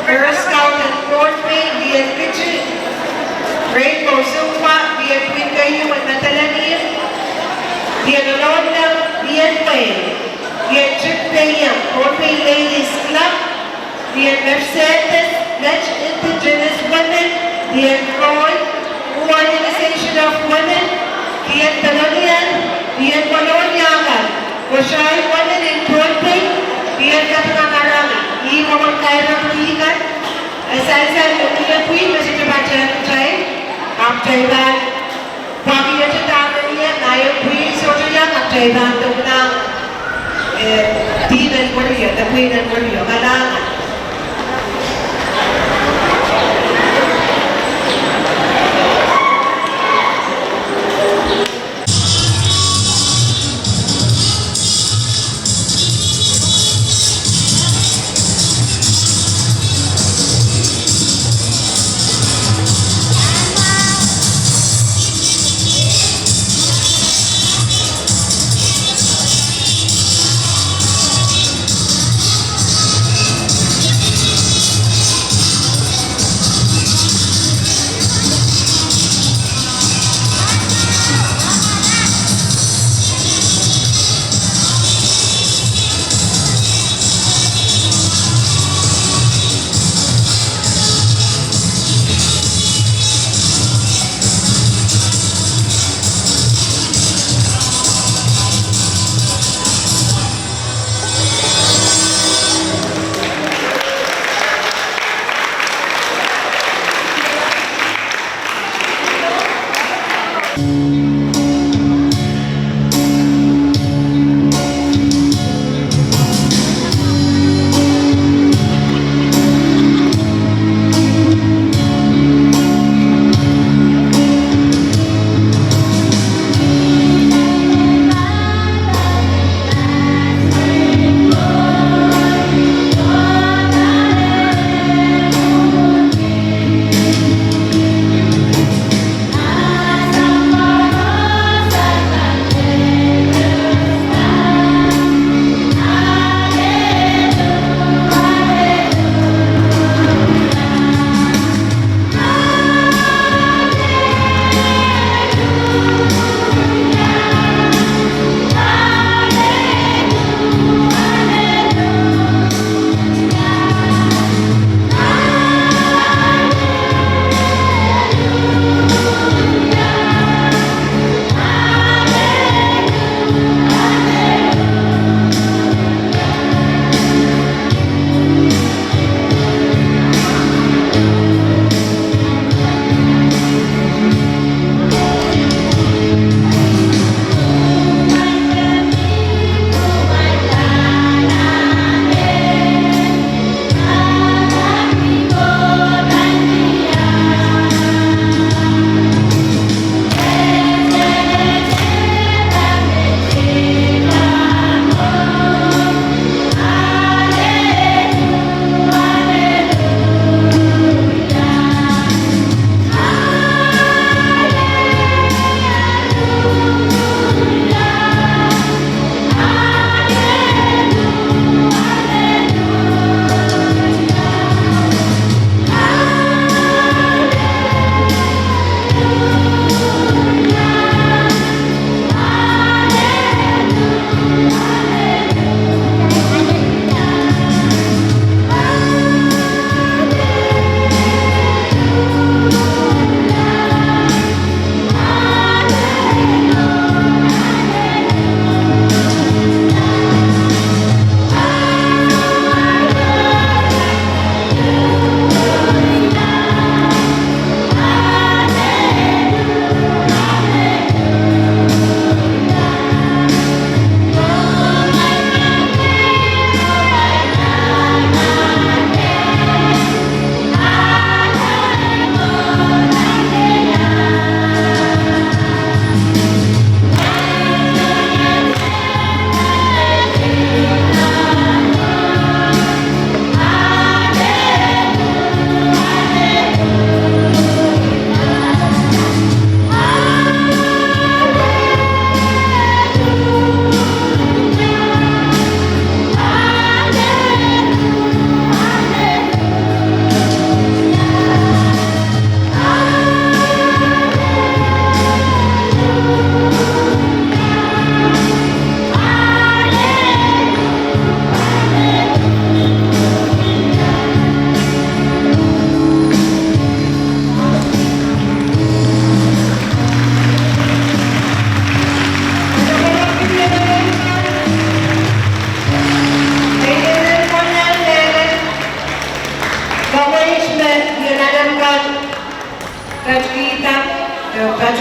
Girl Scout en Pohnpei, ni en kitin, Rainbow Zumba, ni en pwihn keieu en Madolenihmw, ni en Onoulong, ni en wehi, ni en Tikpeiong, Pohnpei Ladies Club, ni en Mercedes, Met Indigenous Women, ni en Roy, Organization of Women, ni en Pelelian, ni en Kolonia kan, Koshai Women in Pohnpei, ni en Kapinga Marangi, ih mwomwen kairkihdi kan, e sansal me mie pwihn me sohte patehng kitail, ahpw kitail pahn pwakihete dahme mie, ma e pwihn sohte iang, kitail pahn doula, eh, dihp en mwurio, de pwihn en mwurio, kalahngan.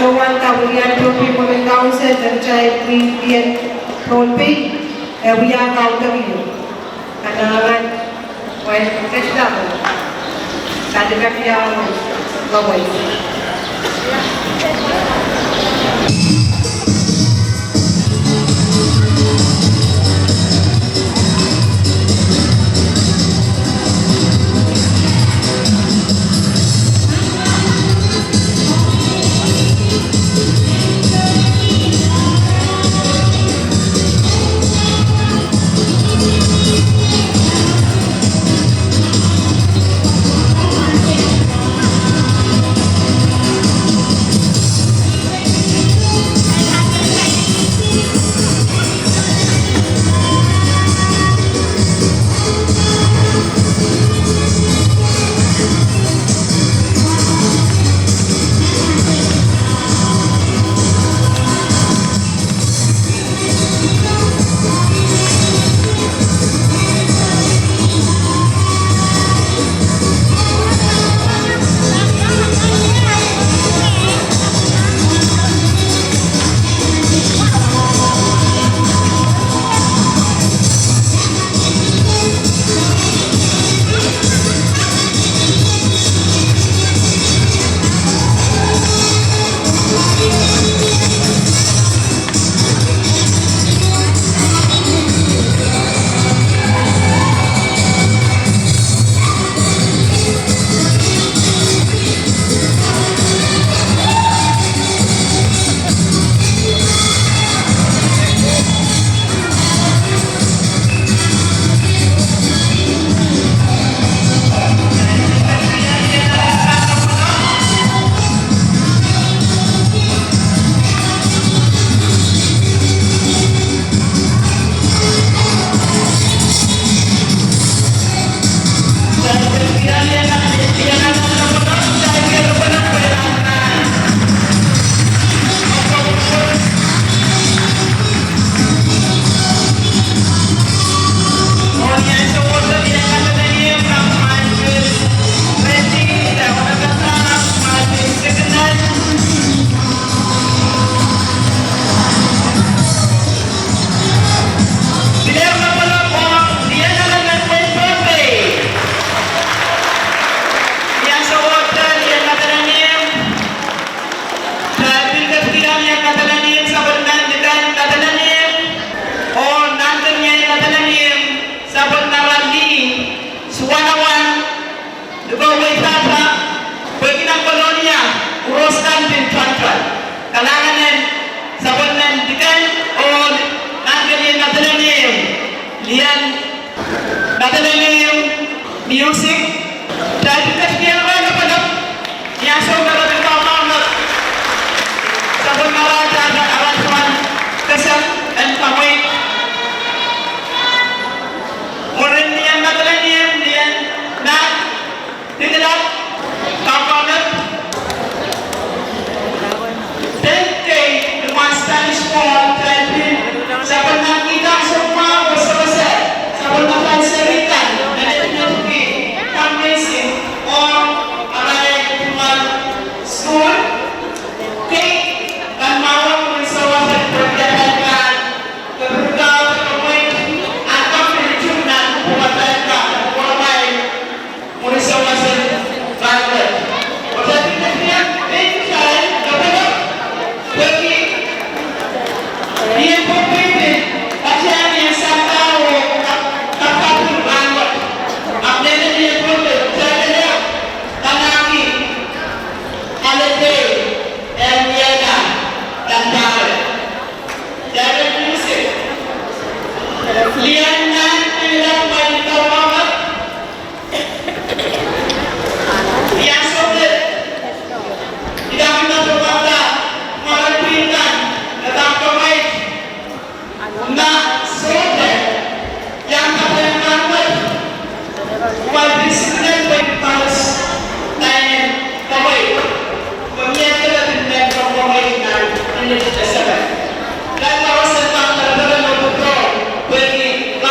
Wanda William Topi, Women Council, Director, P P N, Pohnpei, eh, wia kaudok ieu. Kalahngan, well, kalahngan. Kalahngan, kalahngan. Tail pil ketikihong Lian Ngataleni, sapwellimen Likan Ngataleni, oh Nanken Iei Ngataleni, sapwellimen Ralli, Suwanawan, Likouwei Tata, pwehki nan Kolonia, koaros kan pil toantoan. Kalahngan en sapwellimen Likan oh Nanken Iei Ngataleni, Lian Ngataleni, music, tail pil ketikihong Lian Ngataleni, ni ansou me re pil kaukaunop, sapwellimen Ralli, Ralli Suwan, kesempwal en kamweid. Mwurin Lian Ngataleni, Lian Nat, Pidilap, kaukaunop. Tengkei, limwahn Spanish Wall, tail pil, sapwellimen Kitan Sokma, wesewesen, sapwellimen Faiserikan, Menet Netki, fundraising, oh, arail tungoal sukuhl, kei, kan mwahu, mwurin sewese, pwehki atail pahn, kepirka, kamweid, ahpw pil itung nan, pwukat atail kan, pwukat arail, mwurin sewese, rahnwet. Wasa tikitik, pil kitail, kapelek, pwehki, ni en pwopwipin, katiar ni en sampah oh, kap-, kapakap rahnwet. Ahpw lel ni en pwopwipin, kitail lel, kanahki, holiday, en Iena, Lantare. Director music, Lian Nat, Pidilap, Main Kaukaunop. Lian Sohte, Idakina Topata, Maran Pinkan, Nadam Kamait, Una Sohte, Iang Kapelen Rahnwet, Kual Pisikinen Pweit Paus, Nainen Kamait, Komiet Keletin Men Kamait, Nan Init Desemba. Nan Paus en Pang Kelepen Loputo, Pwehki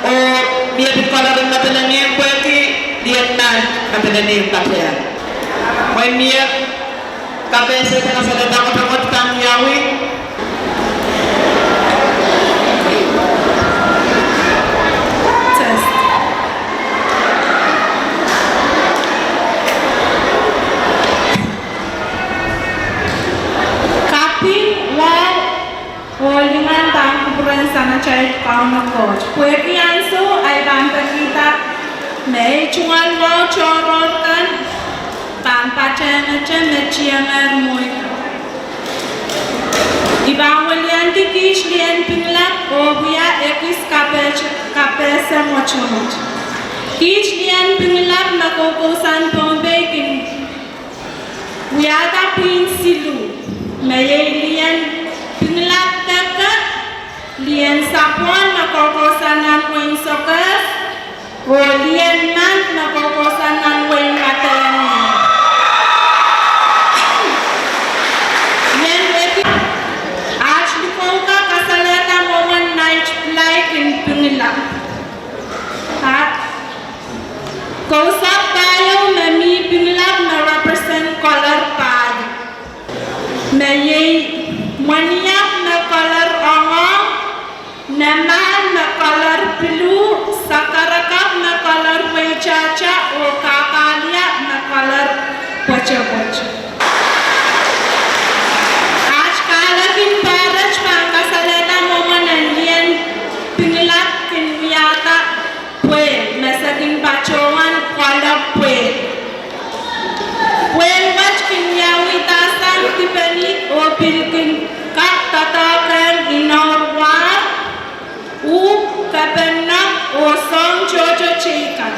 Oh mie pil colour en medelenihmw pwehki lien mehn medelenihmw kapehd. Mwein mie kapehse de kasalehda koapworopwor pahn wiawi. Test. Kaping, wow. Oh lingan pahn kupwuren Samatail Kauno Koht. Pwehki ansou ahi pahn pekihda me ei tungoal wahu tohrohr kan pahn patehngete me tiengehr mwohn. I pahn weliandi kiht lien Pingelap oh wia ekis kapehse mwotomwot. Kiht lien Pingelap me koukousoan Pohnpei kin wiahda pwihn siluh, me iei lien Pingelap Keke, lien Sapwohn me koukousoan nan wehin Sokehs, oh lien Mand me koukousoan nan wehin Madolenihmw. Ien wehwehki aht likou ka kasalehda mwomwen nait pilai kin Pingelap. Ahpw kousapw pahieu me mi Pingelap me represent colour pahieu, me iei mweniap me colour ongong, nemahn me colour puluh, sakarakap me colour weitahta, oh kahkahlia me colour pwetepwet. Aht kahlek en pahret pahn kasalehda mwomwen en lien Pingelap kin wiahda pwehl, me se kin patohwan colour pwehl. Pwehl wet kin wiawihda sang dipeni oh pil kin kak doadoahk ong inour war, uhk, kepenlahng oh soahng tohto teikan.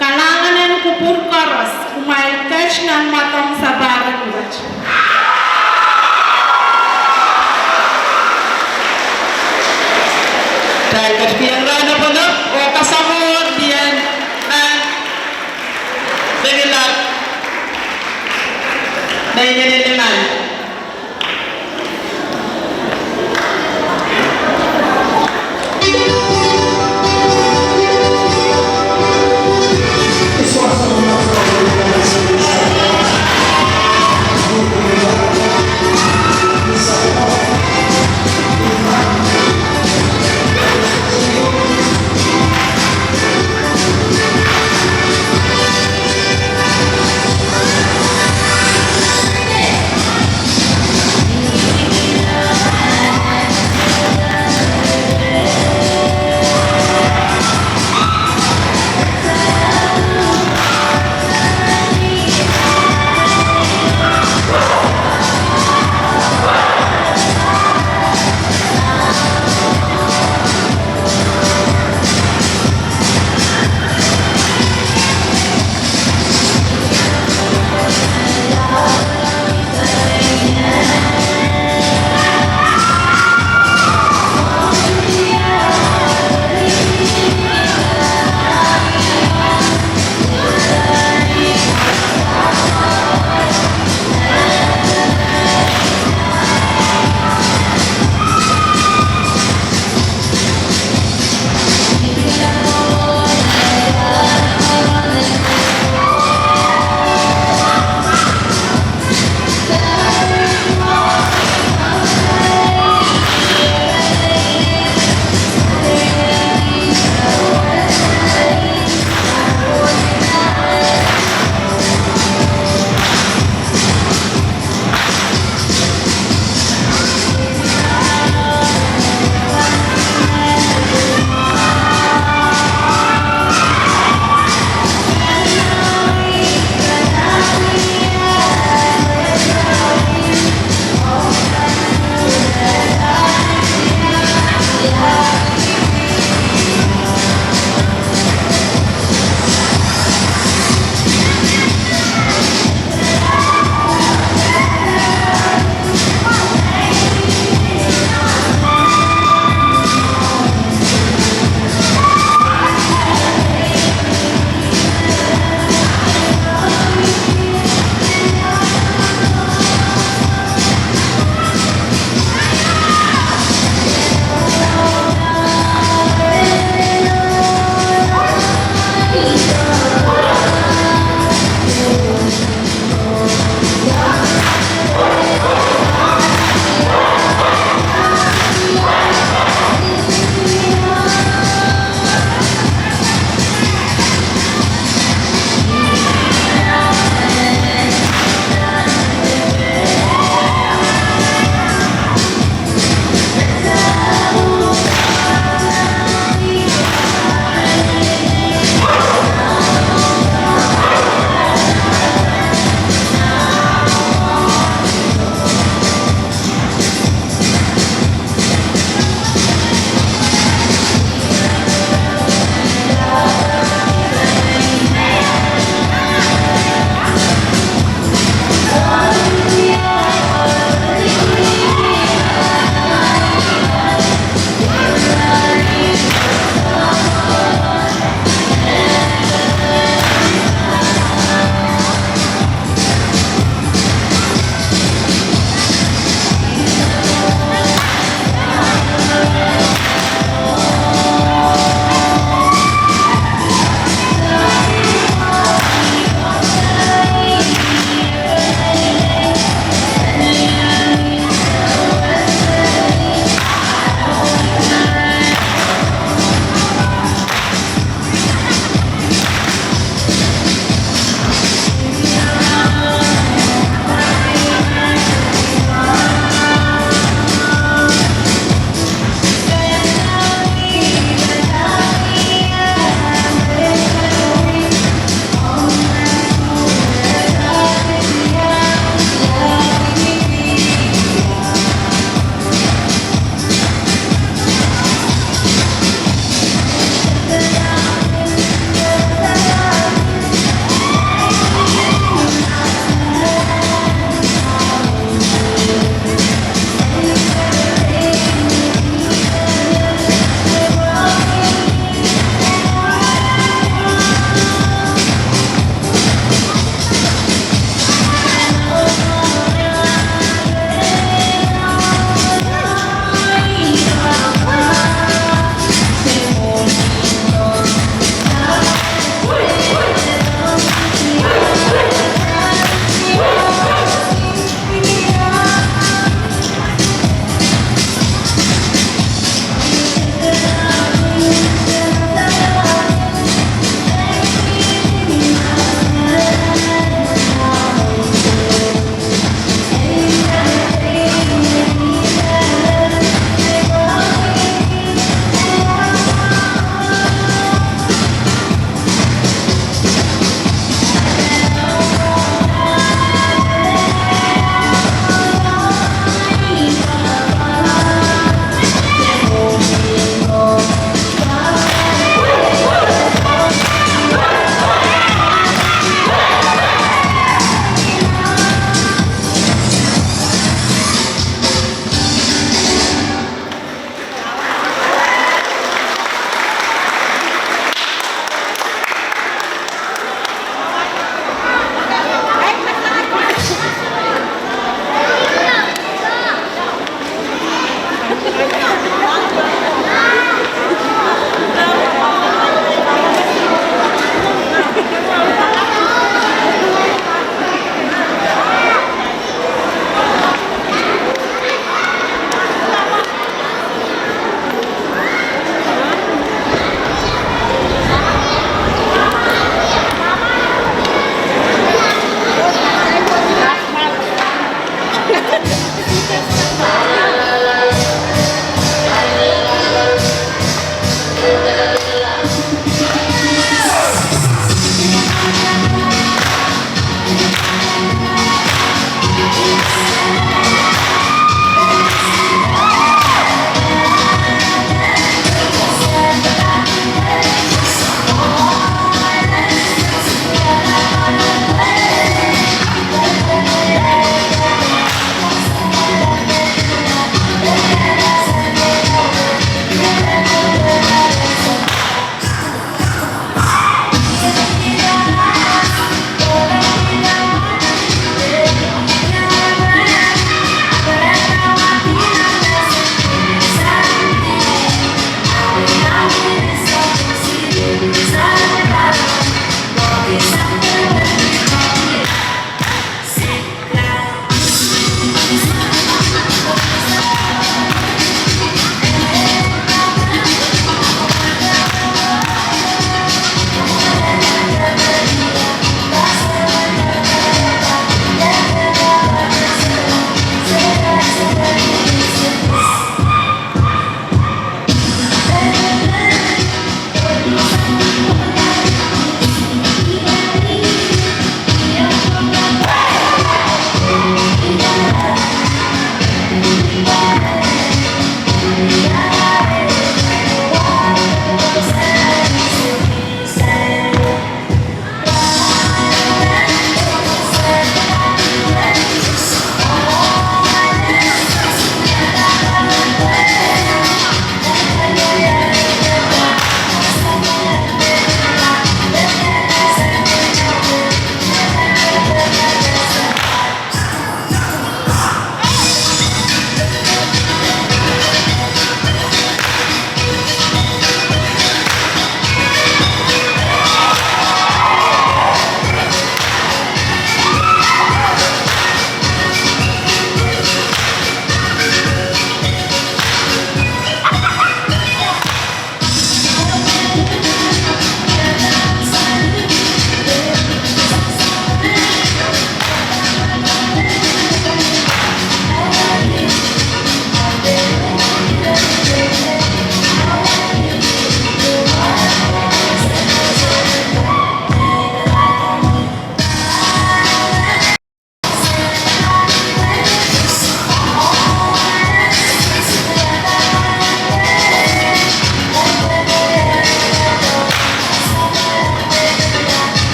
Kalahngan en kupwur koaros, kumwail ket nan mwadong sapahrek wet. Kitail ketikihong irail lopwolop oh kasamwohdi en, eh, Pingelap, me inenen lingan.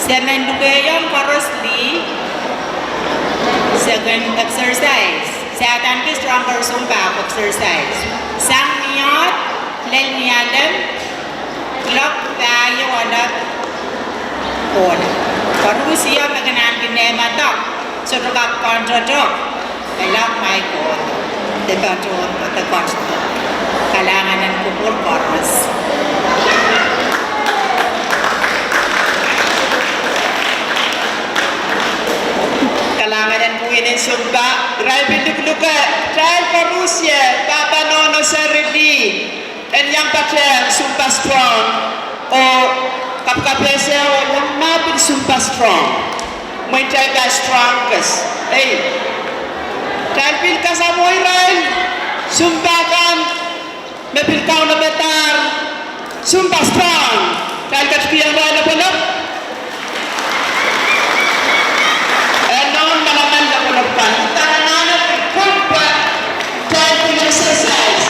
Se men lukehiong koaros lih, se kin exercise. Se adaneki stronger Zumba exercise. Sang ni ohl, lel ni alem, kilok pahieu, ohl, ohl. Koaros lih me kin ahneki nehmadahr, sohte kak kondodo. Elak mai ko, de patohwan de kot. Kalahngan en kupwur koaros. Kalahngan en pwihn en Zumba, irail pil lukluke, kitail koaros, pahpa, nohno, seri lih, en iang patehng Zumba Strong, oh kapakapehse oh iang mah pil Zumba Strong. Mwein kitail strong kes. Ei, kitail pil kasamwo irail Zumba kan me pil kaunopada Zumba Strong. Kitail ketikihong irail lopwolop. E nohn manaman lopwolop kan. Kalahngan en kupwur, kitail pil exercise.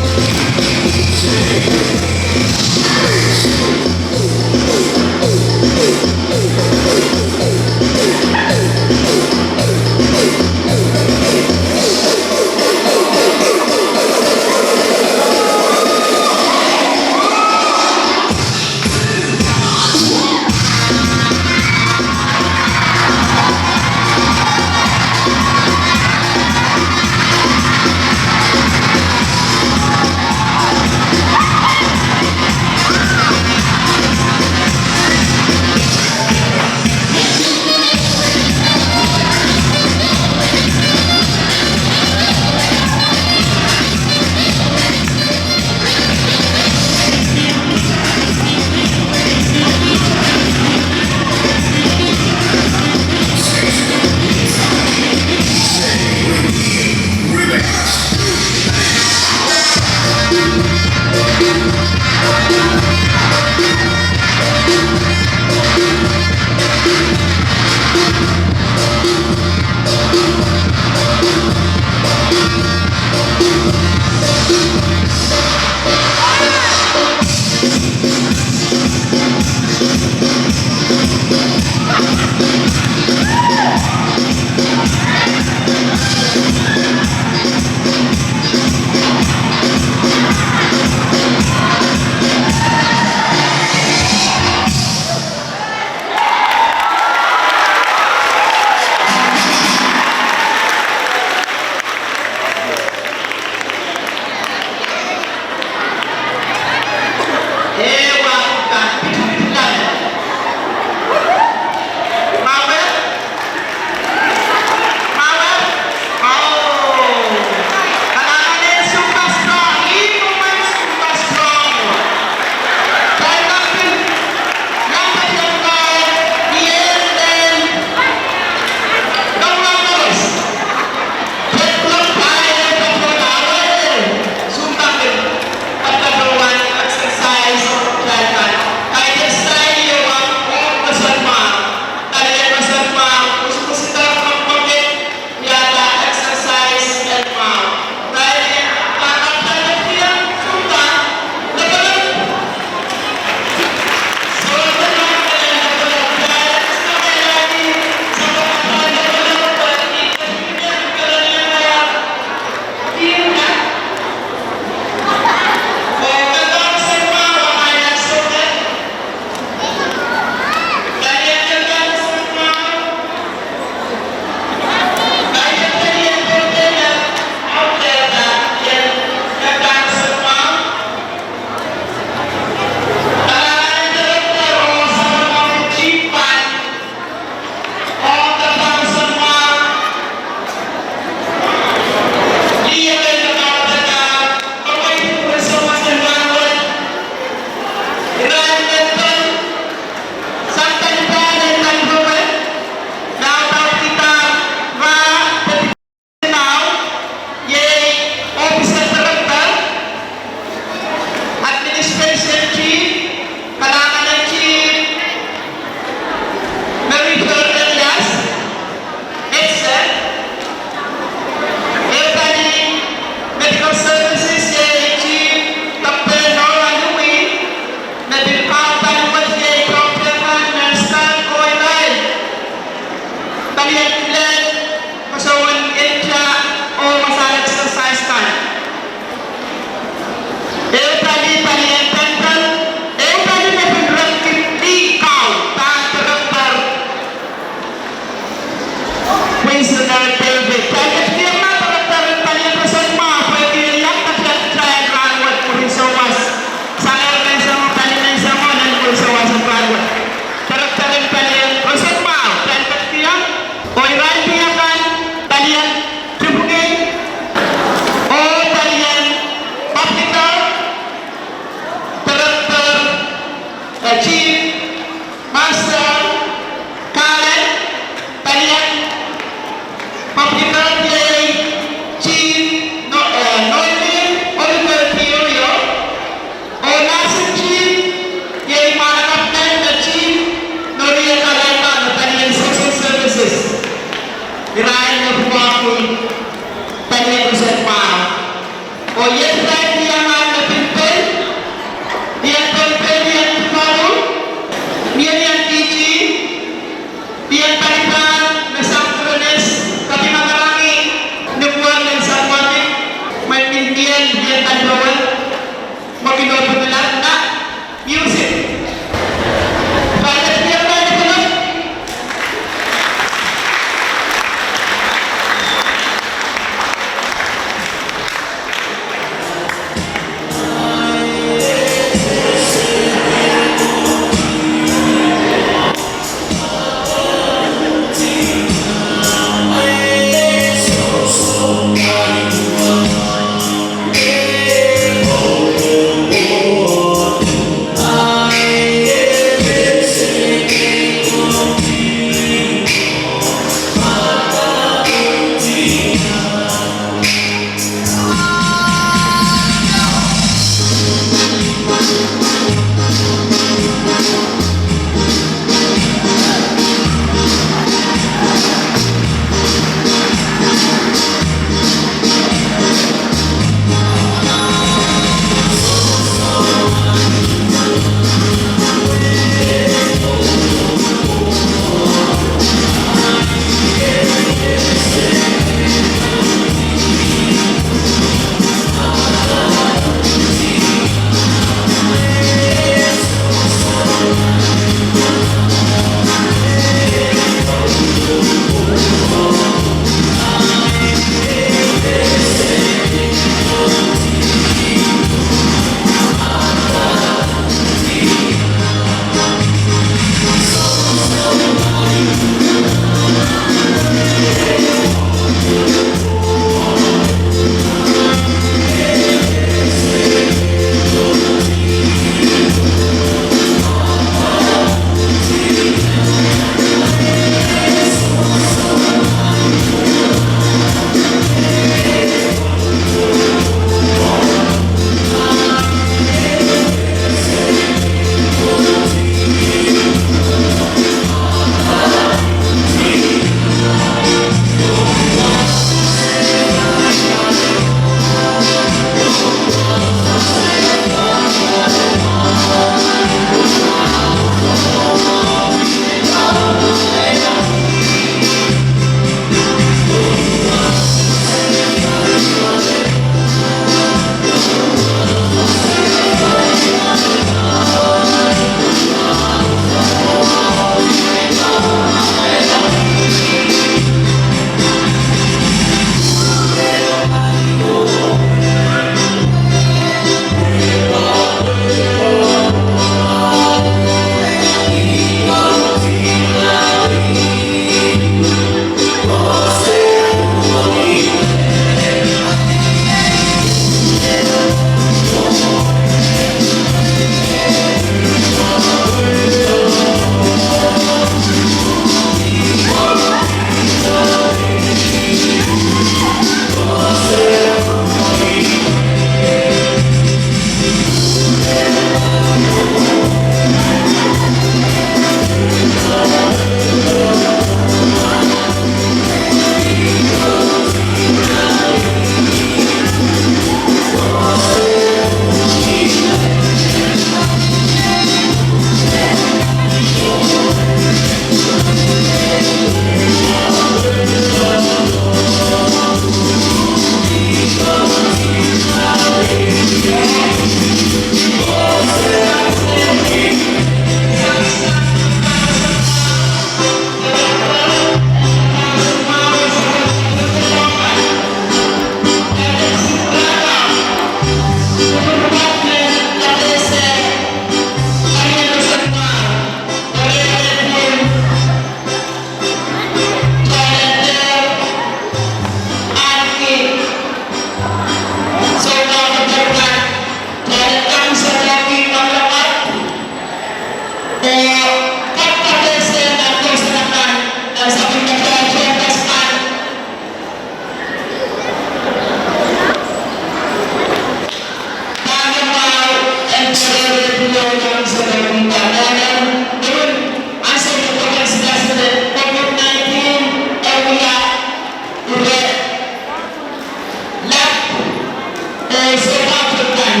Sohte kan.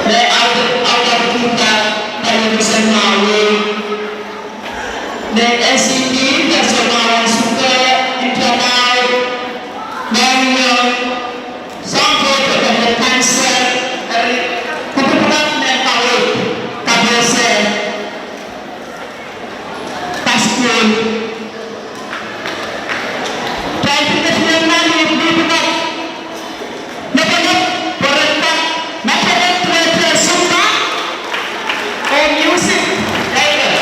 Me audaudkihda television mwahu. Me N C D, me soangen suke, internet, me soang kohdo me cancer, eri kupwukupwuk me kaweid, kapehse, pastor. Twenty twenty-one, me pwukat, me pwukat, pwukat, me pwukat, pwukat, sumba, oh, music, later.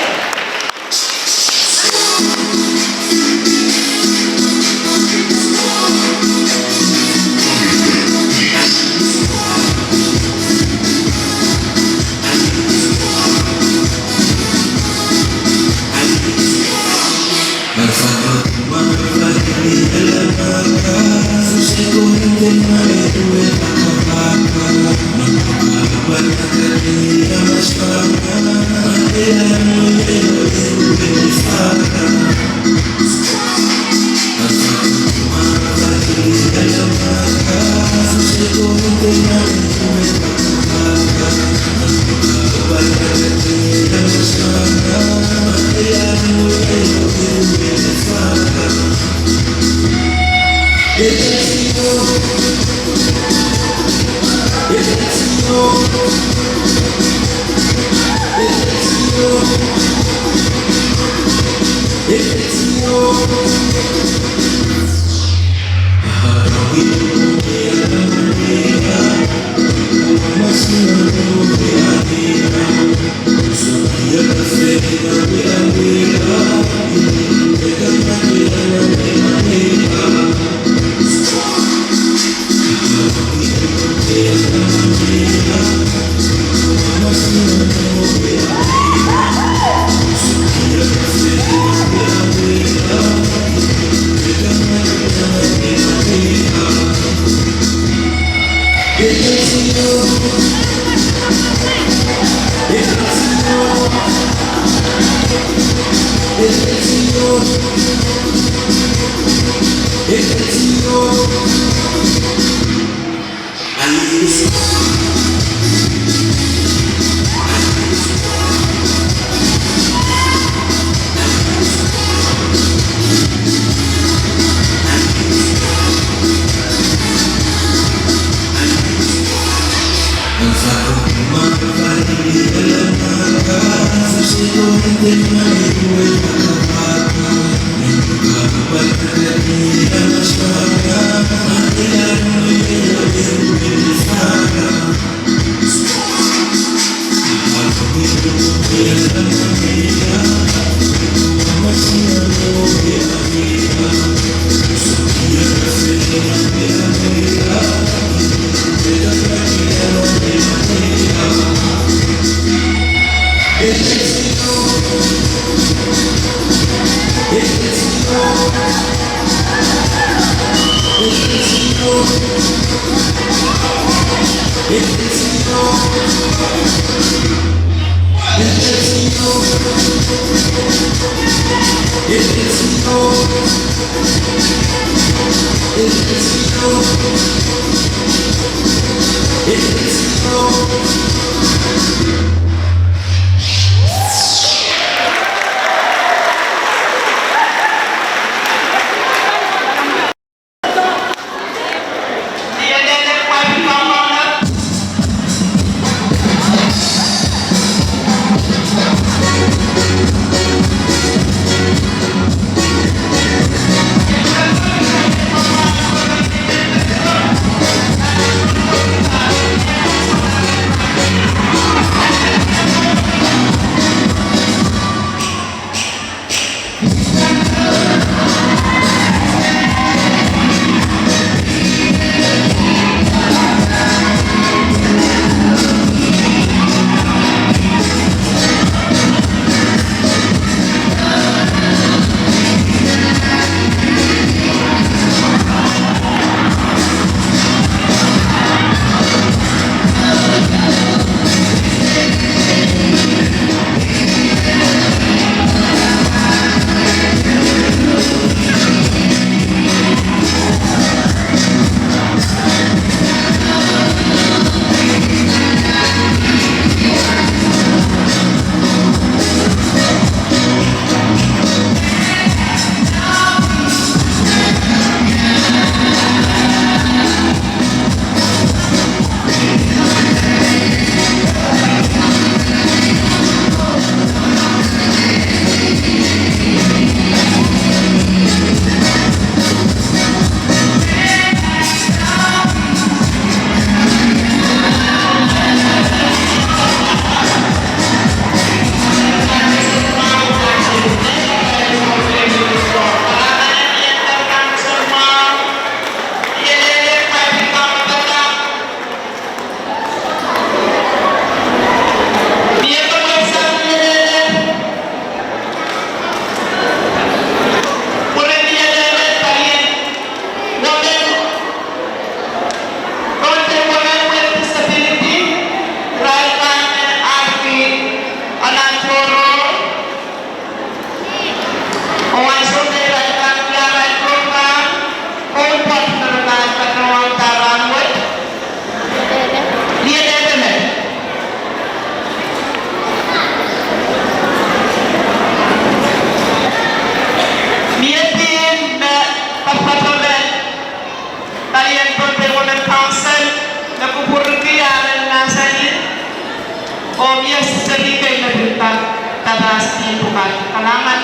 Oh mie seri kei me pil kak, kak pahs pil pwukat. Kalahngan.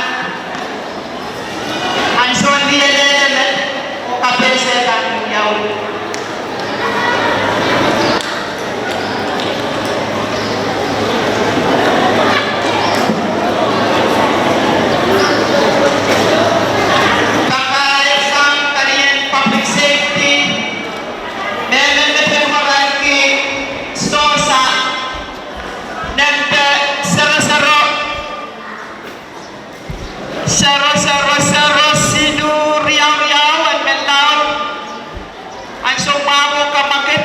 Ansoun lielehla, oh kapehse kan iau. Kakairkihong palien public safety, mehmen me pil waranki SOSA, nempe sero sero, sero sero sero siluh riau riau en Menlau, ansou mwahu oh kamwakid.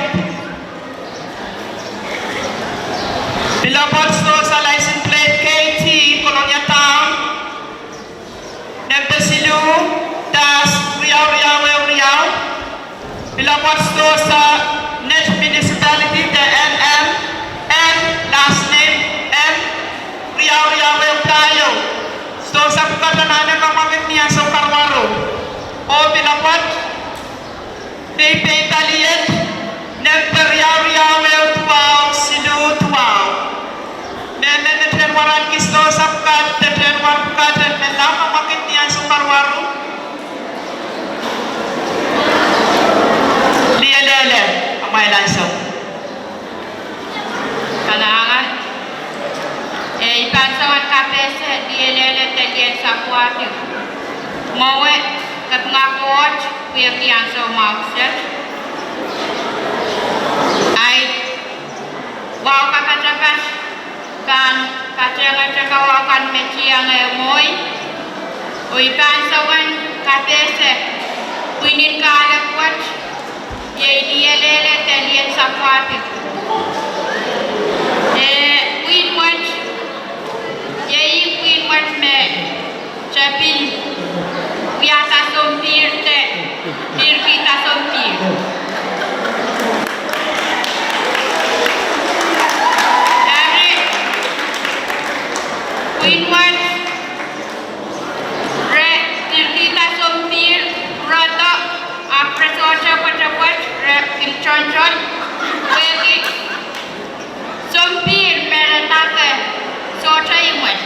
Pil apwoat SOSA license plate K T, Kolonia Town, nempe siluh, dahs riau riau ehu riau. Pil apwoat SOSA Net Municipality de N M N, last name M, riau riau ehu pahieu. SOSA pwukat anahne kamwakid ni ansou karuwaru. Oh pil apwoat Pei pei paliet, nempe riau riau ehu duwau siluh duwau. Mehmen me pil waranki SOSA pwukat, pil waranki pwukat en Menlau, kamwakid ni ansou karuwaru. Lielehla, amwail ansou. Kalahngan. Eh, I pahn song en kapehse lielehla de lien sapwuhadi mwowe, kapinga Koht pwehki ansou mwahu kiset. Ahi wahu kapatapat kan, patehngete ka wahu kan me tiange mwohi. Oh I pahn song en kapehse pwihnen kahlap wet, iei lielehla de lien sapwuhadi. Eh, pwihn wet, iei pwihn wet me tepin wiahda sompihr de pirkihda sompihr. Eri, pwihn wet re pirkihda sompihr, re do, ahpw re sohte pwetepwet, re kin tohntohn, pwehki sompihr me re dake sohte imwet.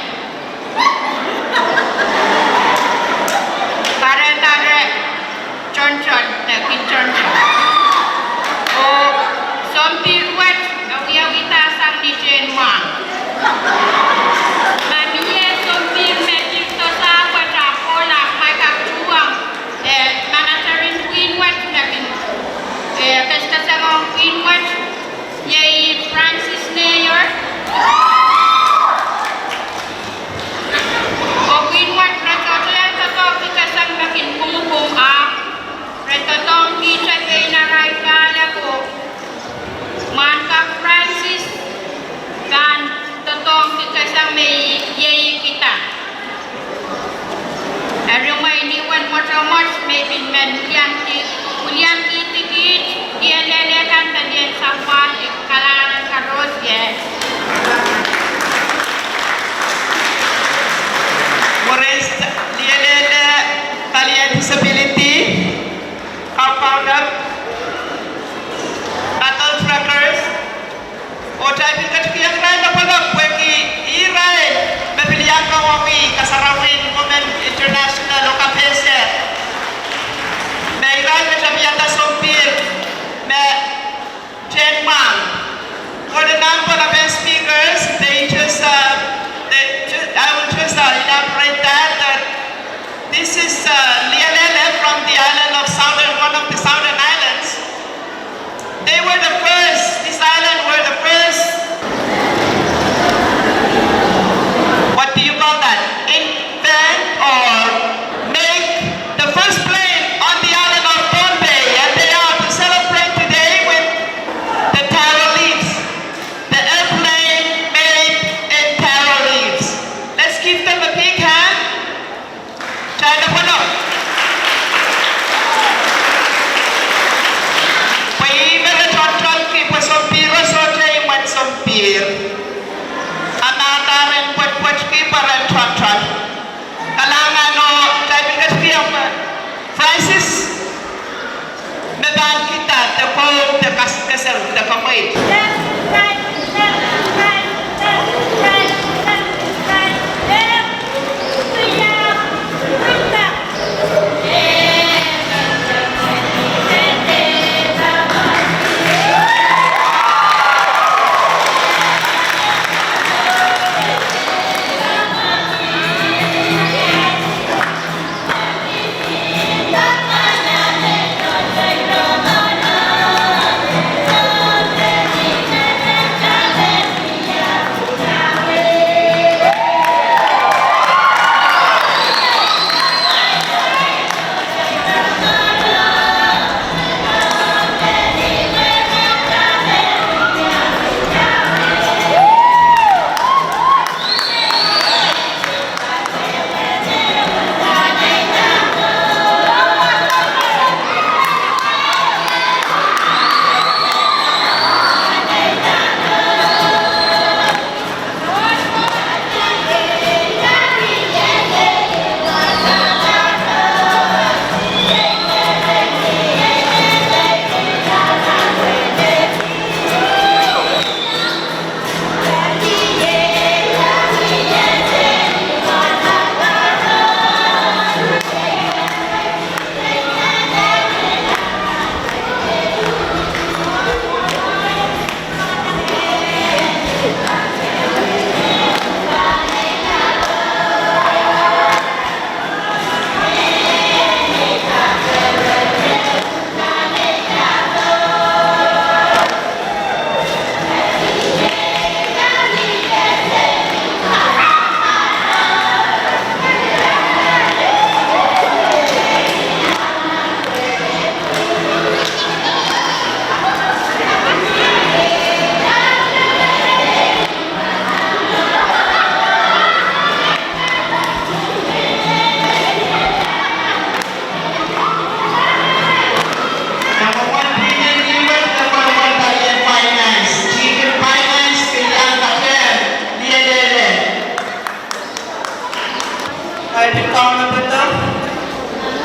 Kahrehda re tohntohn, de kin tohntohn. Oh sompihr wet e wiewidahsang ni tehn mwahng. Ma mie sompihr me pil dohsang wet ahpw kohla, ma I kak tuhwong, eh, manager en pwihn wet me kin, eh, keskesengohng pwihn wet, iei Francis Neyor. Oh pwihn wet re sohte iang doadoahngki keseng me kin pwungupwung, ahpw re doadoahngkihte pein arail kahlap. Mwahnakapw Francis pahn doadoahngki keseng me I iekihda. Eri mwein I wen mwotomwot me I pil men wiliamki, wiliamkihdi kiht lielehla kan de lien sapwuhadi. Kalahngan koaros, ie. Mwurin lielehla palien disability, co-founder, Athol Trekkers, oh kitail pil ketikihong irail lepwelep pwehki irail me pil iang kawauwih kasarawi en Women International oh kapehse me irail me tapihada sompihr me tehn mwahng. Kohla nan pwehn speakers, they just, uh, they ju-, I will just, uh, elaborate that, that this is, uh, lielehla from the island of Southern, one of the Southern Islands. They were the first, this island were the first, what do you call that? Invent or make the first plane on the island of Pohnpei, and they are to celebrate today with the taro leaves, the airplane made in taro leaves. Let's give them a big hand. Kitail en pwunod.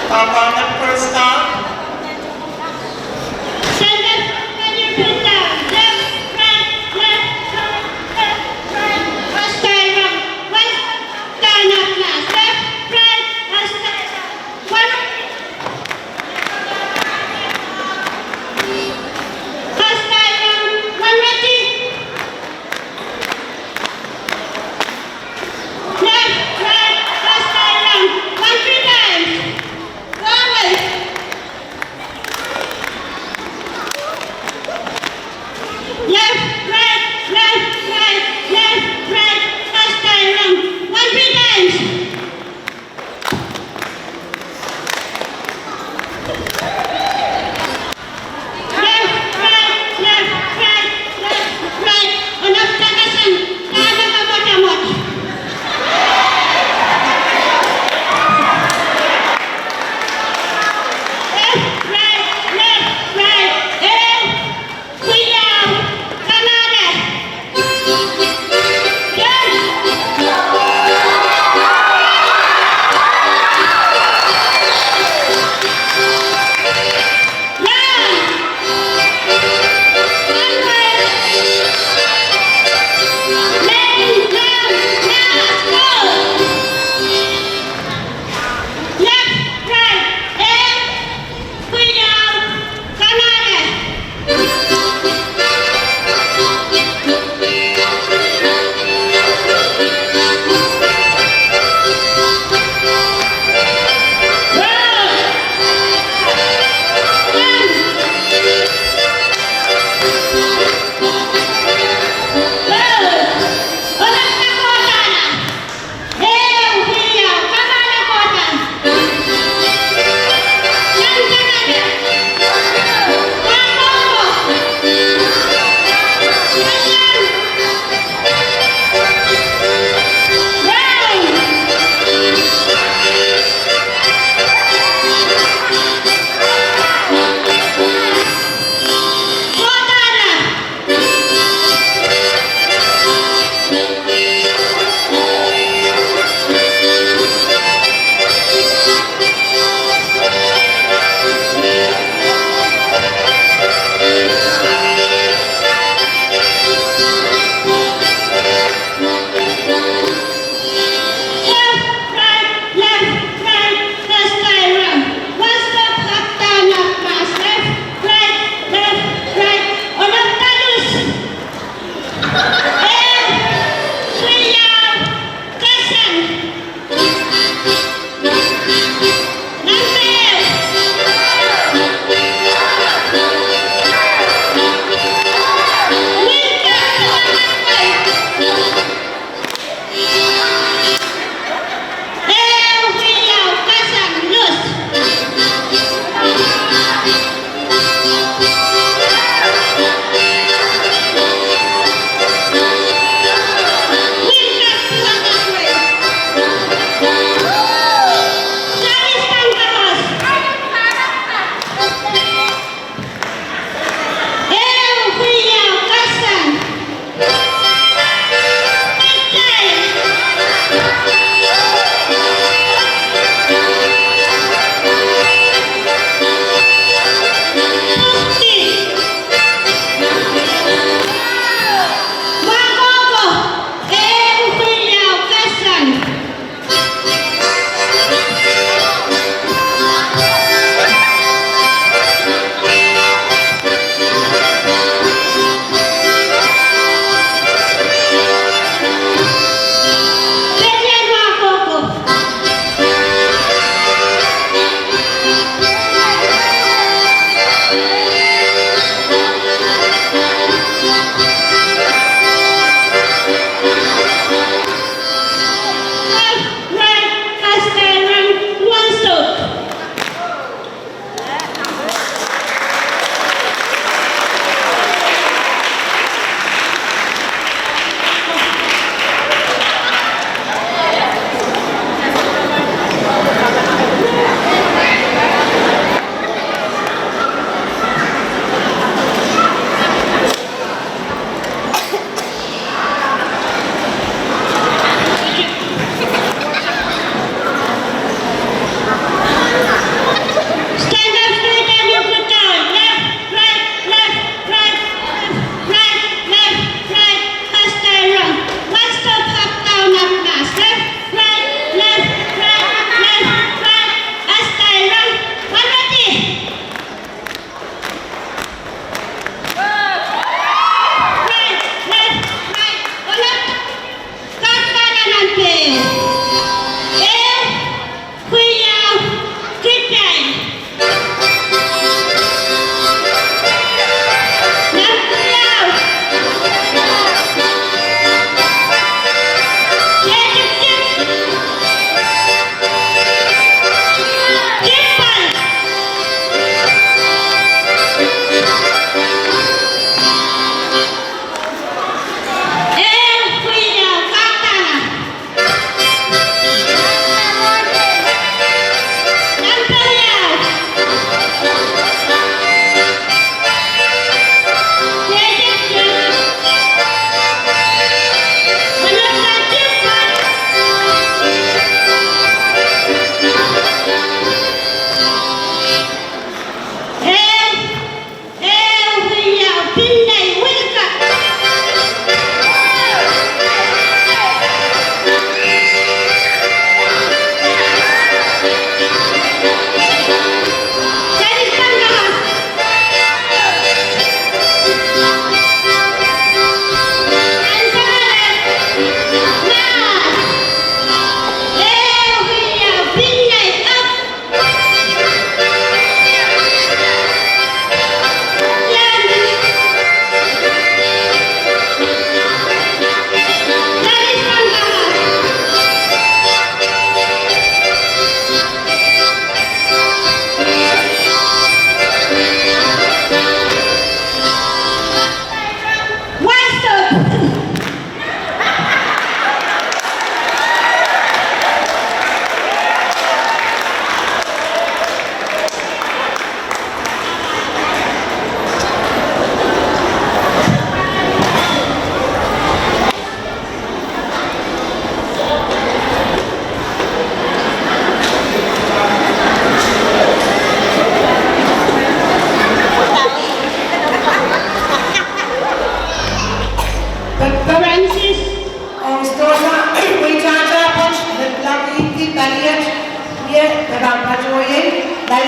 Pahpa, first down. Center, left, right, left, right, left, right. First time, first time, left, right, first time. One, first time, one, ready. Left, right, first time, one, three times. Forward.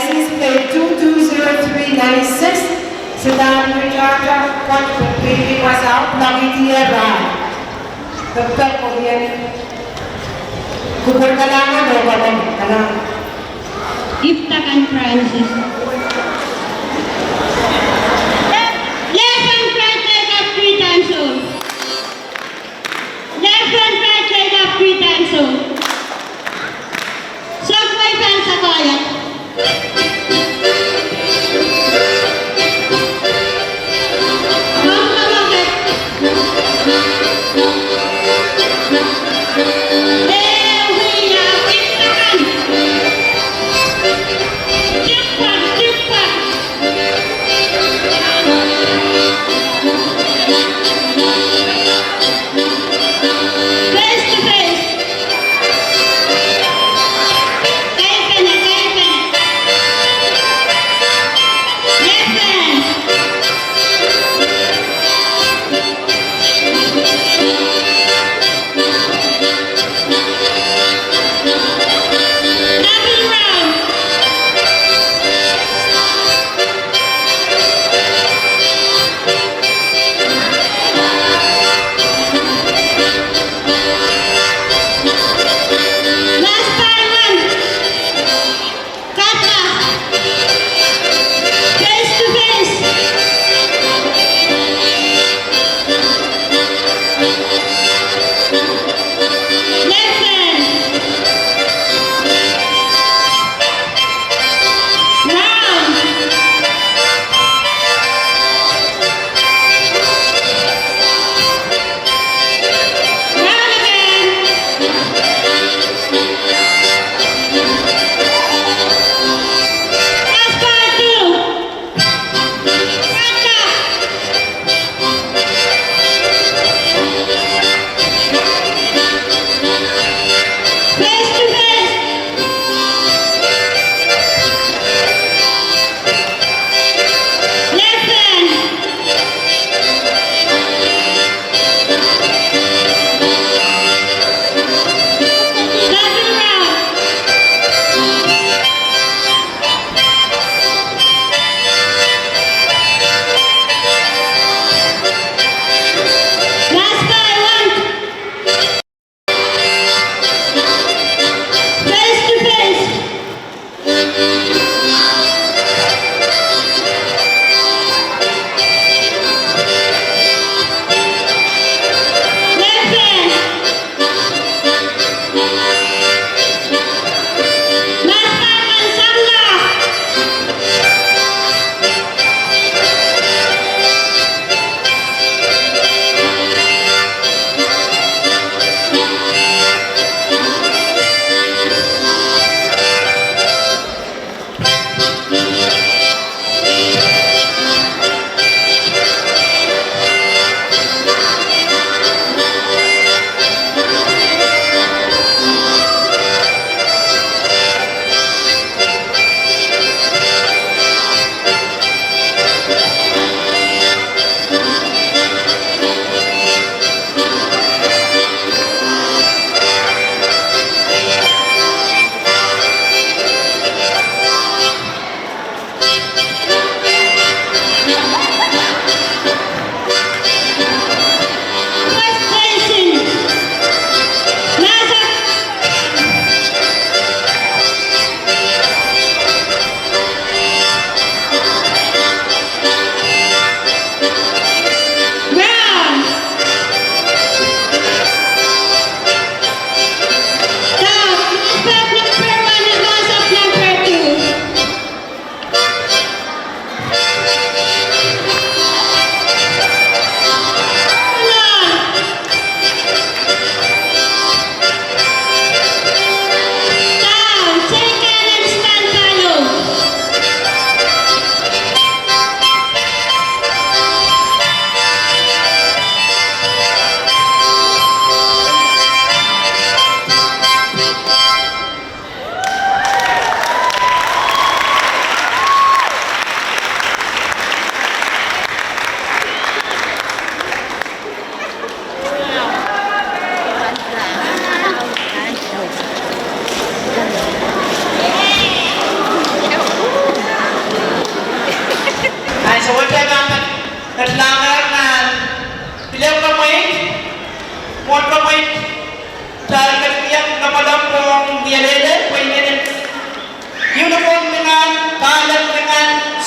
License plate two two zero three nine six, Sitan Ritata, Port Pipiri, Wasao, Plakiti Era. Pepek Korean. Kupwur kalahngan oh pepek kalahngan. Iptakan Francis. Lesen Francis of Kritanso. Lesen Francis of Kritanso. Sohte wei pahn sakoahiek.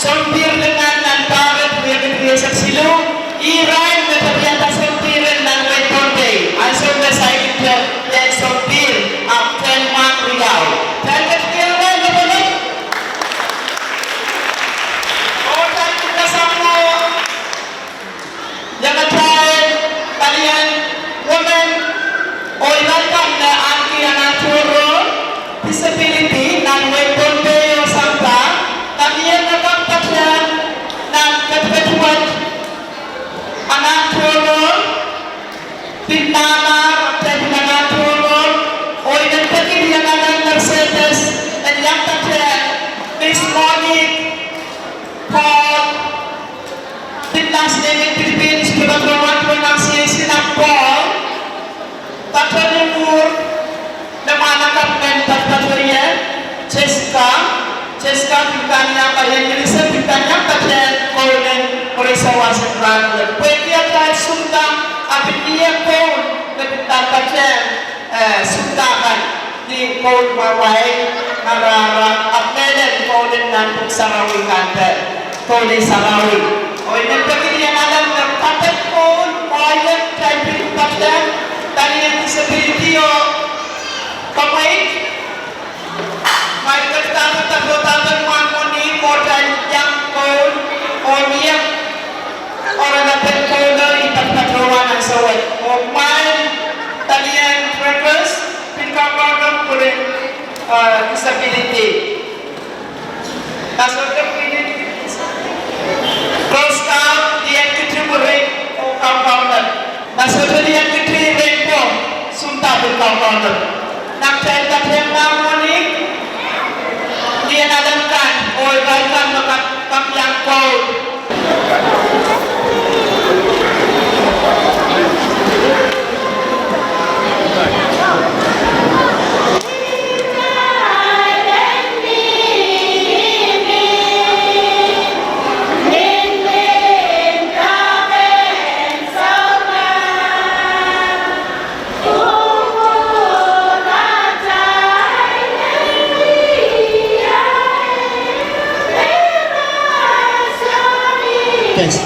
Sounpihr lingan nan pahr riekid rieisek siluh, irail me pahn wiahda sounpihr nan wehin Pohnpei. Ansou me saikinte len sounpihr, ahpw kitail mwahn riau. Kitail ketikihong irail lopalop. Oh kitail pil kasamwo. Iang atail palien women oh irail kan me ahneki anahn tohrohr, disability, nan wehin Pohnpei oh sampah, kitail me kak patehng nan ketiket wet anahn tohrohr, pil mahmahsen atail pil anahn tohrohr, oh I men peki Iang Alen Mercedes en iang patehng Miss Monique Paul, pil last name en Philippines, pil patohwan pronunciation en Paul. Patohwan mwuhr, me mwahnakapw men patopato ie, Jessica, Jessica pil pahn iang, pahn iang Melissa pil pahn iang patehng koul en Moreh Sawas en rahn wet. Pwehki atail sounpar, a pil mie koul me pil pahn patehng, eh, sounpar kan. Ni koul me wai, marahra, ahpw mehlel koul en nan Pwuhk Sarawi kan, koul en sarawi. Oh I men peki Iang Alen me kapehd koul, koul en kitail pil patehng, palien disability oh komweit. Mwail ketikihdo, patohdo pahn mwahn mwohni, oh kitail iang koul, oh mie oaralapen koul oh I patopato nan ansou wet. Oh mwail palien treasurers, pil kaunopwuren, eh, disability. Rose Scout, Lian Kiti mwuri oh kaukaunoahr. Ma sohte Lian Kiti, Rainbow, sounpar pil kaukaunoahr. Nan kitail patehng mwahn mwohni, Iang Alen kan, oh irail kan me kak, kak iang koul. Thanks.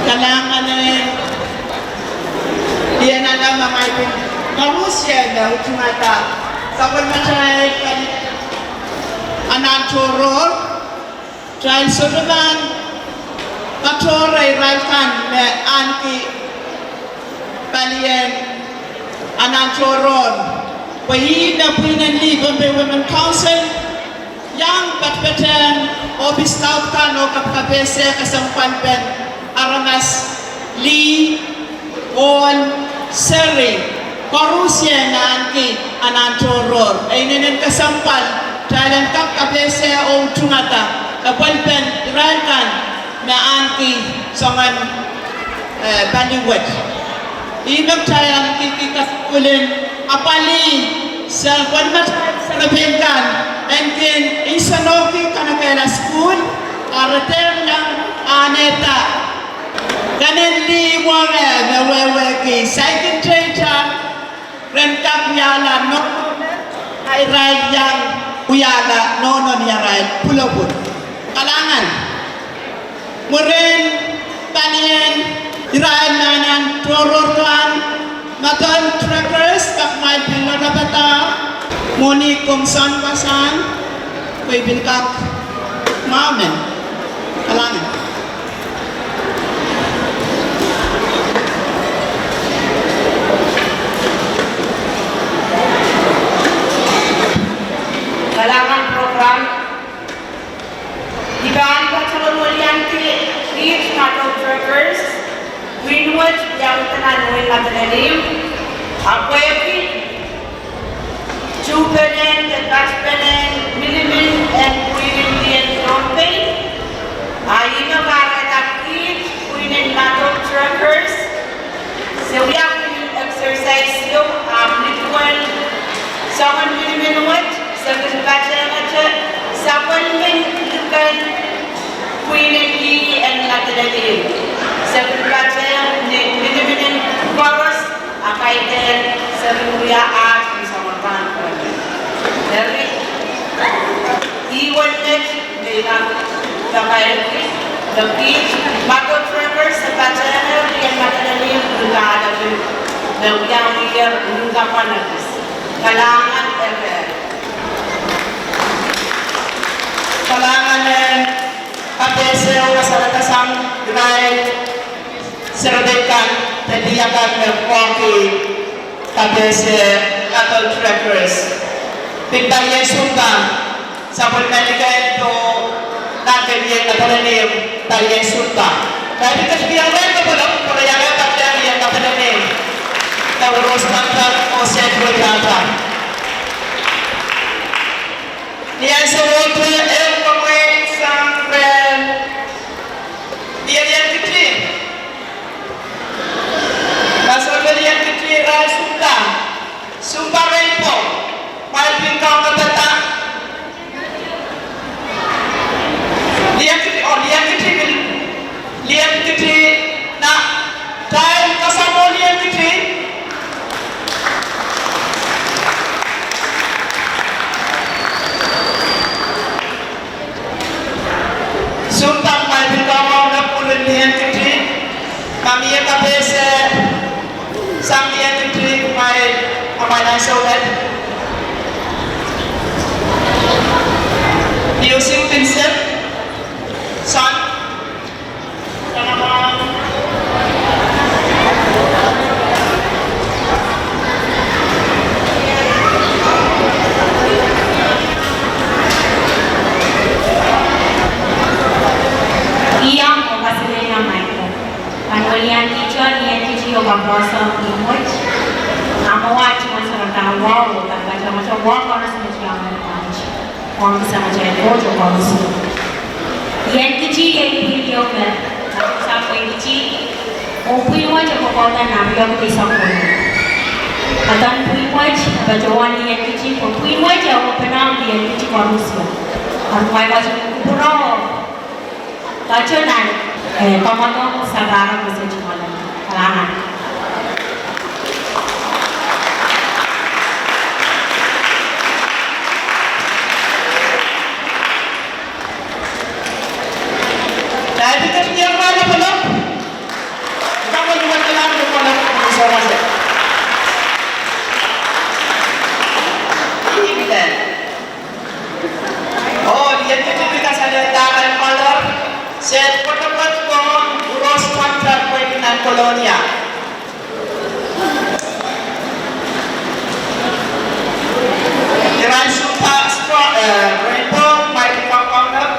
Kalahngan en Iang Alen, ma ngehi pil koarusie me utungada sapwellimatail anahn tohrohr. Kitail sohte pahn katohre irail kan me ahneki palien anahn tohrohr, pwe ih me pwihn en lih Pohnpei Women Council, iang patpatehng ohpis laud kan oh kapkapehse kesempwalpen aramas lih, ohl, seri, koarusie me ahneki anahn tohrohr. E inenen kesempwal kitail en kak kapehse oh utungada. apwalipen irail kan me ahneki soangen, eh, pali wet. Ih me kitail ahneki kasukuhl en apwalih sapwellimatail serepein kan en kin nsenohki kanekehla sukuhl, a re dehr iang ahnehda kenen lih mwohng me wehwehki saikinte itar, ren kak wiahla nohno, a irail iang wiahla nohno ni arail pwulopwul. Kalahngan. Mwurin palien irail nan tohrohr kan, Madoul Trekkers, kak kumwail pil lorapada, Moni Kongson Wasahn, pwe I pil kak mwahu men. Kalahngan. Kalahngan program. I pahn patohwan weliandi kiht Madoul Trekkers, pwihn wet, iang tena noin madelelihmw, ahpw pwehki tuhpene de patpene minimin en pwihn en lih en Pohnpei, a ih me kahrehda kiht pwihn en Madoul Trekkers, se wia pwihn exercise ieu, ahpw ni duwen soangen minimin wet, se kin patehngete sapwellimen liken pwihn en lih en madelelihmw. Se kin patehng ni miniminen koaros, a kaidehn se kin wia aht ni soangen rahn koaros. Eri, ih wen met me I pahn kakairki, me kiht Madoul Trekkers se patehngehr lih en madelelihmw ni kahlepen me wiawiher ni kapwan ekis. Kalahngan ere. Kalahngan, eh, kapehse oh kasalehda sang irail serepein kan de lih akan me pwehki kapehse Madoul Trekkers. Pil palien Sumba, sapwellimen liken pohn nan kehn lih en madelelihmw, palien Sumba. Kaidehn ketikihong irail kapwunod, pwe re iang patehng lih en madelelihmw. Nan Rose Mantan oh Seth Wetata. Ni ansou wet, eh, komwi sang rehn lih en Kiti. Ansou me lih en Kiti, irail Sumba. Sumba Rainbow. Kumwail pil kaunopada. Lih en Kiti, oh, lih en Kiti, lih en Kiti, na, time kasamo lih en Kiti. Sumba, kumwail pil kaunopada pwurin lih en Kiti. Ma mie kapehse sang lih en Kiti, kumwail, kumwail ansou wet. Music, Vincent. Sound. Ih ahmw kaselehlie Michael. Pahn weliandi lih en Kiti oh kapwuredo pwihn wet. Ahmw wahda tungoal soangen pahn wahu, pahn patohwan wahu koaros me tiahk en pahn wahda. Ong kisang atail Koht oh koaros. Lih en Kiti iei pwihn ieu me, sapwei Kiti, oh pwihn wet e kokohda nan riekid eisek wenein. Adan pwihn wet, e patohwan lih en Kiti, oh pwihn wet e openehng lih en Kiti koaros. Ahpw kumwail patohwan kupwure. Patohwan, eh, kamwadong sakarang message malam. Kalahngan. Dahme ketiket ni apa na pelok? Kamu ni wata lang ni pelok ni sorase. Amen. Oh, lih en Kiti pil kasalehda irail pahn, se pwetepwet pohn Rose Contract pwehki nan Kolonia. Irail Sumba, eh, Rainbow, Mighty Compound.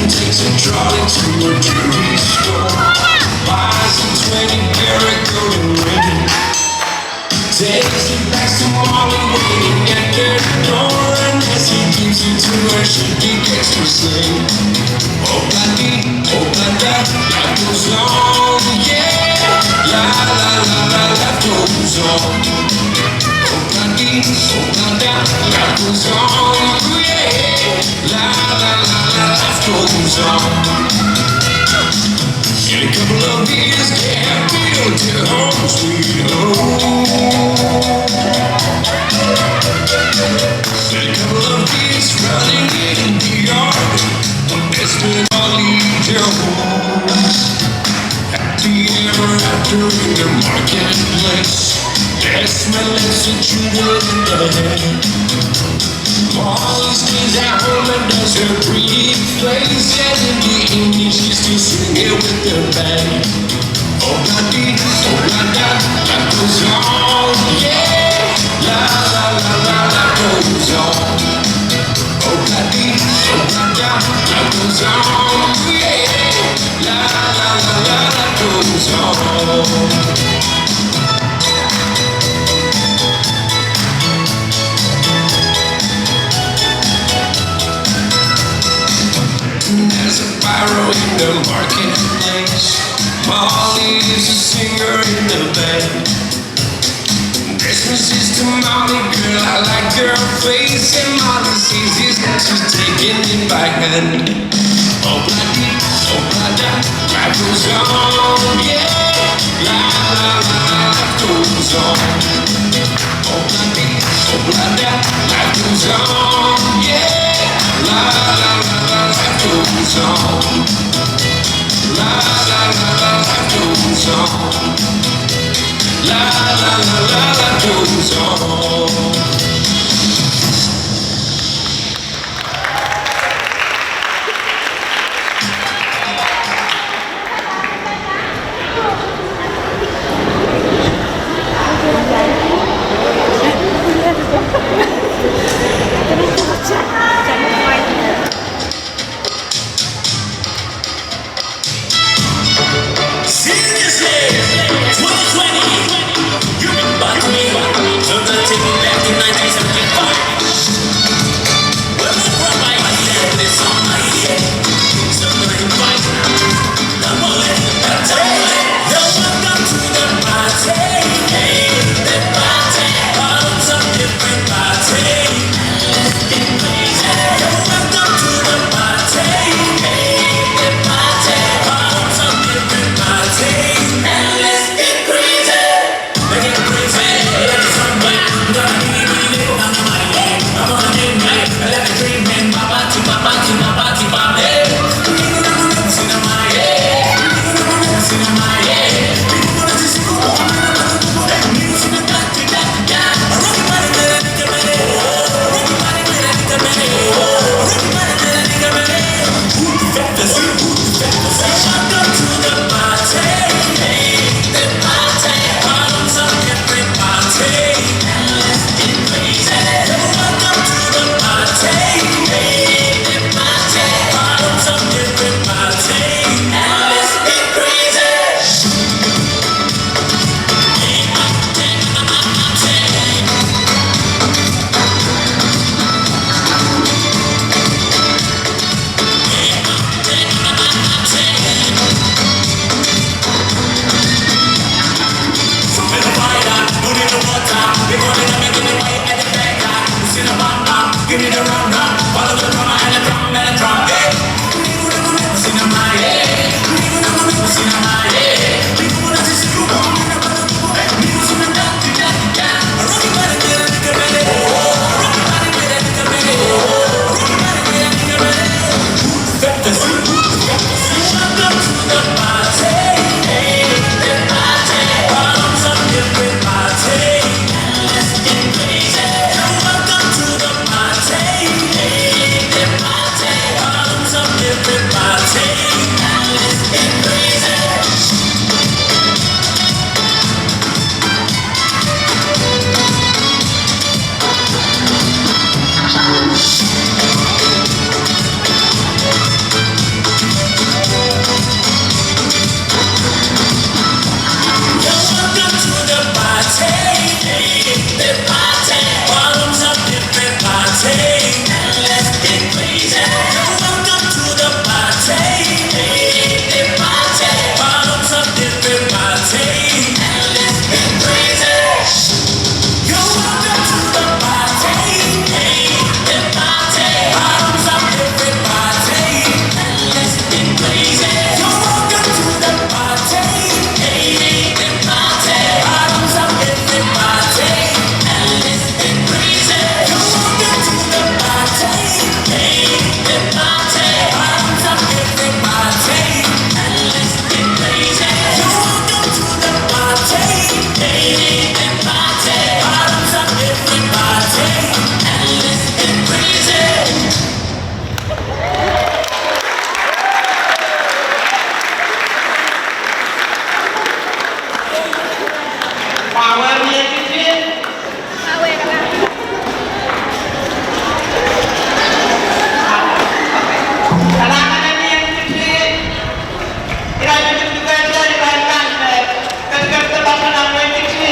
Takes a trolley to a jewelry store, buys a twenty karat golden ring. Takes it back to Molly waiting at their door, and as he gives it to her, she begins to sing. Oh, bloody, oh, bloody, life goes on, yeah. La, la, la, la, life goes on. Oh, bloody, oh, bloody, life goes on, yeah. La, la, la, la, life goes on. In a couple of years, they have built their home sweet home. In a couple of years, running in the yard, Esmeralda Jones. Happy ever after in the marketplace. Esmeralda lets the children in the head. Molly stays at home and does her pretty face, and in the evening she's still singing with the band. Oh, bloody, oh, bloody, life goes on, yeah. La, la, la, la, life goes on. Oh, bloody, oh, bloody, life goes on, yeah. La, la, la, la, life goes on. There's a pyro in the marketplace. Molly is a singer in the band. Christmas is to Molly, girl, I like your face. And Molly sees his, she's taking it by hand. Oh, bloody, oh, bloody, life goes on, yeah. La, la, la, la, life goes on. Oh, bloody, oh, bloody, life goes on, yeah. La, la, la, la, life goes on. La, la, la, la, life goes on. La, la, la, la, life goes on. Seriously, twenty twenty, you've been bugging me. Don't I take Power ni en kiti. Kalahngan en kiti. Irail me ketiket, irail kan, eh, ketiket de pahn en kiti.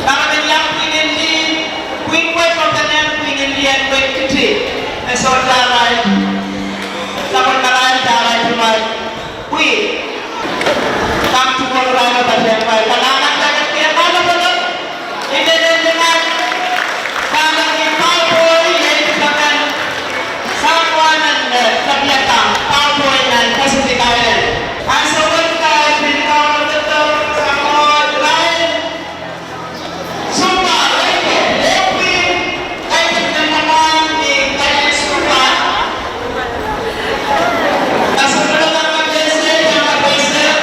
Kalahngan en pwihn en lih, pwihn wet, pahn en pwihn en lih en kiti. Me sohte arail, sapwellimarail, arail, irail. Pwihn. Kam tuhwong irail me pahn en pwihn. Kalahngan en ketiket, kalahngan en ketiket. Ih me lel liman, kalahngan en cowboy, iei pahn sang wanan, eh, tapiada, cowboy nan Pacific Island. Ansou wet kitail pil kaunop doadoahk sang wanan. Sumba, Rainbow, eh, pwihn, eh, pwihn namanan ni pwihn Sumba. Ansou wet kitail pil sang wanan, eh, pwihn Sumba.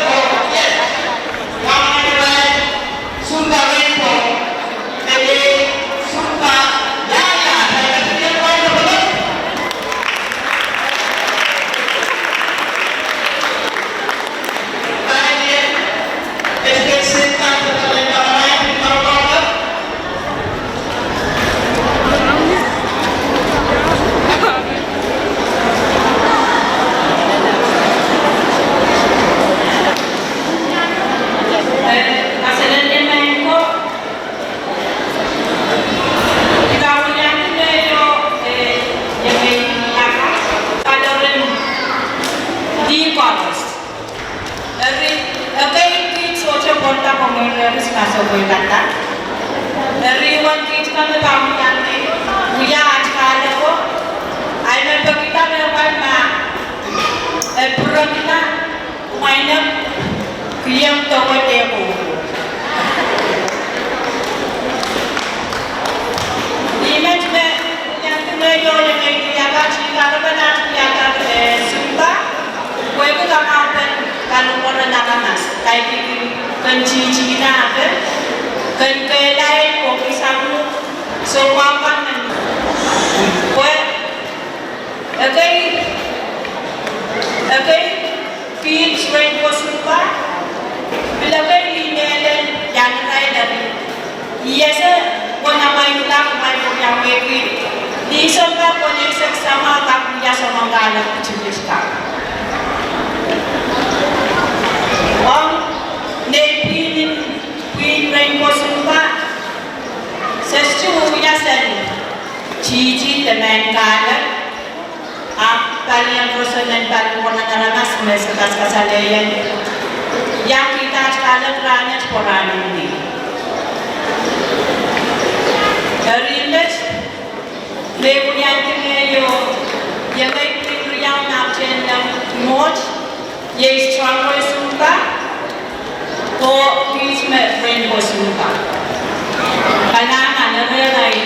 Sumba Rainbow, eh, Sumba, ya, ya, ya, ya, ya, ya, ya, ya. Eri, ekei kiht sohte pwurda pwe mwurin Krismas oh pwurda. Eri, uwen kiht kan me pahn wia, wia at kahleko, ahi me pekida me pahn ma, e pwurehng ma, mwaine, kihong doke de ko. Ih met me, iang kine yo iang ei kiakat, iang karapat iang kiakat, eh, Sumba, pwehki kamwahu pen kaluhpwuo en aramas, kaidehkin ken tihti nahpe, ken kehlail, oh kisang, soh, pwapwa men. Pwe, ekei, ekei, kiht Rainbow Sumba, pil ekei lih mehlel iang irail eri. I ese pwe amwail kak, amwail pwuriamweiki. Ni sounpar pwe ni sehse ma kak wia soangen kahlap kitiket kan. Ong nei pwihn, pwihn Rainbow Sumba, sehse wia sen tihti de mehn kahlap. Ahpw palien roson en paliwauan aramas me se kaskasalehiong, iang kihda at kahlap rahnwet pwe rahnen wia. Eri met, me wia kine yo, iei me pwihn riau me ahpwtehn nan mwohd, iei Strongway Sumba, oh kiht me Rainbow Sumba. Kalahngan, eri irail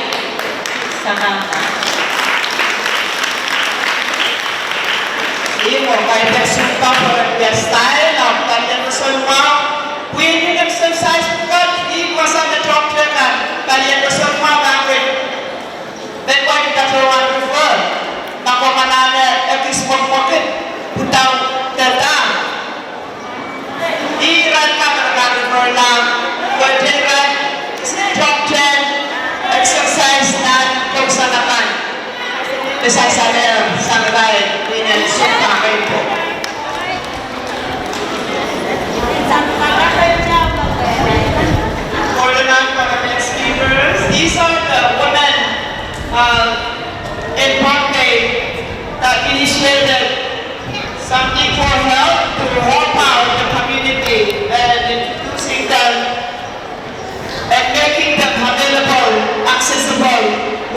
sakarada. Ih mwo kaidehn Sumba pwe ren wia style, ahpw palien roson mwahu, pwihn en exercise pwukat, ih wasa me toahkte kan, palien roson mwahu, pahn wia. Then why did that one refer? Ma komw anahne ekis mwekmwekid, pwudahu de dahme. Ih irail kan me re refer nan, wehwehki irail toahkte exercise nan kousoan akan. Me sansalehr sang irail, ih nan Sumba Rainbow. These are the women, uh, in Pohnpei that initiated something for help to help out the community and introducing them and making them available, accessible,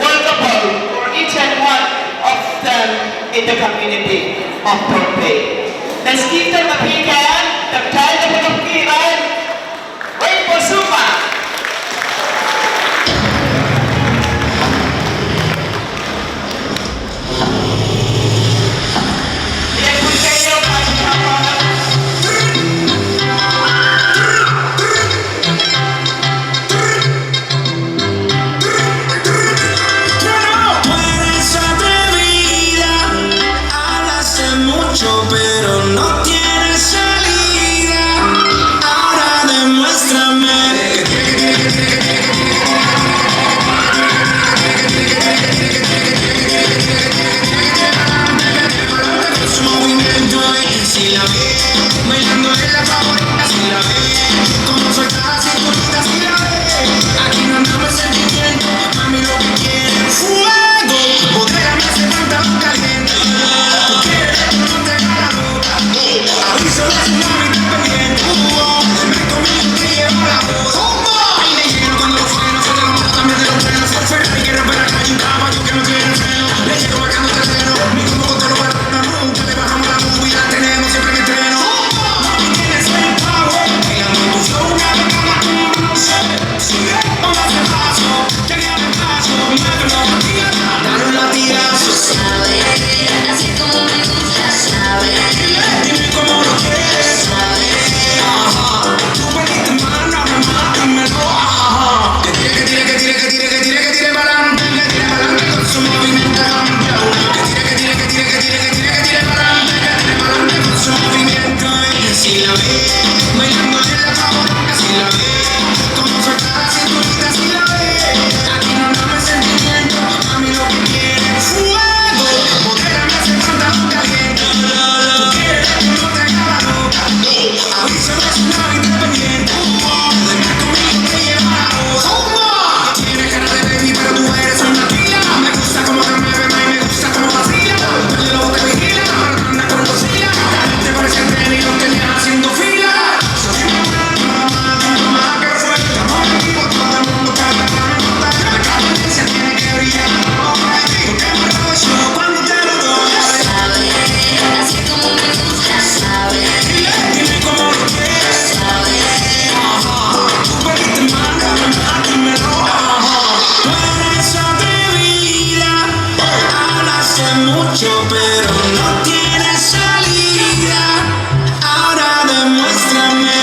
workable for each and one of them in the community of Pohnpei. Let's give them a big hand. Kitail kapwaiada irail. Rainbow Sumba. Mucho, pero no tiene salida. Ahora demuéstrame.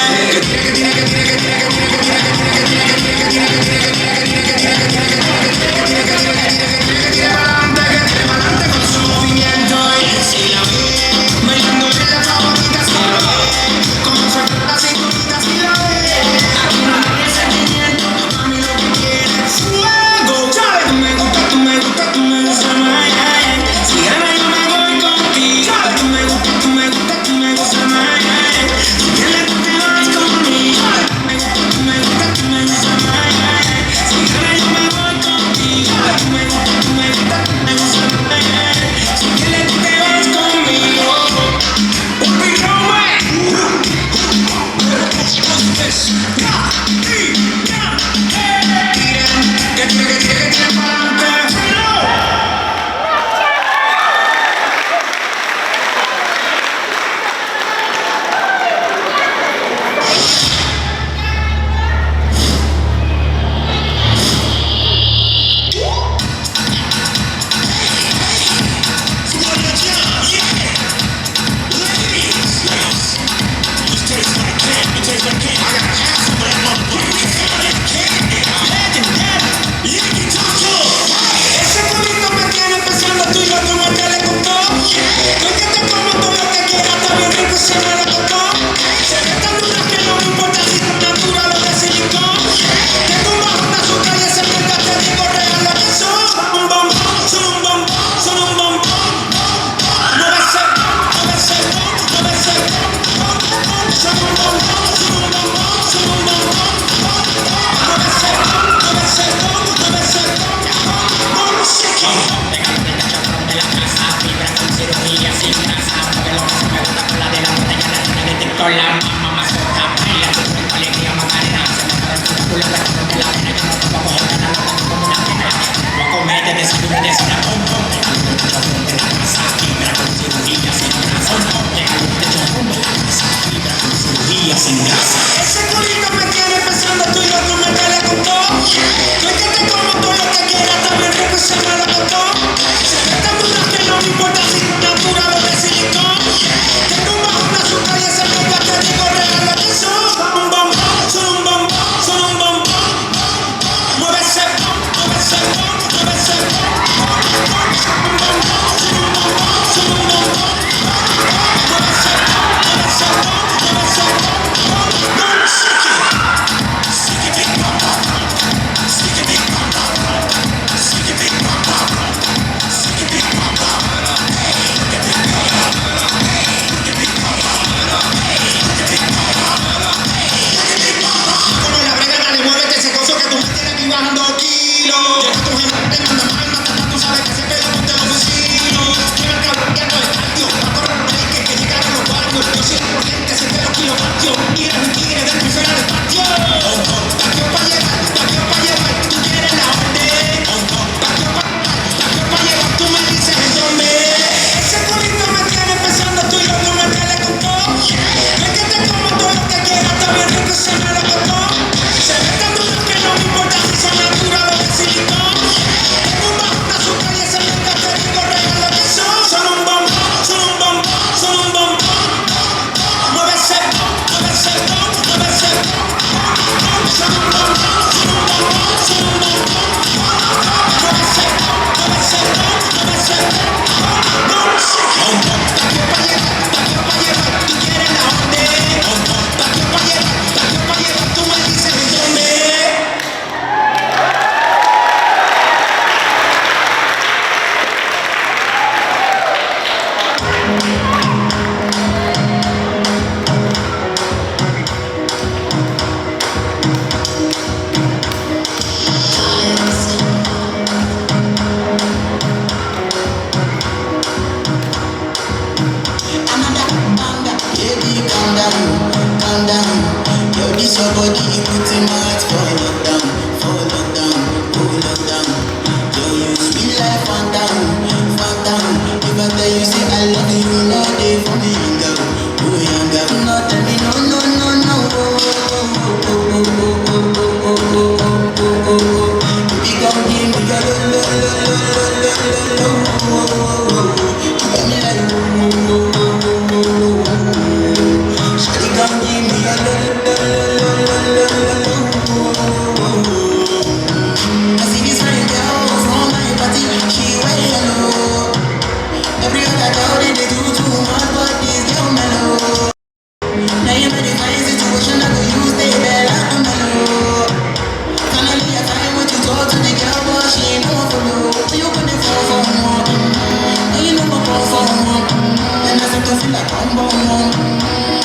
Somebody put him heart for lockdown, for lockdown, oh lockdown. Yo, you sweet life, phantom, phantom. If I tell you say I love you, no day for me, young girl, oh young girl. No tell me no, no, no, no. Oh, oh, oh. Baby, come give me your lo, lo, lo. Shawty, come give me your lo, lo, lo. I see this fine girl from my party, she wear yellow. Every other girl dem dey do too much, but this girl mellow. Now in my divine situation, I go use the bell, I go mellow. Finally, I find way to talk to the girl, but she ain't no one follow. Who you gonna phone for? Mm, now you know I phone for. Mm, and I start to feel like I'm born. Mm,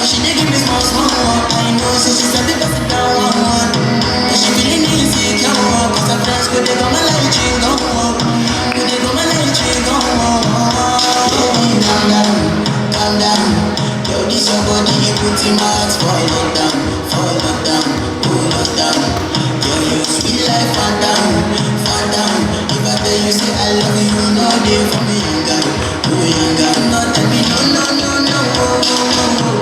she dey give me small, small. I know, so she said the person down one, one. Mm, and she feeling insecure, 'cause her friends go dey go my light ring go on. Go dey go my light ring go on. Calm down, calm down. Yo, this your body, you put him heart for lockdown, for lockdown, oh lockdown. Yo, you sweet life, phantom, phantom. If I tell you say I love you, no day for me, young girl, oh young girl. No tell me no, no, no, no.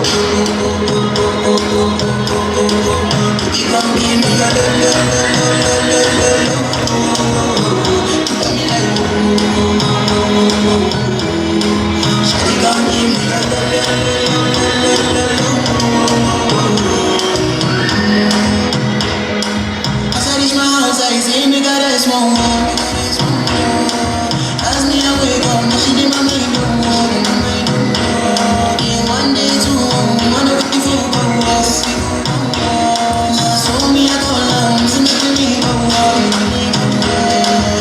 Baby, come give me your lo, lo, lo. As I reach my house, I see me got a small wall. As me I wake up, now she dey my mind, oh, oh. Then one day, two, one of the four go was. Now so me I go long, so me to me go walk.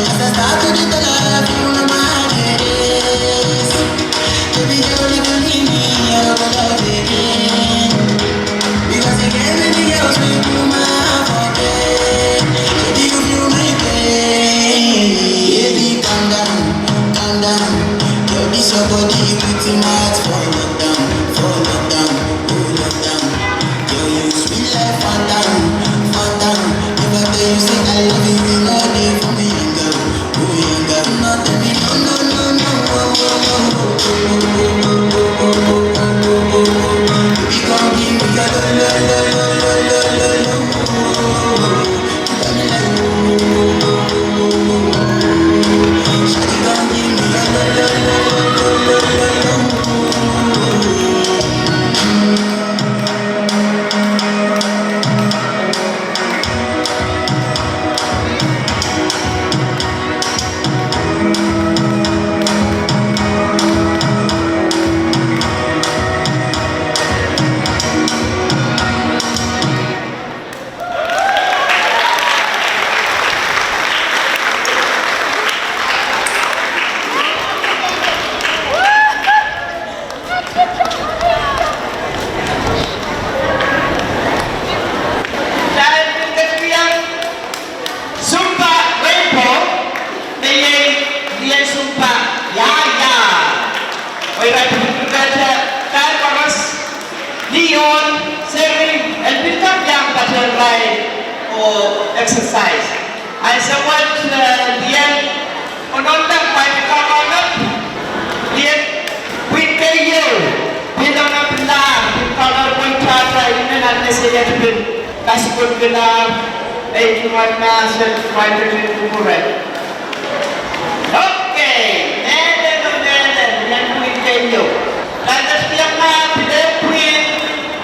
As I start to dey tell her, I feel my mind it is. Baby girl, if you leave me, I don't love again. Because you gave me the girls we blew my heart for dead. Baby, you feel my pain. Baby, calm down, calm down. Yo, this your body, you put him heart for lockdown, for lockdown, oh lockdown. Yo, you sweet life, phantom, phantom. If I tell you say I love you, you no day for me, young girl, oh young girl. No tell me no, no, no, no. Baby, come give me your lo, lo, lo. Soumpa Rainbow, me iei Lien Soumpa Yaya. Oi, irail pil pil pil pil, kail koaros, Lien, Seri, en pil kak iang patehng irail oh exercise. Ansou wet, eh, Lien, ononda, kumwail pil kaunop, Lien, pwihn keieu, pil onopla, pil kaunop, pwihn tata, ine nan ese iet pil kasukuhlkilahr, ei, kumwail mahsen, kumwail ketin kupwure. Okay, mehlel oh mehlel, Lien pwihn keieu. Kaidehn pil iang ma pil pwihn,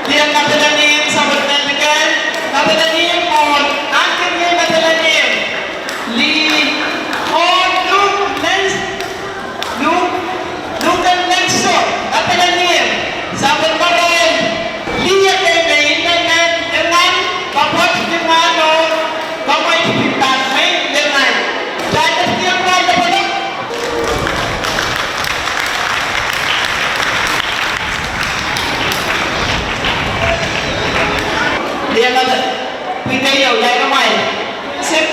Lien Madolenihmw, sapwellimen Lien Madolenihmw, oh, ahneki Lien Madolenihmw. Lien, oh, Luke Lens, Luke, Luke Lenso Madolenihmw, sapwellimarail Lien, kei me inenen dengan, kapwat dengan oh, kapwat dengan, dengan. Kaidehn pil iang ma pil. Lien Mado, pwihn keieu, iei kumwail. Sip,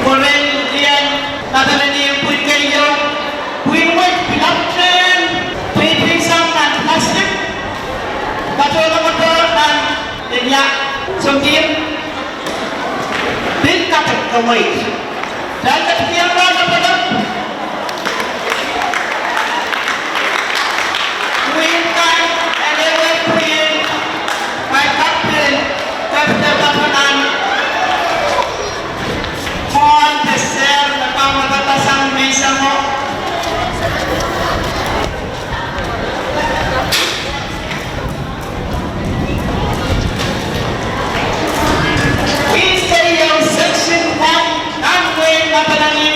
mwurin Lien Madolenihmw pwihn keieu, pwihn wet pil apwtehn, pwihn pwihn sang nan plastic, patohdo motor nan, en ia, sounpihn, Wait. Dahkot kiang lon lapalap. Pwihn kan, en ehu pwihn, pai kapil, kepte papanan. Mwohn de ser me pahn wadawadasang menseng o. Pwihn seri ehu section one, nan wehin Madolenihmw.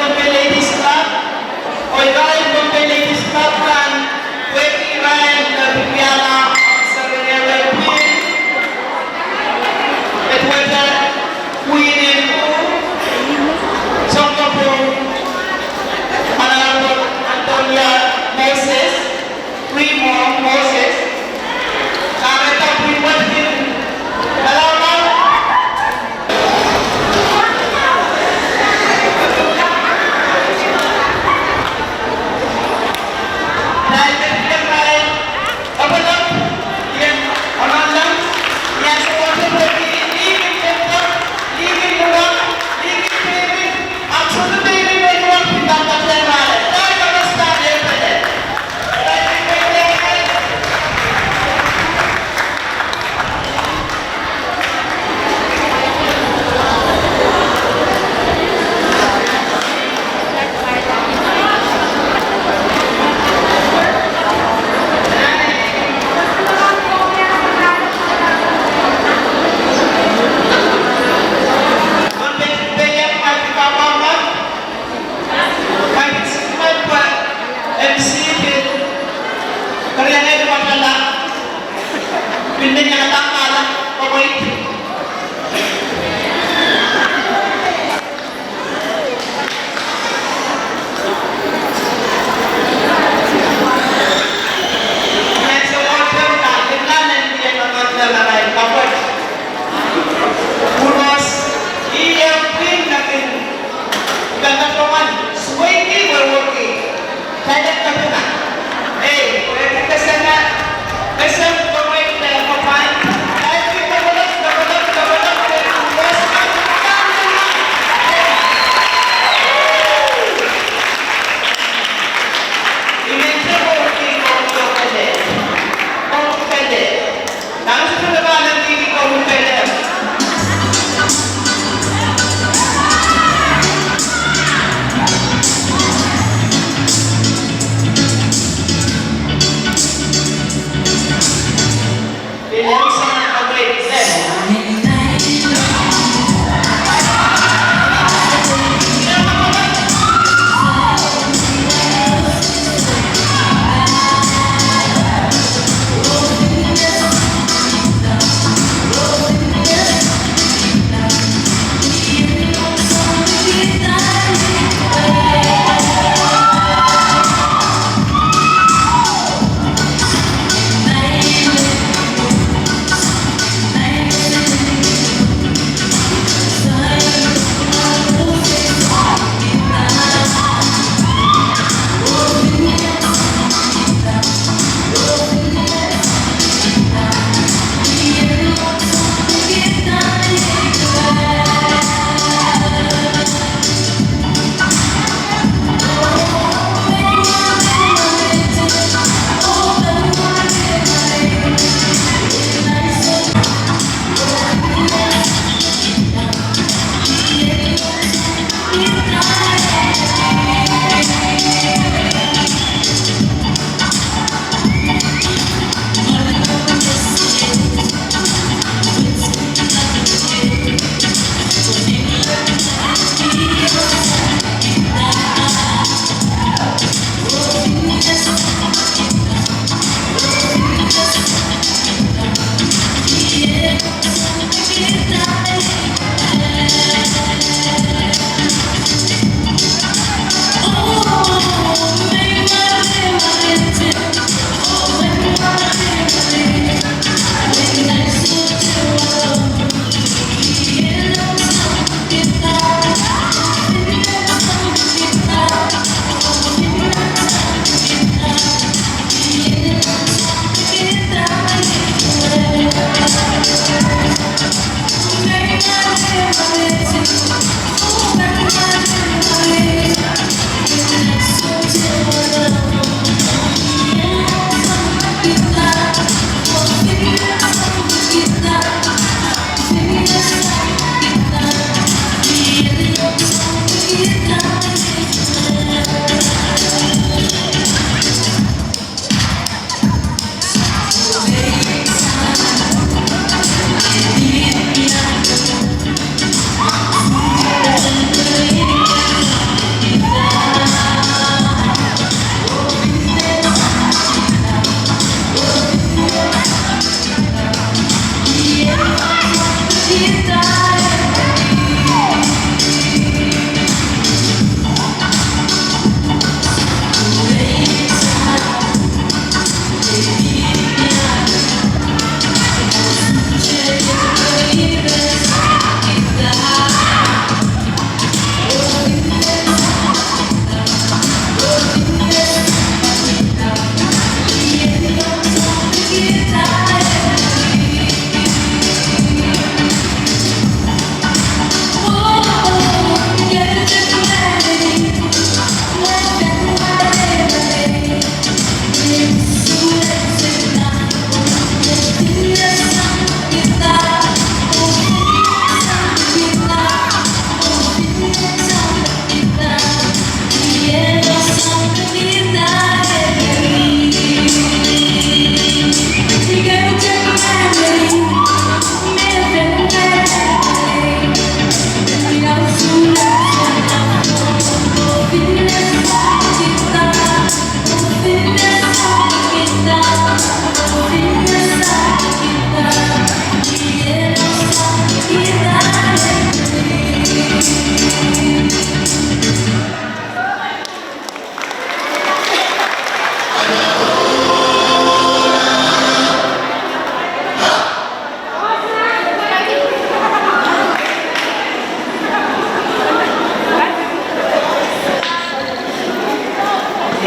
Pohnpei Ladies Club, oh irail Pohnpei Ladies Club kan, wehwehki irail me pil wiahla, Sir Rene Wepin, Edward Queen en Ku, Songkopung, Honorable Antonia Moses, Remo Moses, Kameta Pwin Wetkin, Malala.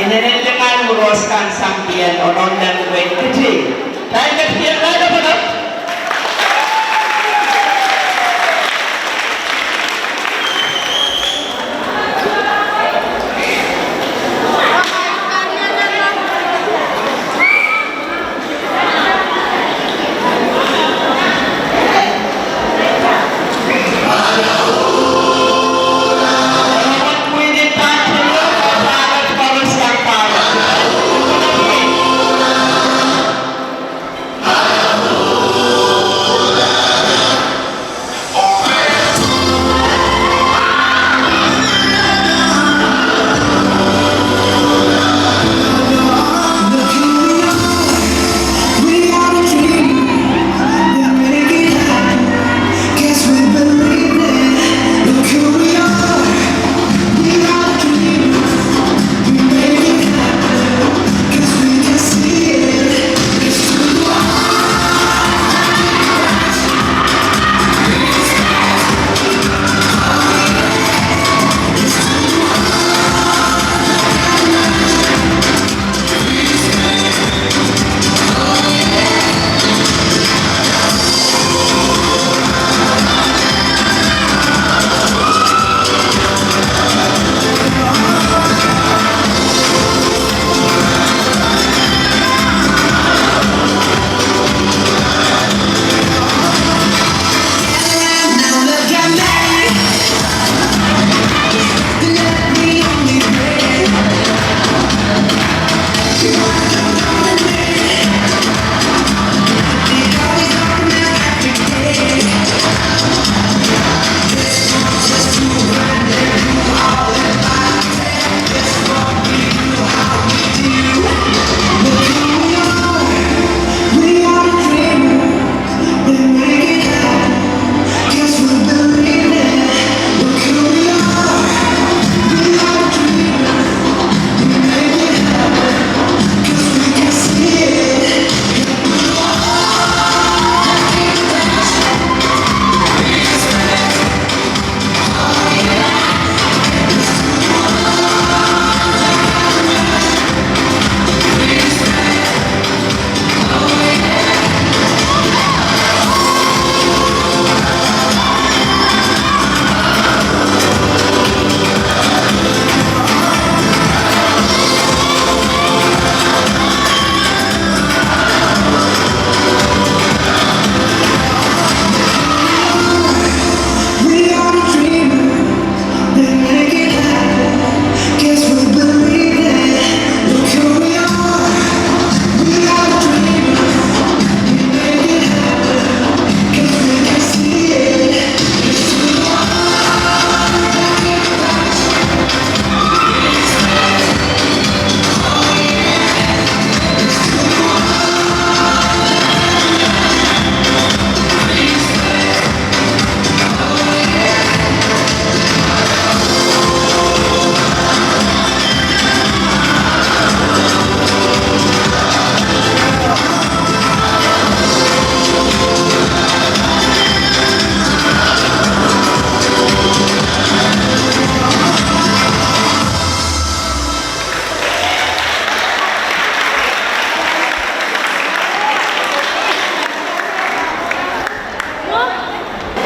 Inenen lingan, Ross kan sang pien onohn nan wein Kiti. Kitail ketikihong irail lopalop.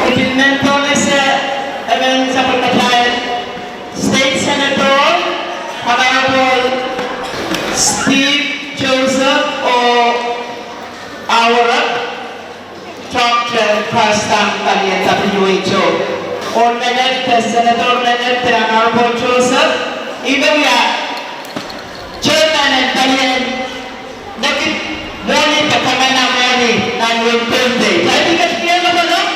Ipwidi men pohnese emen sapwellimatail State Senator, Honorable Steve Joseph, oh Awarek, Doctor Kastang Palien W H O. Oh menet, Senator menet, Honorable Joseph, ih me wia Chairman en Palien Nekid Mwohni de Kamana Mwohni nan wein Pohnpei. Kitail ketikihong lopalop.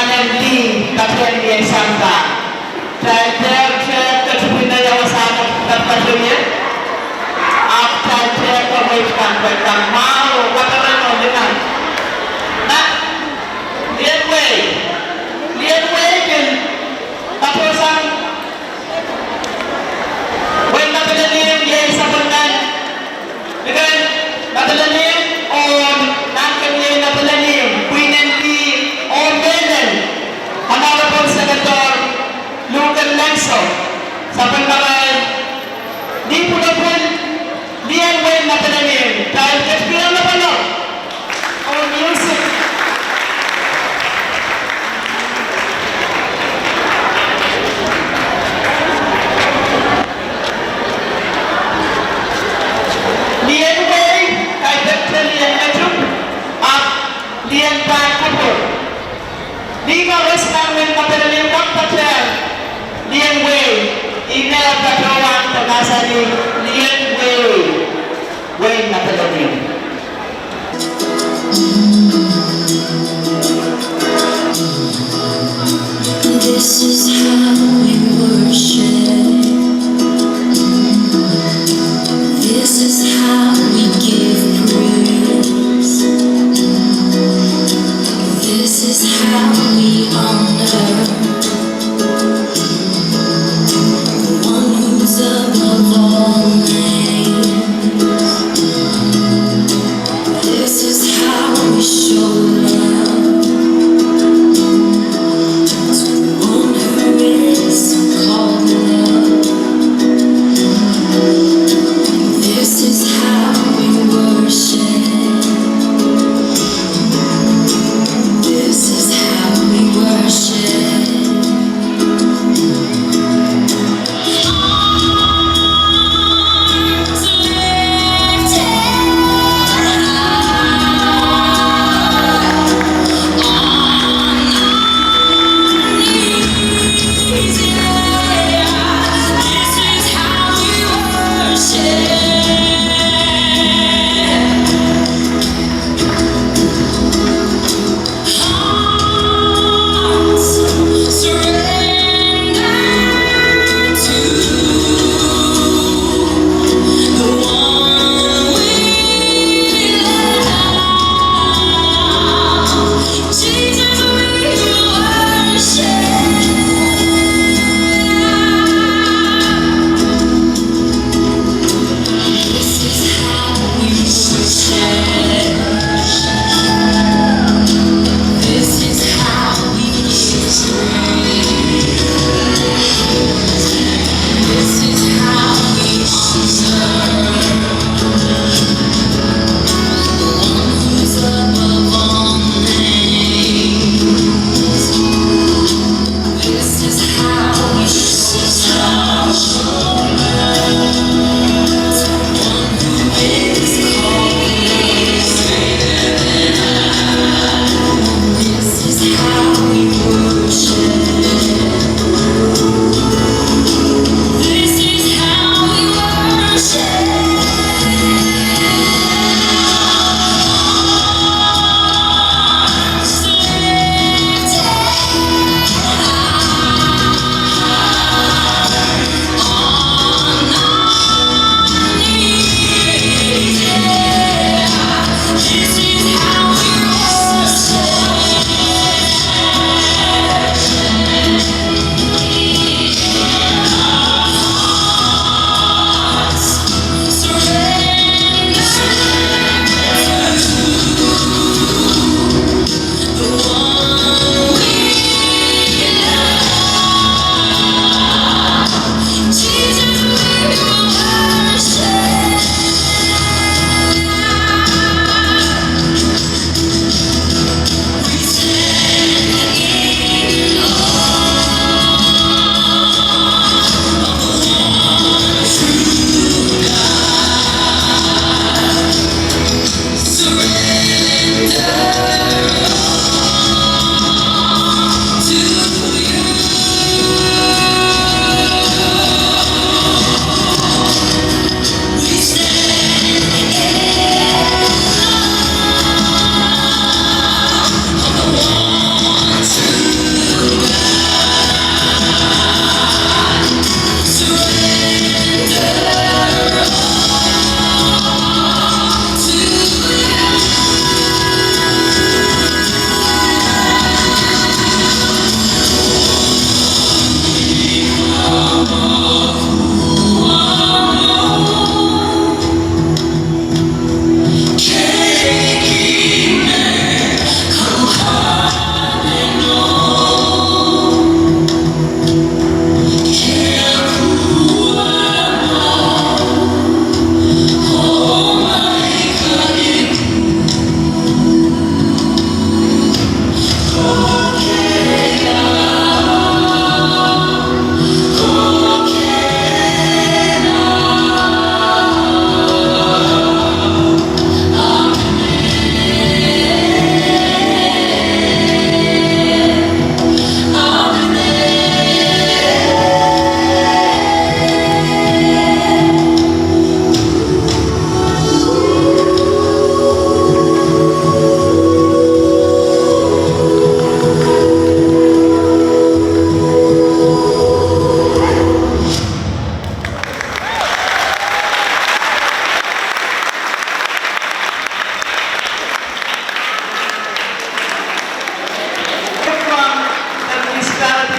Anahne lih, kapehn iei sampah. Kitail dehr, dehr ketikihong ia wasa me patopato ie. Ahpw kitail dehr kawehwe kan pwe kamwahu, kaperen oh lingan. Nan lien wei, lien wei kin patohsang wehin Madolenihmw, iei sapwellimen, iei Madolenihmw, oh nan kemie Madolenihmw, pwihn en lih, oh mehlel, Honorable Senator Luken Lengso, sapwellimarail lih pwulopwul, lien wehin Madolenihmw, kitail ketikihong lopalop oh music. Lien wei, kaidehn lien metup, ahpw lien pahn kupwur. Lih koaros nan wehin Madolenihmw kak patohwan lien wei, ih me patohwan pwe mahsanih lien wei, wehin Madolenihmw. This is how we worship. This is how we give praise. This is how we honor the one who's above all names. This is how we show love to the one who is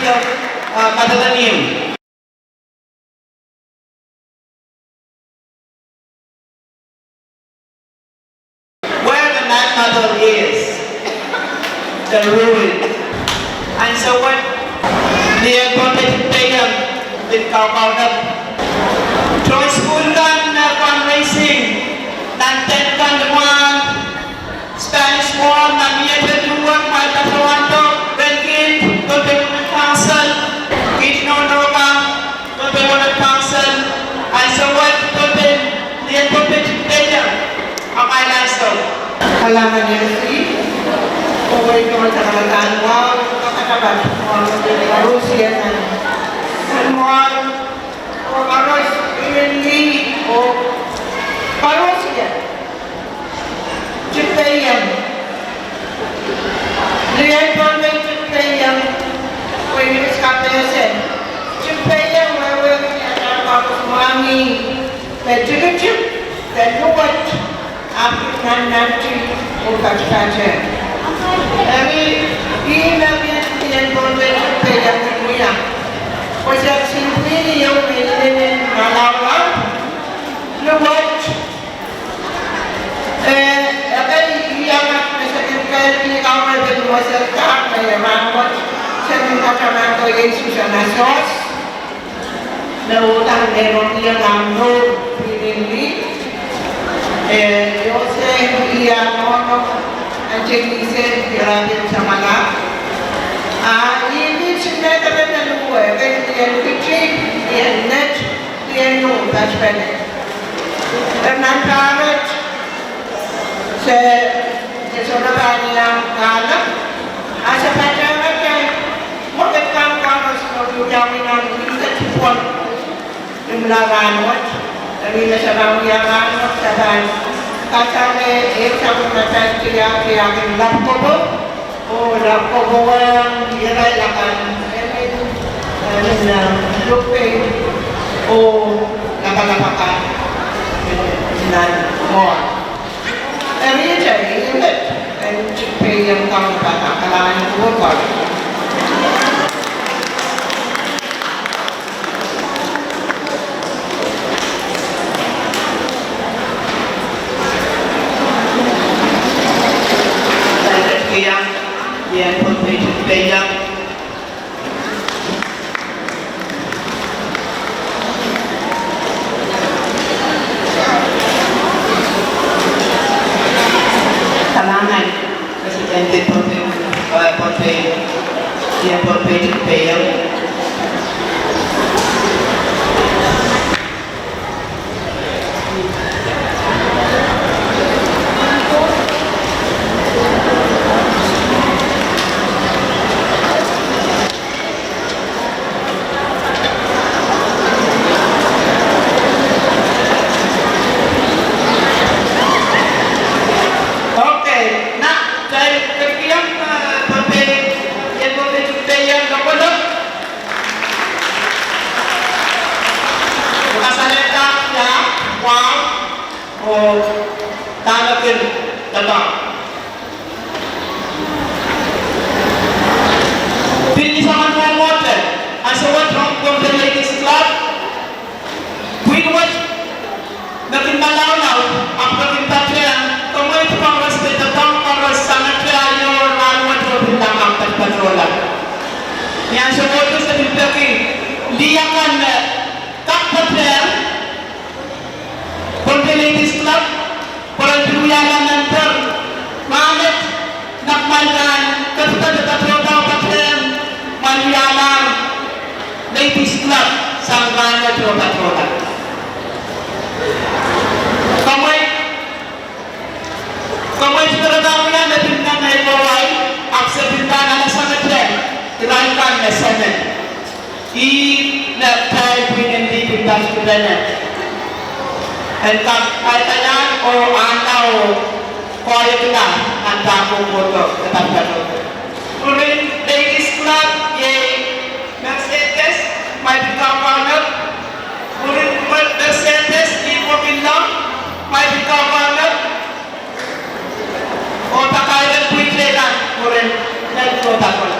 uh, Madolenihmw. Where the night mother is, the ruin. Ansouet, lien Pohnpei Tikitik Peiong pil kaukaunop. Tohn sukuhl kan, eh, fundraising, nan dehn kan limwahn, Spanish Wall, nan iet duwehte, kumwail patohwando, rehn kin, Pohnpei Women Council, kin nohno kan, Pohnpei Women Council, ansou wet, Pohnpei, lien Pohnpei Tikitik Peiong, amwail ansou. Kalahngan en Sises, oh wehi tohn sakaradahn wahu, kapakap mwahu, oh koaros, oh koaros, iren lih, oh koaros, Tikitik Peiong. Lien Pohnpei Tikitik Peiong. Wehwehki kapehse. Tikitik Peiong wehwehki ni atail koaros mwahngih me tikitik de luwet, ahpw nannanti oh patpato. Eri, ih me pil lien Pohnpei Tikitik Peiong wia. Pwe se simpwin ieu me inenen malaulau. Luwet. Eh, ekei iang me se kin kehl ni kaun me pil wasa dah me rahnwet, se kin katamanto Sises nan source, me uhdahn me rohng iang nan no, pil ni, eh, Sises iang nohno, anti Sises, ira pil samwala. Ah, ih pil sinehda me luwe, ekei lien kiti, lien net, lien no, patpene. Eri nan pahrek, se, se sohte pahn iang kahlap, a se patehng, mwekid kan koaros me wiawi nan wihda tikitik pwon, imwila rahnwet, eri me se pahn wia rahnwet, se pahn kasale, eh, sapwellime tiahk, tiahk en lapkopo, oh lapkopo wehwehn irail akan, emen, emen, eh, Pohnpei, oh lapalap akan, eh, nan mwohn. Eri ih met, en Tikitik Peiong kaun pahn kalahngan en kupwur. Kiang, lien Pohnpei Tikitik Peiong. Kalahngan, President en Pohnpei, eh, Pohnpei, lien Pohnpei Tikitik Peiong. Okay, nah, kitail ketikihong, eh, Pohnpei, lien Pohnpei Tikitik Peiong lokolok. Kasalehda, ya, wow, oh, dahme kin doadoahk. Pil ni soangen mwomwohdiso, ansou wet rong Pohnpei Ladies Club, pwihn wet me kin malaulau, ahpw re kin patehng, komwei koaros, pil doadoahk koaros sang atail iohn rahnwet oh pil lakapw patpatohla. Ni ansou wet se pil peki, lih akan me kak patehng, Pohnpei Ladies Club, pwe ren pil wiahla member, rahnwet, nan kumwail pahn ketiket patohda oh patehng, kumwail wiahla Ladies Club sang rahnwet oh patohda. Komwei, komwei tikitik peiong me pil nan ei wai, ahpw se pil pahn ale sang atail, irail kan me seme. Ih me kitail pwihn en lih pil patpene. En kak, kak kaiahn oh ahla oh koahiekla nan dahkot kohdo de patpato. Mwurin Ladies Club, iei Mercedes, kumwail pil kaukaunop. Mwurin Mercedes, Lih Pwokilong, kumwail pil kaukaunop. Oh pakair en pwihn teikan mwurin, nan tohn patohla.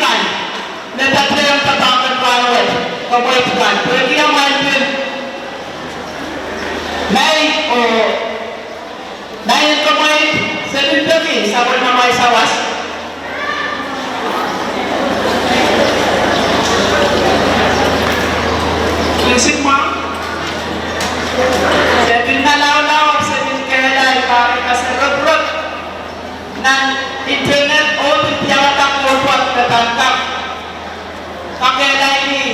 kan me patehng doadoahk en rahnwet, komwei kan, pwehki amwail pil, nai oh nai en komwei, se pil peki sapwellimamwail sawas. Kisin ma, se pil malaulau, se pil kehlail, pahre kaseropwrop nan internet oh pil piawa kak lohpwak me pahn kak kakehlail ni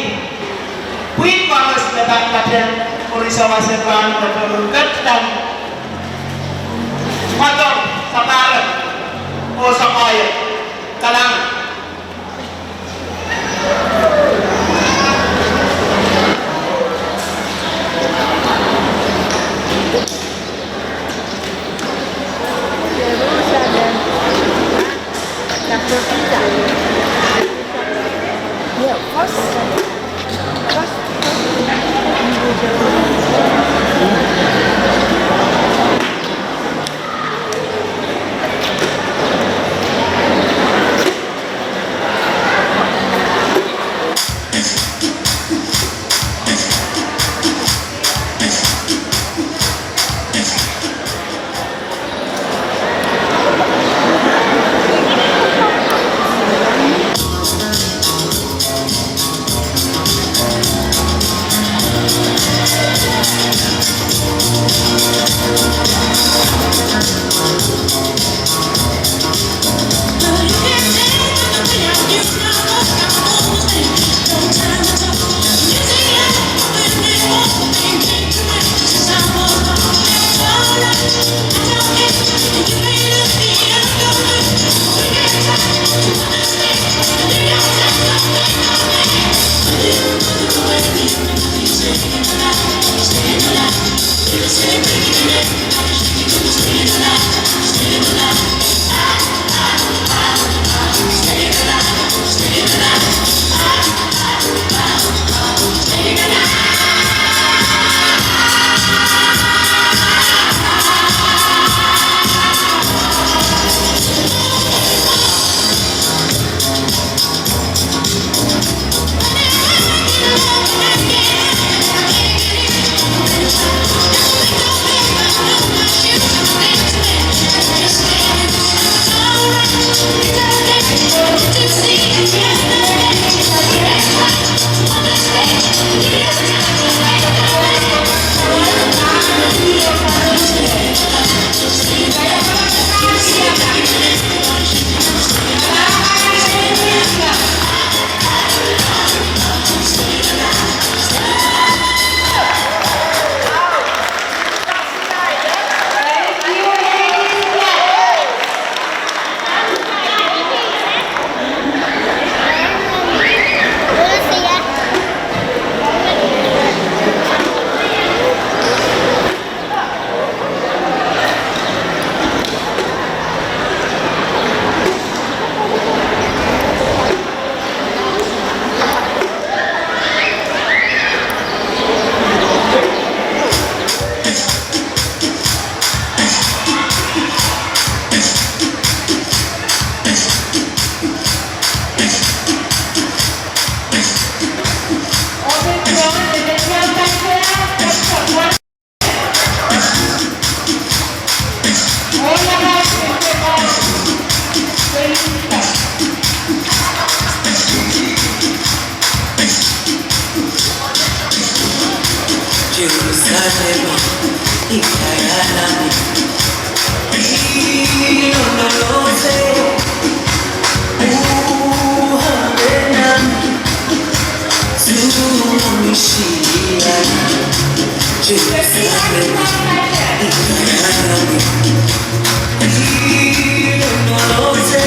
pwihn koaros me pahn patehng mwuri sawas en rahnwet. Ket nan mwadong, sakarek oh sakoahiek. Kalahngan. Jerusalem, ikayalami, ilolose, uhambe nami, sumonishiala. Jerusalem, ikayalami, ilolose,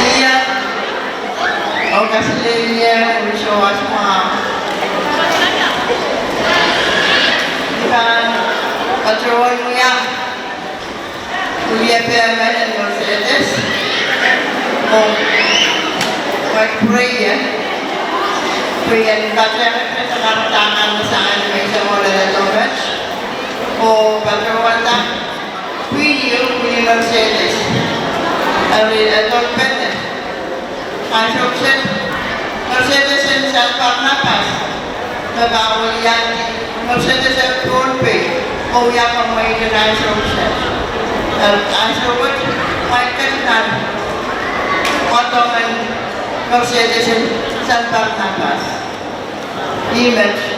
Ia, oh, kaselehlie, oh, soh, ah, mwahu. I pahn patohwan wia, wia pehmwen en Mercedes. Oh, wet pray, eh? Pray en patohwan patohwan tangan sang ni menseng ohlahla dohmet. Oh, patohwanda. Pwihn ieu, pwihn en Mercedes. Eri, eh, dohpene. Ansou kiset, Mercedes en Sal Barnabas me pahn weliandi, Mercedes en Pohnpei, oh wia komwi en ansou kiset. Eh, ansou wet, mwail ket nan, koadohng en Mercedes en Sal Barnabas. Ih met.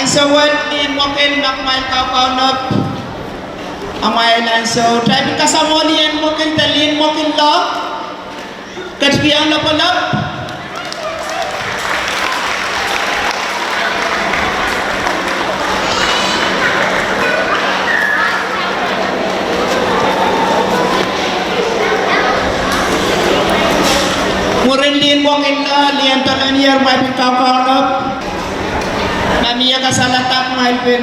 Ansou wet, lihn mwekid me kumwail kaukaunop. Amwail ansou, tail pil kasamwohli en mwekid de lihn mwekid lo. Ketikihong lopwolop. Mwurin lihn mwekid lo, lien pelenier, ma pil kaukaunop. Ma mie kasalehda, ma pil.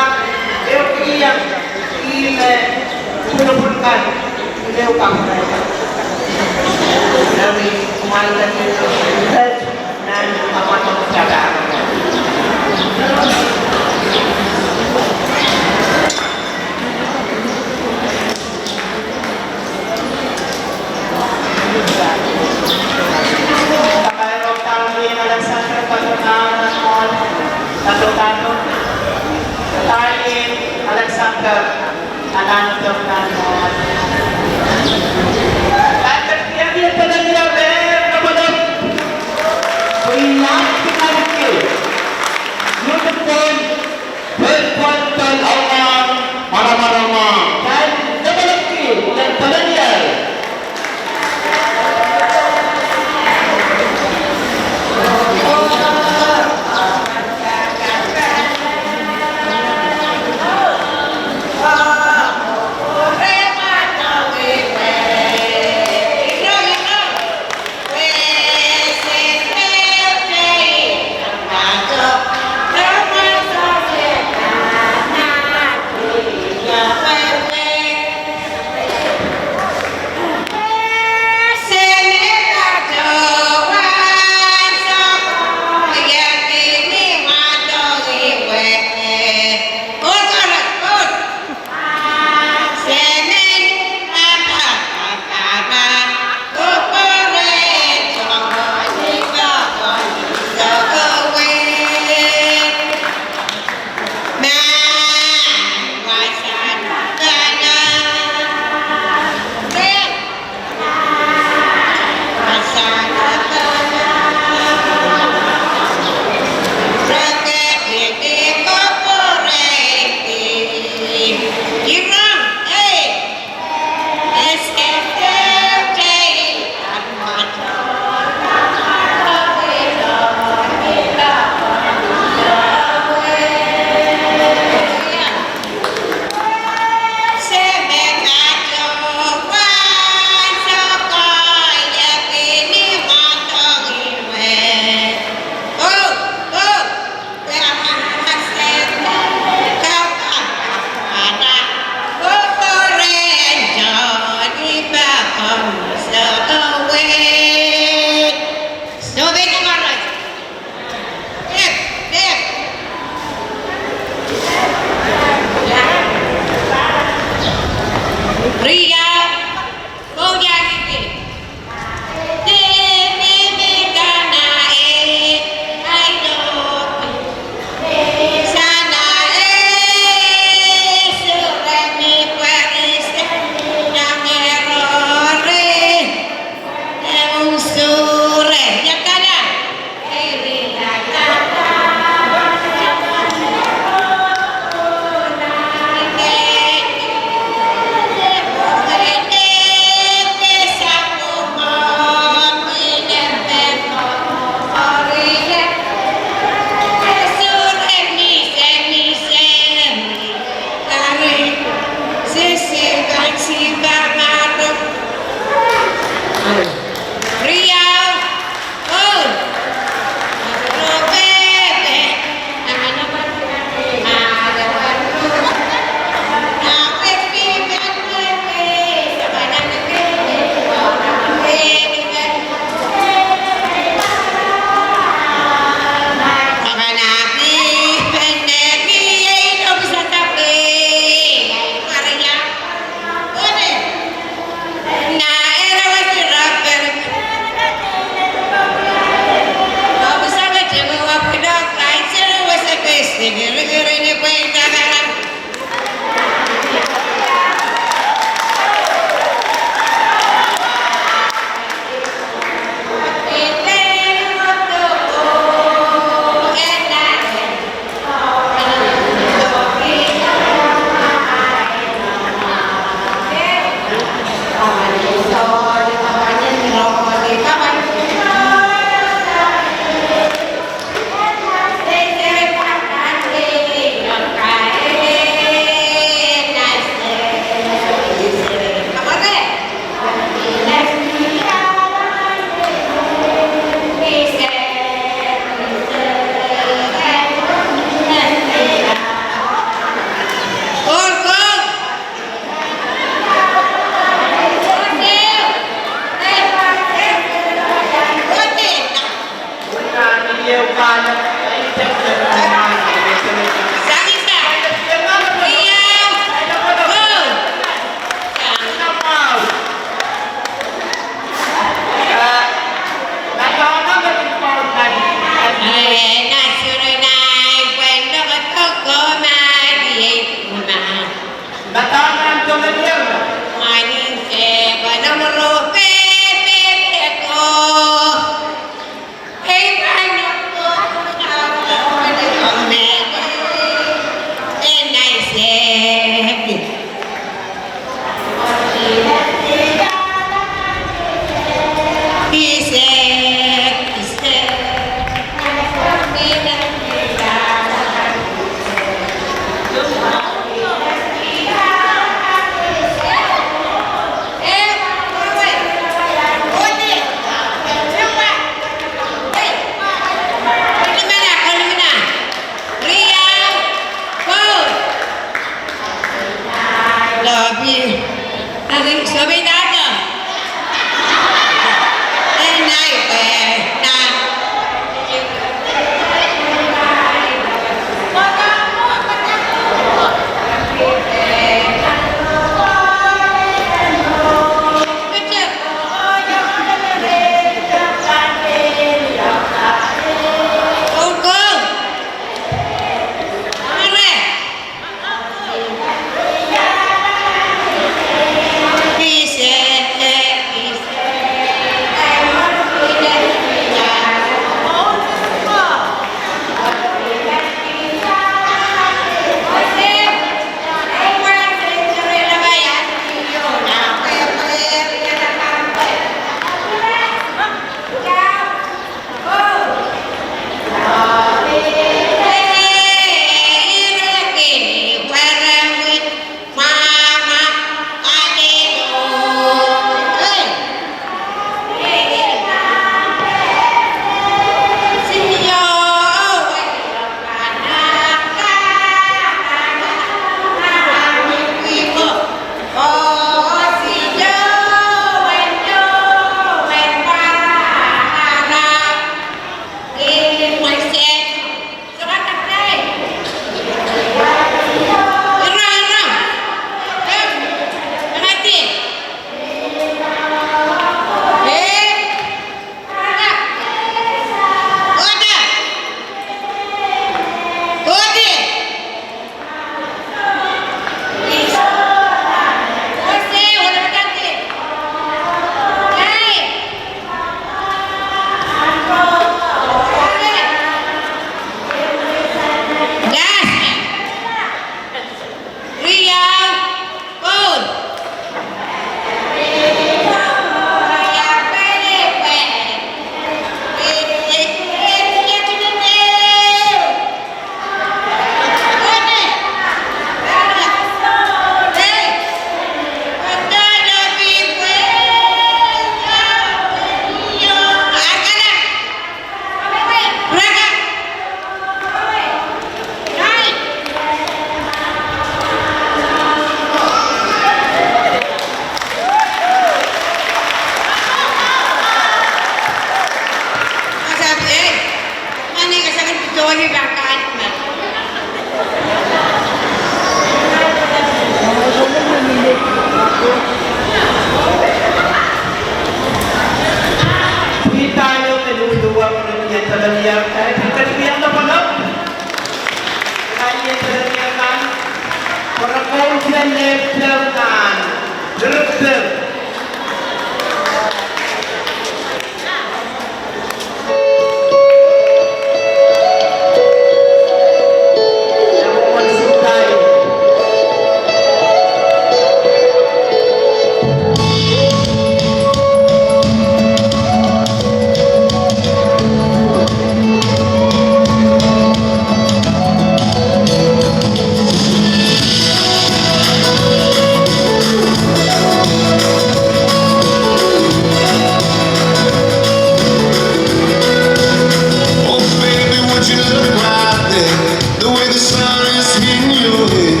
Oh, baby, would you look right there? The way the sun is hitting your head,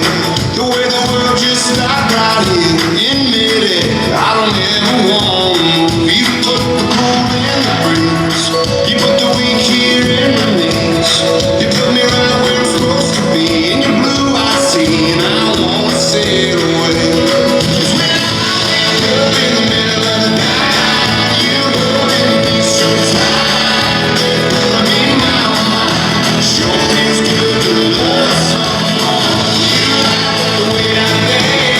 the way the world just stopped right here in midair. I don't ever wanna move. You put the cool in the breeze. You put the weak here in the knees. You put me right where I'm supposed to be. In your blue eyes, see, and I wanna sail away. 'Cause when I wake up in the middle of the night, you holding me so tight, pulling me in my mind. Sure feels good to love someone. You light the way down there.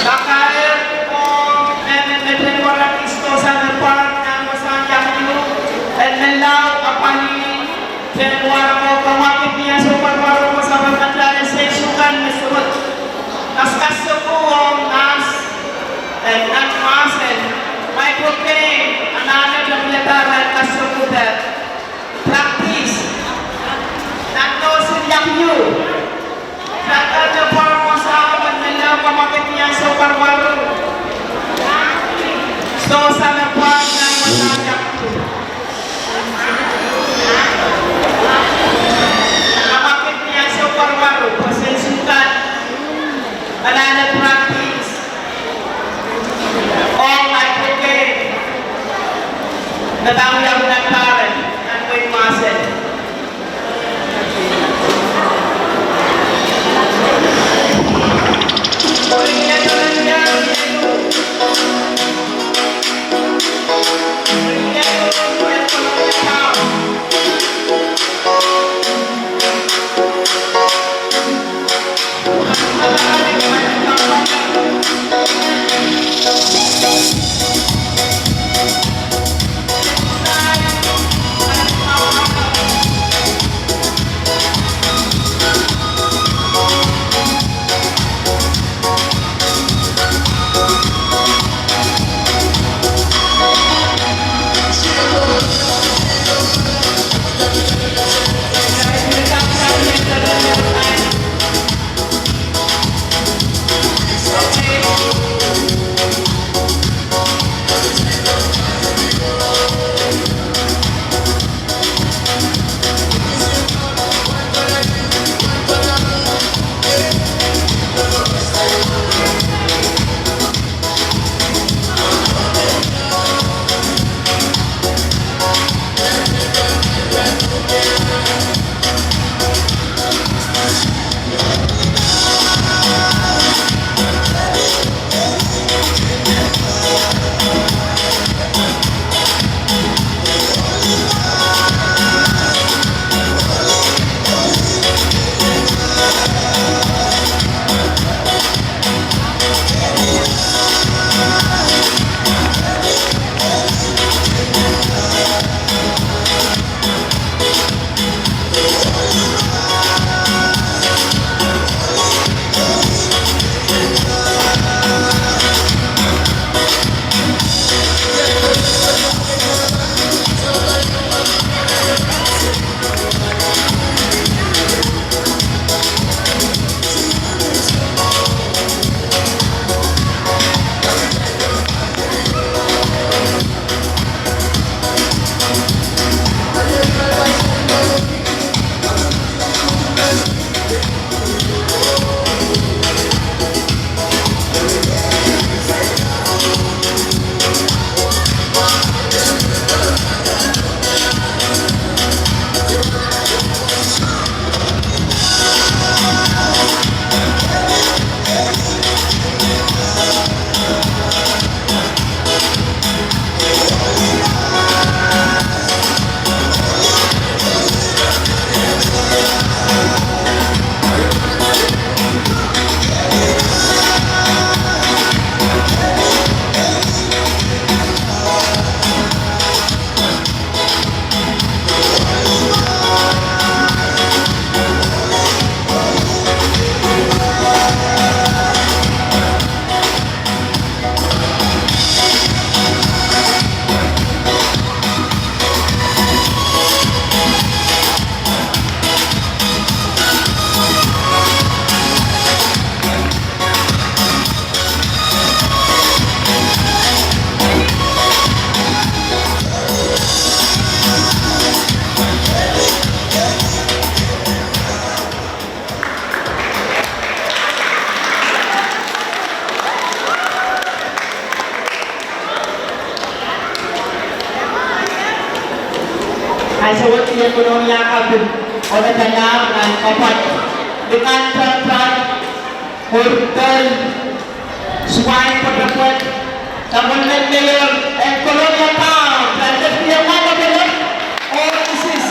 Kakair ong mehmen me pahn warohng Sidosa me pwarodo nan wasahn Iang Iou en Menlau, apwalih, pahn warohng oh kamwakid ni ansou pwarodo, sapwellimatail seisokan me sohte kasukasuku ong mahs, eh, nan mahsen, microphone, anahne tepida pahn kasukasuku de practice nan nohsin Iang Iou. Kakair me pwarodo, sapwellimatail kamwakid ni ansou pwarodo, Sidosa me pwarodo nan wasahn Iang Iou. Kamwakid ni ansou pwarodo, pwe seisokan, anahne practice. Oh microphone me pahn wiawi nan pahre, nan wehin mahsen. Ansou wet I men kolonia kaping, oh me pahn nan kapwat, lingan pwetepwet, mwurin dol, suwain pwetepwet, sapwellimen mayor en Kolonia Town, Francis Piema Lapalap, oh Mrs.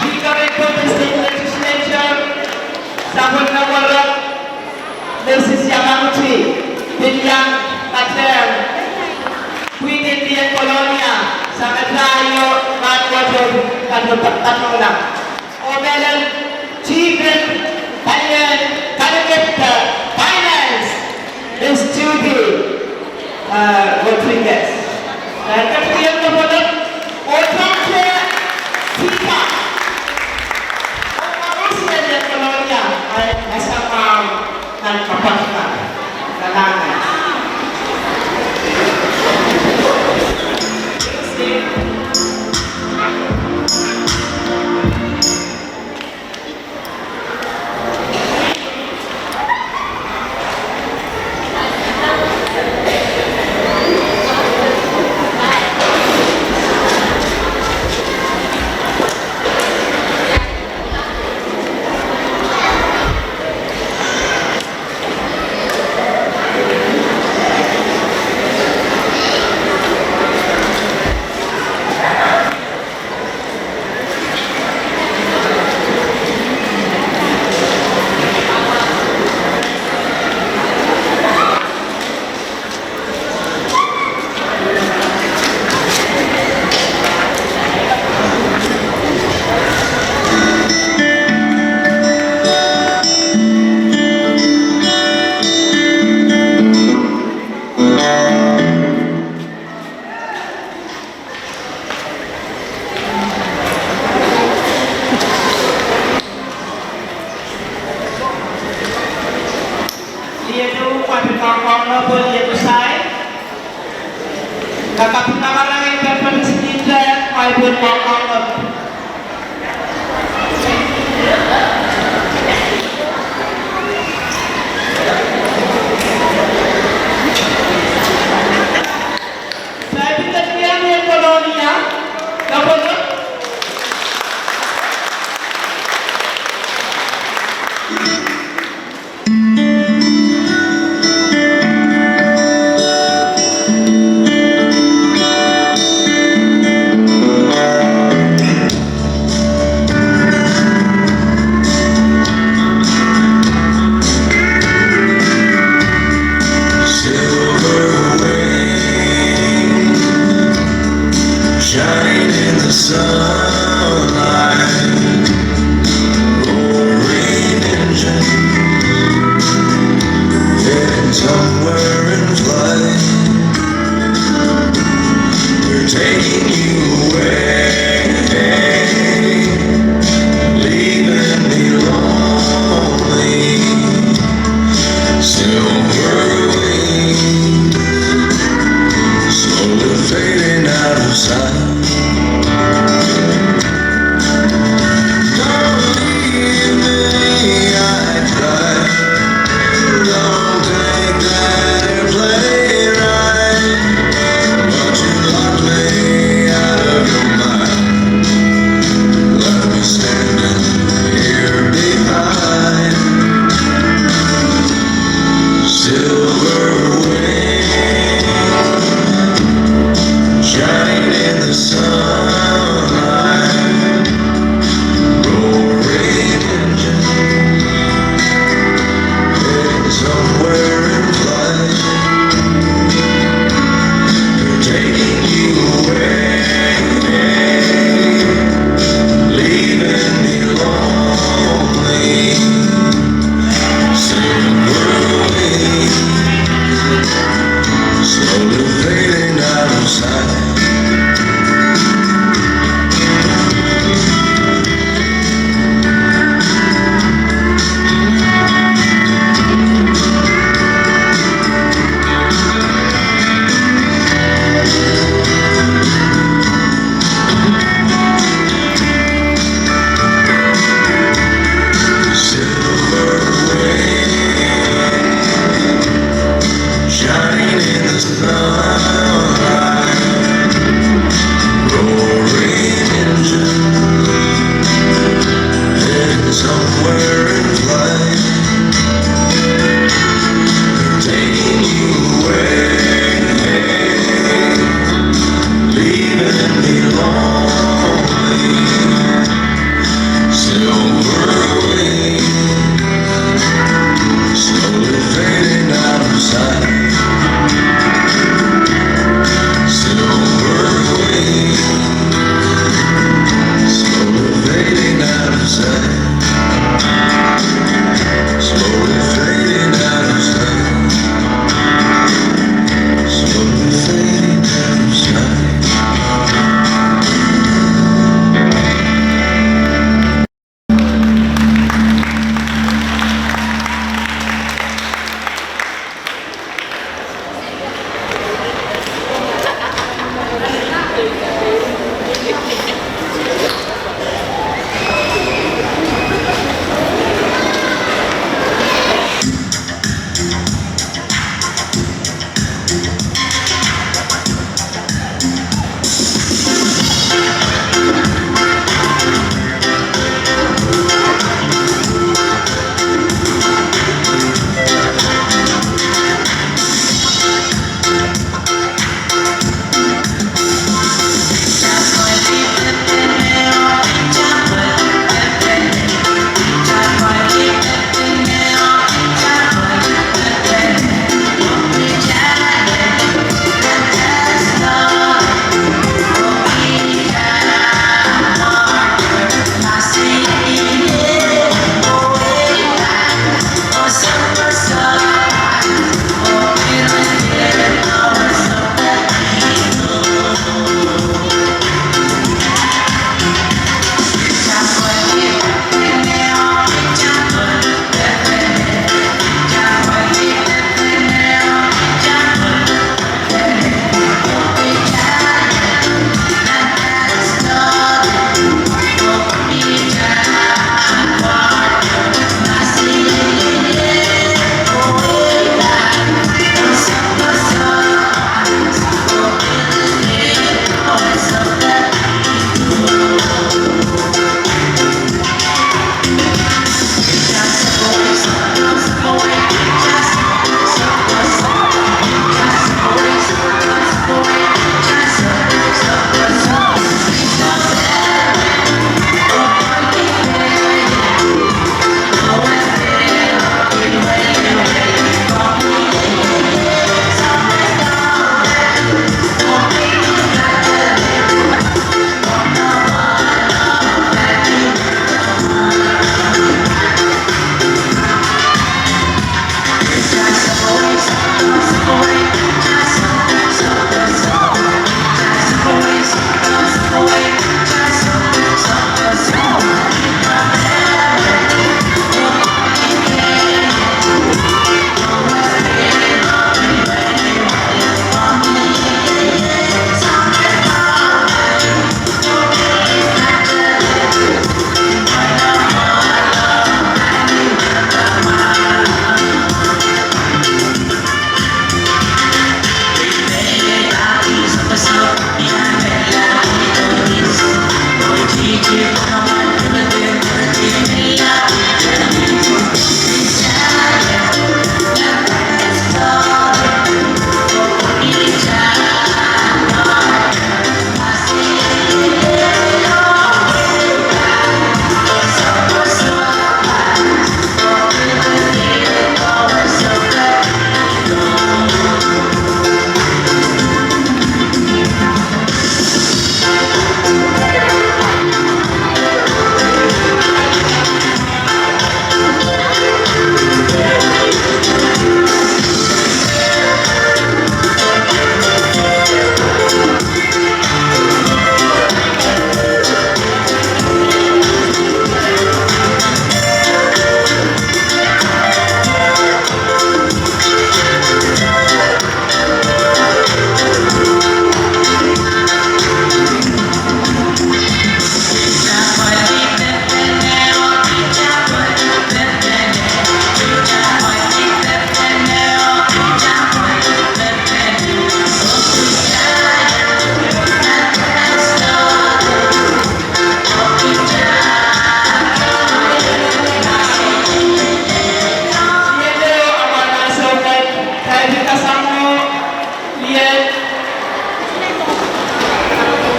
Speaker en Pohnpei State Legislature, sapwellime werek, Mrs Yamaguchi, pil iang patehng pwihn en Kolonia, sang atail iang nan wet en Kalohnleng. Oh mehlel Chief en Palian, Kalekepda, Finance, Miss Judy, uh, Rodriguez. Director en Kolonia, oh Doctor Tika. Oh Marusi en Kolonia, ai, ese mwahu nan kapakap. Kalahngan.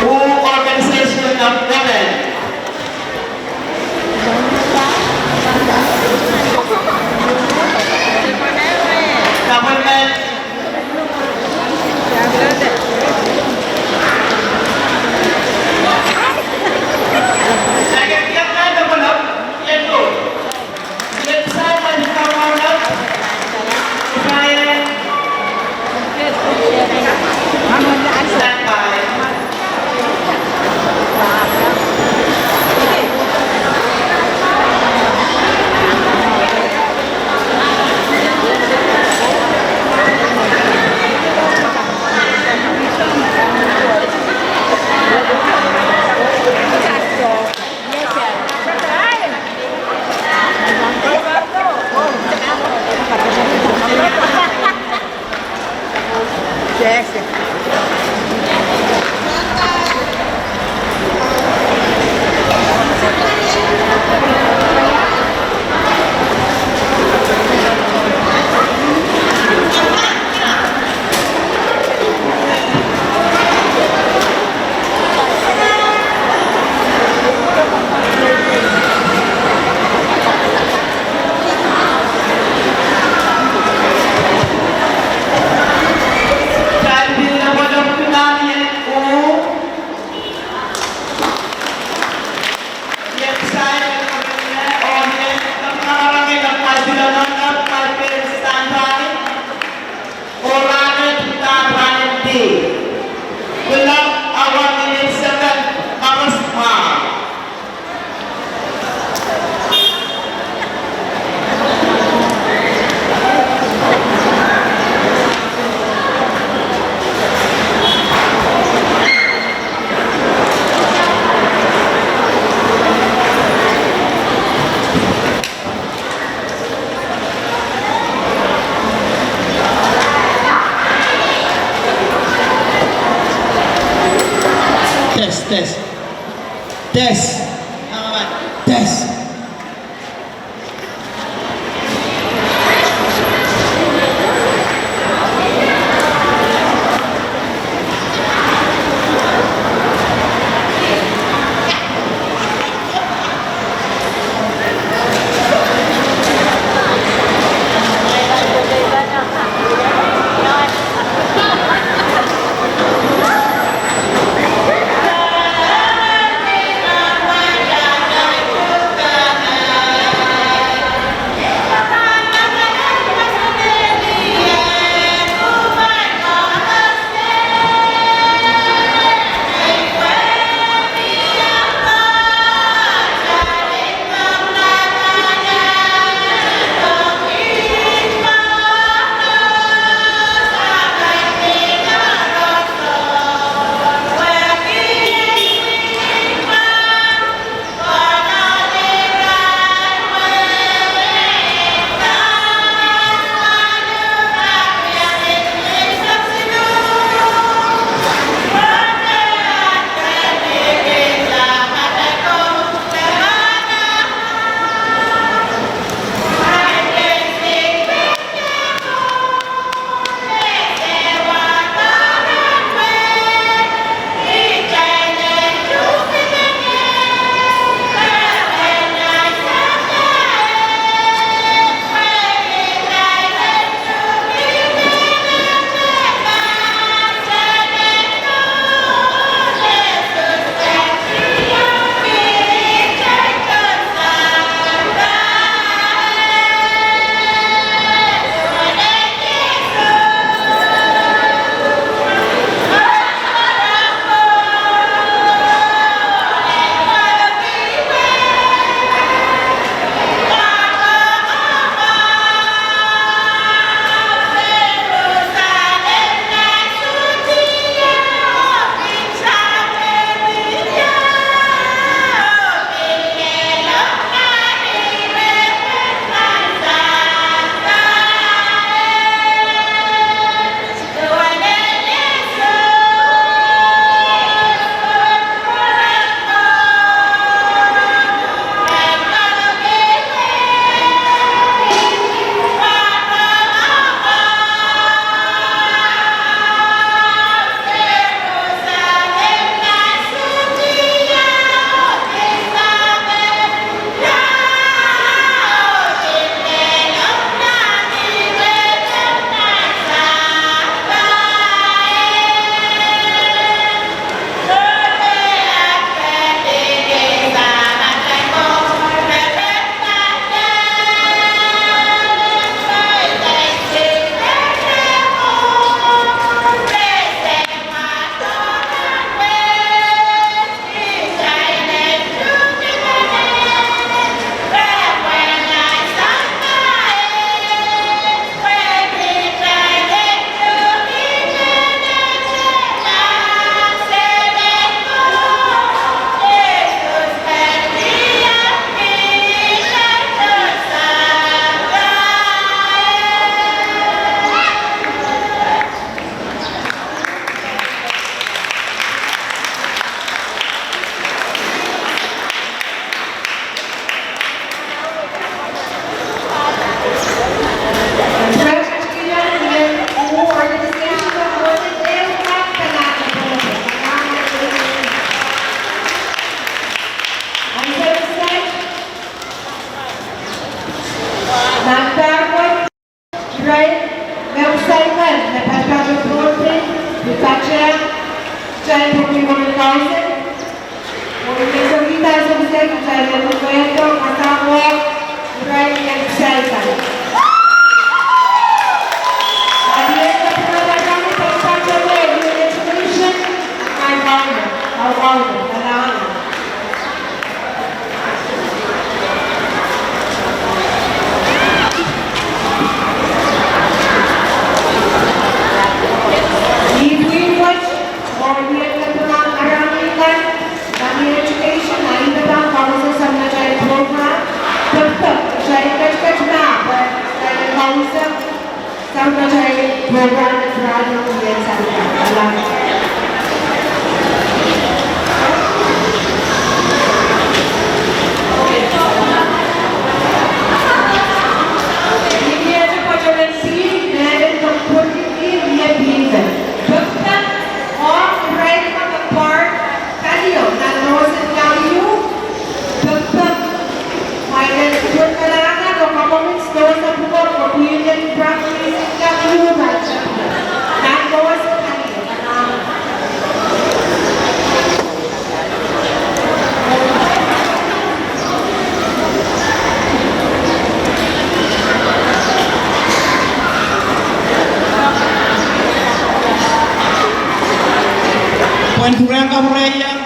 Organization of Women. Government. Test, test. Test. Test. Program, program, yes, I love it. Pwehn pwurehng kapwurehiong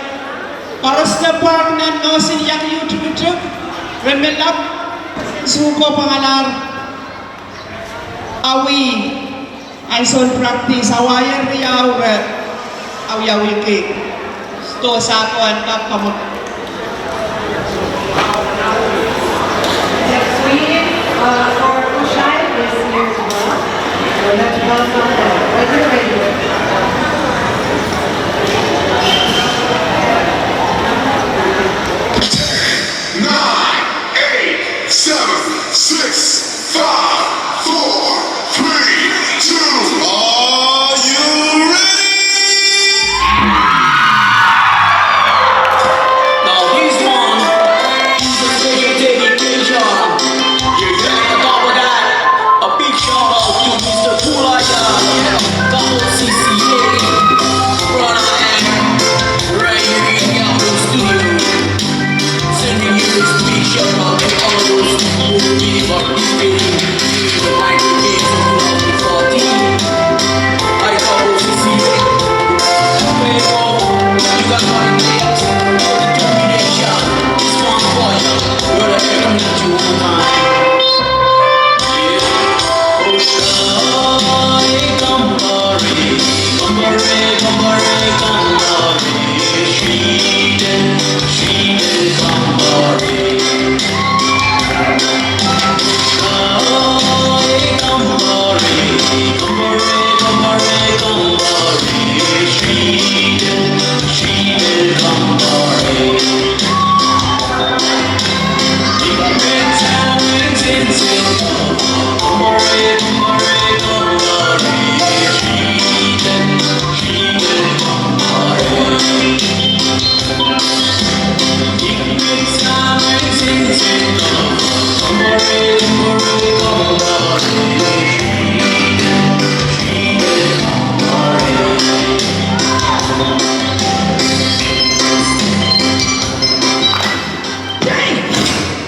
koaros me pwarek nan nohsin iang ieu tikitik, ren me lap, sukuhla pwangalahr awi ansoun practice, awa ieu riau re awiawihki. Sto sako en kap kamwe. The queen, uh, for Kushite is here as well. So let's welcome them. When you're ready. Nine, eight, seven, six, five, four, three, two. Are you ready? Now this one is a special dedication. Yeah, yeah. On top of that, a big shout out to Mister Pulaya, Kapo C C A, Rana and Ray in the studio. Sending you this big shout out to all those who will be participating in the Michael Games of twenty fourteen. I thought was to see you. Hey, oh, you got my names. Two million shout. This one for you. You're the air coming at you one time. Yeah. Oh, Shai, come, Bari, come, Bari, come, Bari, come, Bari.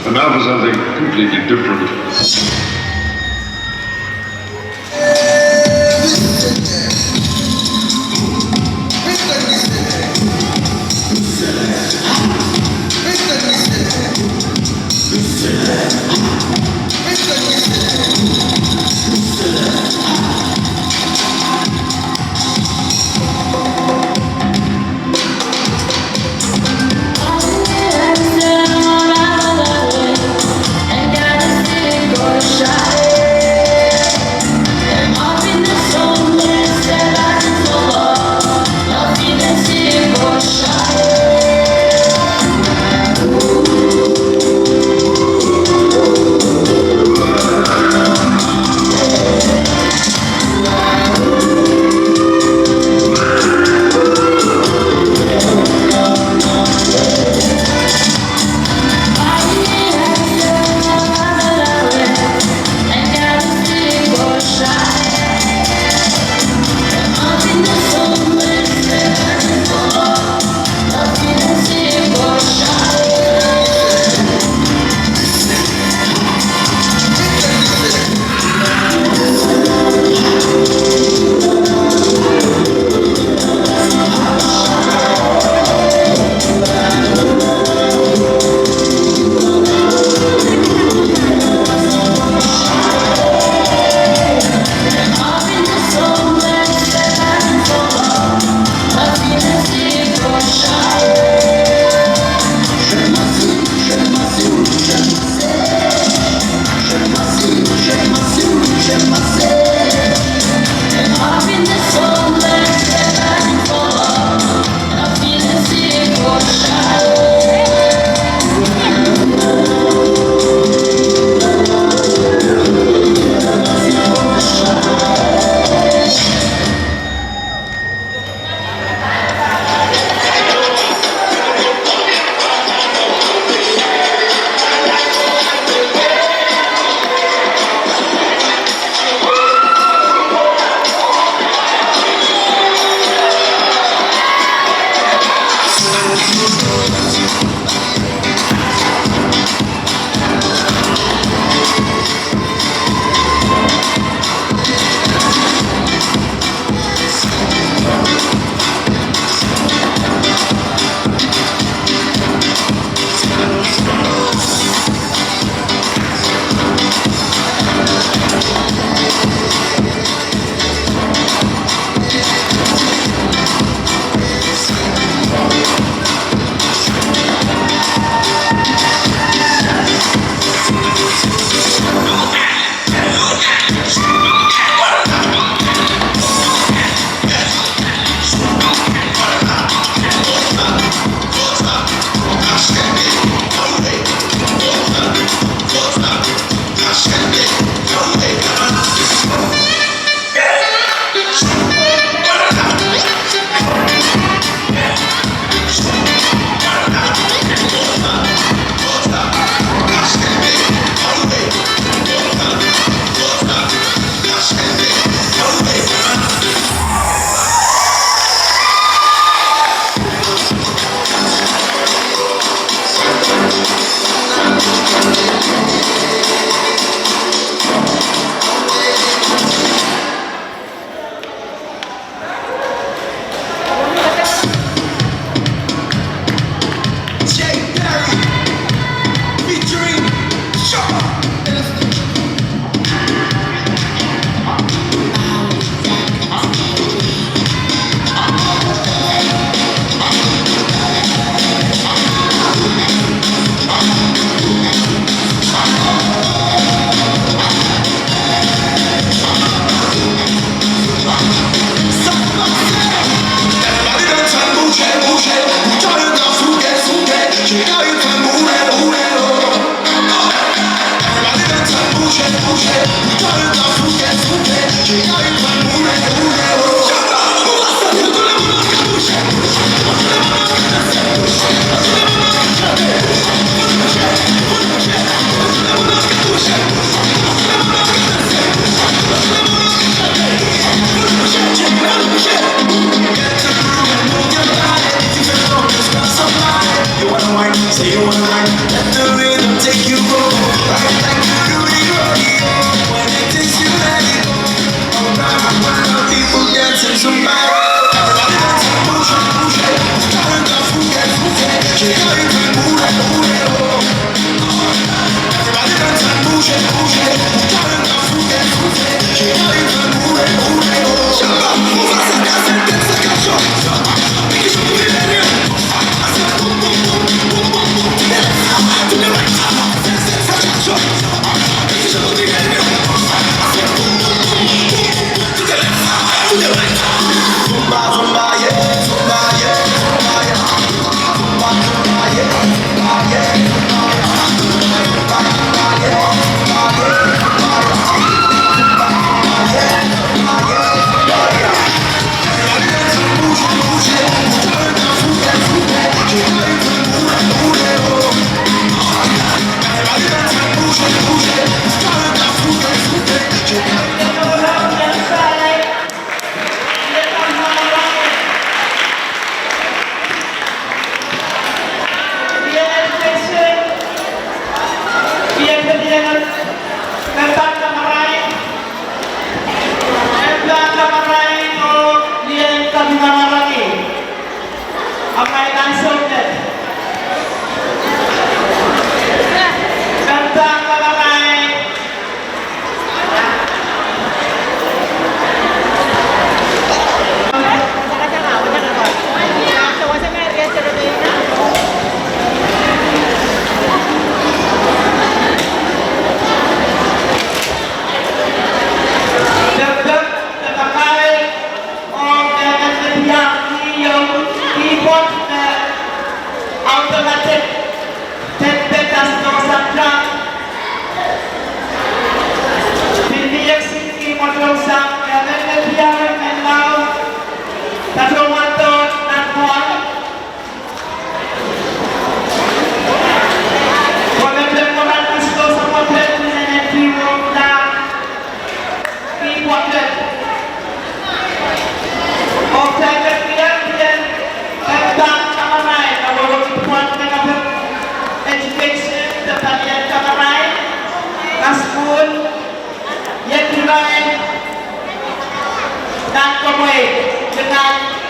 And now for something completely different. Let the rhythm take you over. Ride like a rodeo. When it takes you, let it go. All around the world, people dancing Zumba. Everybody dance and move it, move it. Everybody dance and move it, move it. Automatic tetpet as dohsang kan. Pil ni ekis ki mwohtail sang, e men me diare menlau, patohwan doh nan mwoahl. Pwe me pil mwohtail as dohsang mwohtail ni nenen diwok nan Ih pwoatet. Oh kitail kin wia, wia, eh, pahn kamarain, a wehwehki pwoat me kaping education, de palien kamarain, nan sukuhl, iet irail, nan komwei, dengan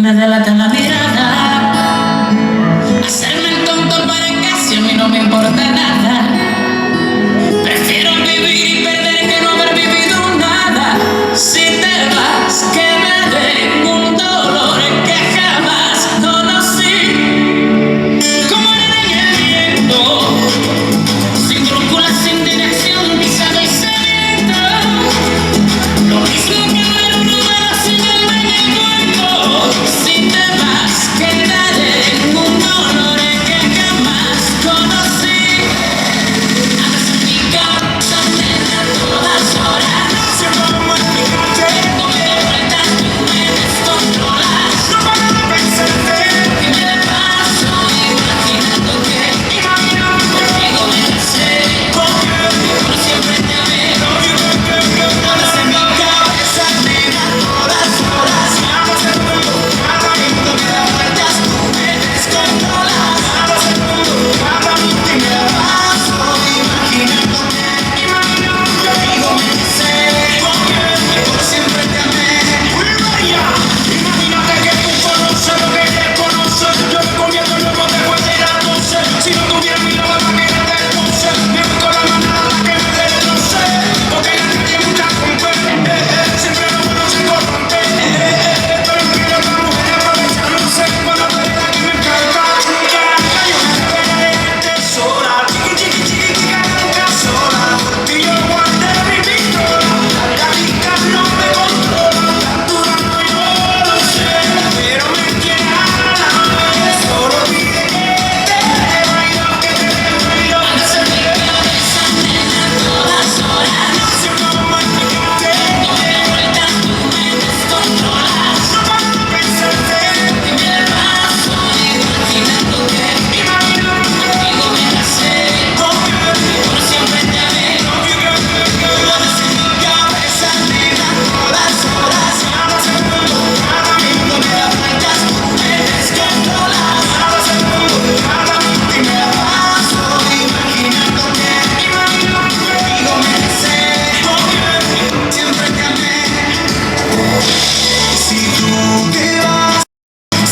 Dela de la mirada. Hacerme el tonto para casi a mí no me importa nada. Prefiero vivir y perder que no haber vivido nada. Si te vas, quedaré en un dolor que jamás conocí. Como arena en el viento, sin brújula, sin dirección, pisado y sediento. Lo mismo que ver un número sin alma en el cuerpo. Si te vas, quedaré en un dolor que jamás conocí. Andas en mi cabeza, nena, a todas horas. Siempre como en mi mente. Dando vueltas, tú me descontrolas. No paro de pensarte. Y me la paso imaginándote. Imaginándote. Contigo me casé. Contigo. Por siempre te amé. Andas en mi cabeza, nena, a todas horas.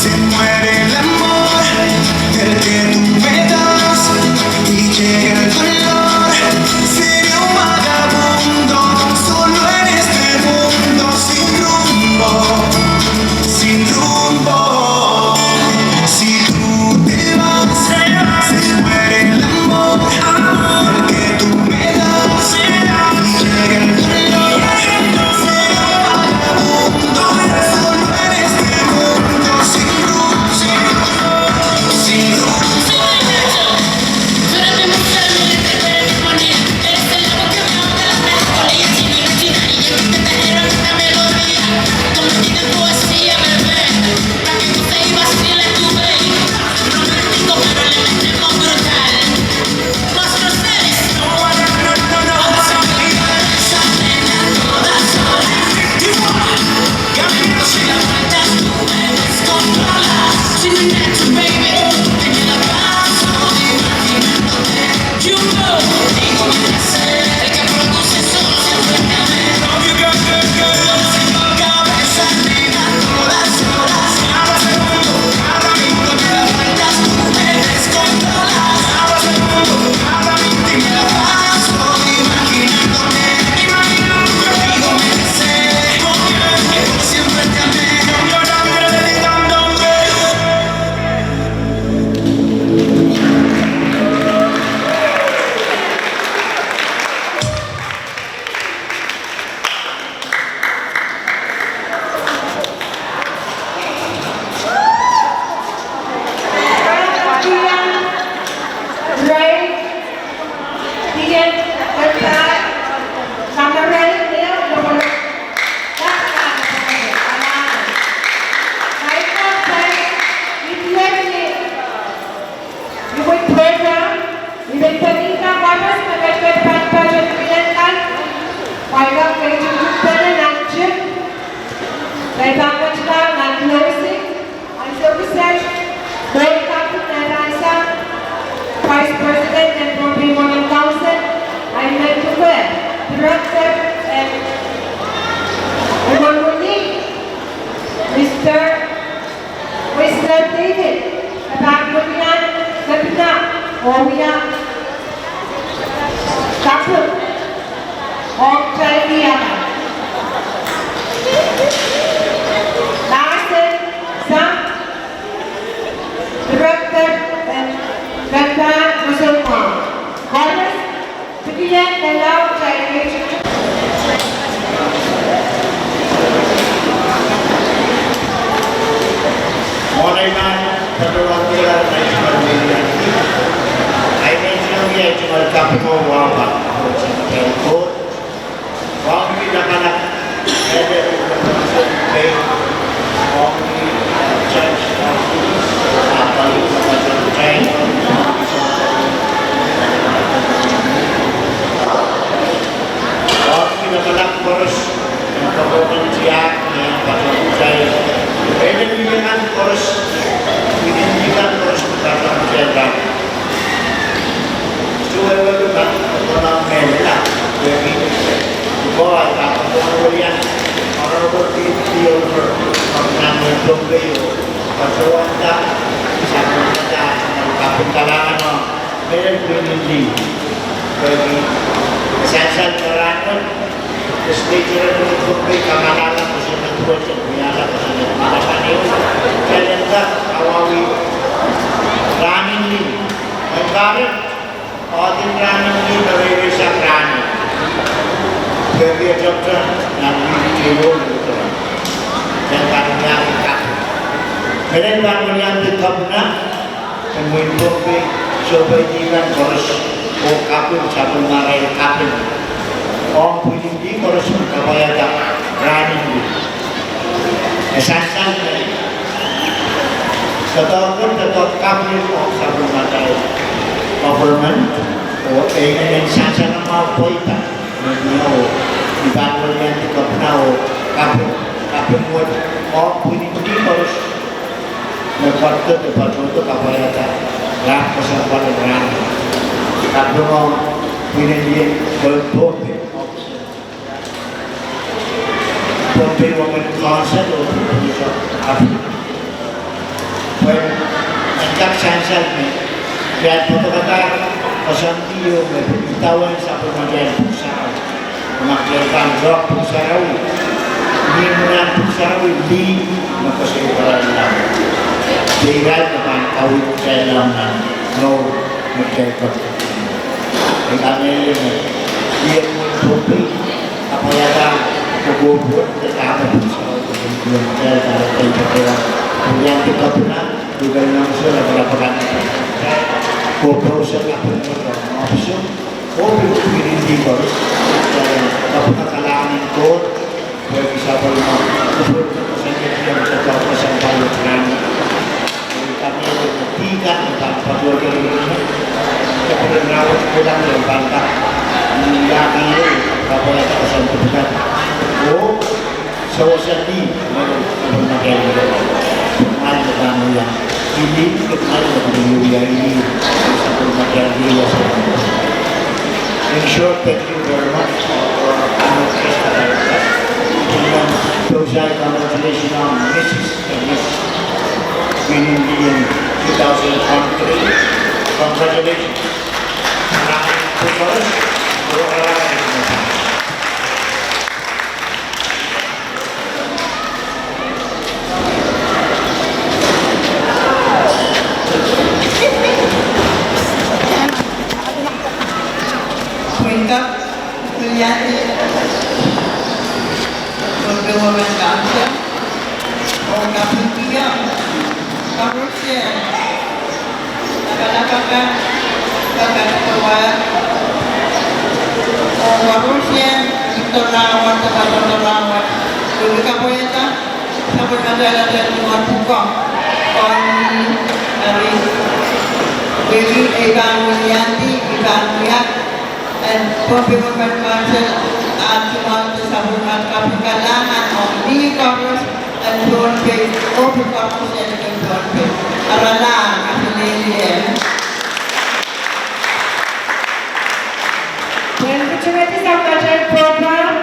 Se muere el amor, el que tú me das, y llega el dolor. Seré un vagabundo, solo en este mundo, sin rumbo, sin rumbo. Si tú te vas, se muere el amor, amor que tú me das, y llega el dolor. Seré un vagabundo, solo en este mundo, sin rumbo, sin rumbo. Ansou kiset, Board Captain Advisor, Vice President en Pohnpei Mormon Council, ahi men tuhke Director en Mormon League, Mister Omia kaping ong kitail iang. Mahsen sang Director en Kempahn Museum. Koaros, tikieng me lao kitail Mwohn ei pahn patohwan kihla, ahi me tungoal, ahi tungoal kaping oh wahu pahn koasoia Koht. Wahu ni lapalap, wahu ni church, wahu ni lapalap koaros. Koaros, Mehlel pwihn en lih, pwehki e sansal me rahnwet, legislature en Pohnpei kamalahla kosonned wet, wiahla kosonned mahsanih, kitail en kak awawih rahn en lih, en pahre, oahden rahn en lih me reireisang rahnwet. Pwehki e tepda nan wihk ehu, kitail pahn wiahki kaping. Mehlel pahn weliandi Kepina en wehin Pohnpei, sohpeidi kan koaros, oh kaping, sapwellimarail kaping ong pwihn en lih koaros me kapwaiada rahn en lih. E sansal me doadoahk, doadoahk kaping ong sapwellimatail government, oh e inenen sansal mwahu pweida me mie, oh I pahn weliandi Kepina oh kaping, kaping wet ong pwihn en lih koaros me patohdo, patohdo kapwaiada rahn kesempwal en rahn. Kaping ong pwihn en lih en wehin Pohnpei. Pohnpei Women Council oh Pohnpei Women Council. Pwe en kak sansal me, ia pwehki koasoandi oh me idawehn sapwellimatail Pwuhk Sarawi. Ma kitail pahn doadoahk Pwuhk Sarawi, ni mwurin Pwuhk Sarawi lih me koasoia irail lao. Irail me pahn kaweid kitail lao nan mour me kitail kak. I kamehlele me, I en wehin Pohnpei kapwaiada kokohp wet, dahme Pwuhk Sarawi ketin wiahda, dahme kitail patohwan weliandi Kepina, Legal Counsel, lapalap akan, kokohp wet, lapalap akan, oh pil pwihn en lih koaros, kaping, kalahngan en Koht, pwehki sapwellime, oh pil koasoia, koasoia, koasoia, I kamehlele me dih kan me pahn patohdo, I pil rahnwet kilang me pahn kak, ia, kapwaiada koasoia, oh, sewese lih, me, me pahn kak, ngal me pahn wia, I lih, ngal me pahn wia, I lih, sapwellime, I lih, I lih. In short, thank you very much for your kind gesture. And, uh, congratulations on Missus and Miss Union League in two thousand twenty-three. Congratulations. Pwihn kak, Pohnpei Women Council, oh kaping, koaros, lapalap akan, lapalap akan, oh koaros, Victor Rawat, Victor Rawat, oh kapwaiada sapwellimatail, atail tungoal pwukoa, oh ni, ari, pwehki I pahn weliandi, I pahn wia, en Pohnpei Women Council, ah, tungoal sapwellimatail kaping, kalahngan ong lih koaros en Pohnpei, oh pil koaros en Pohnpei. Ara lahng, asalehlie. Pwehn pwurodo sapwellimatail program,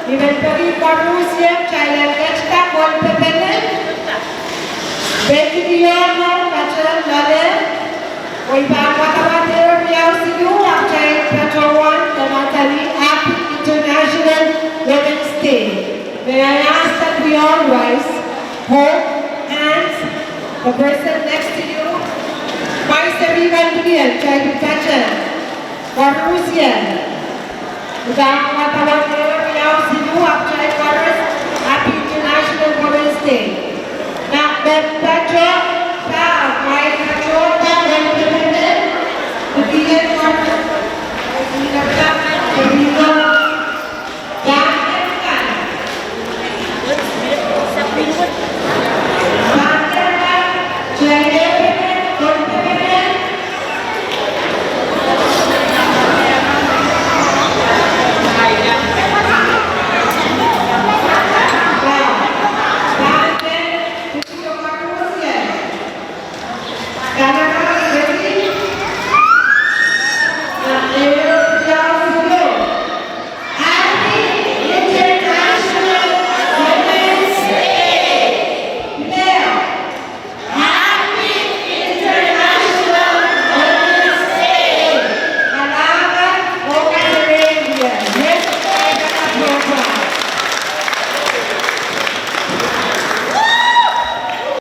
I men peki koaros kitail en ketda kolpepene, peki iono, mate, loale, oh I pahn wadawad Wiaus ieu, ahpw kitail patohwan kamatehla Happy International Women's Day. May I ask that we all rise, hold hands, the person next to you, wise everyone here, kitail pil patohwan koaros ie. Udahn wadawad ehu, wiaus ieu, ahpw kitail koaros Happy International Women's Day. Nan me patoh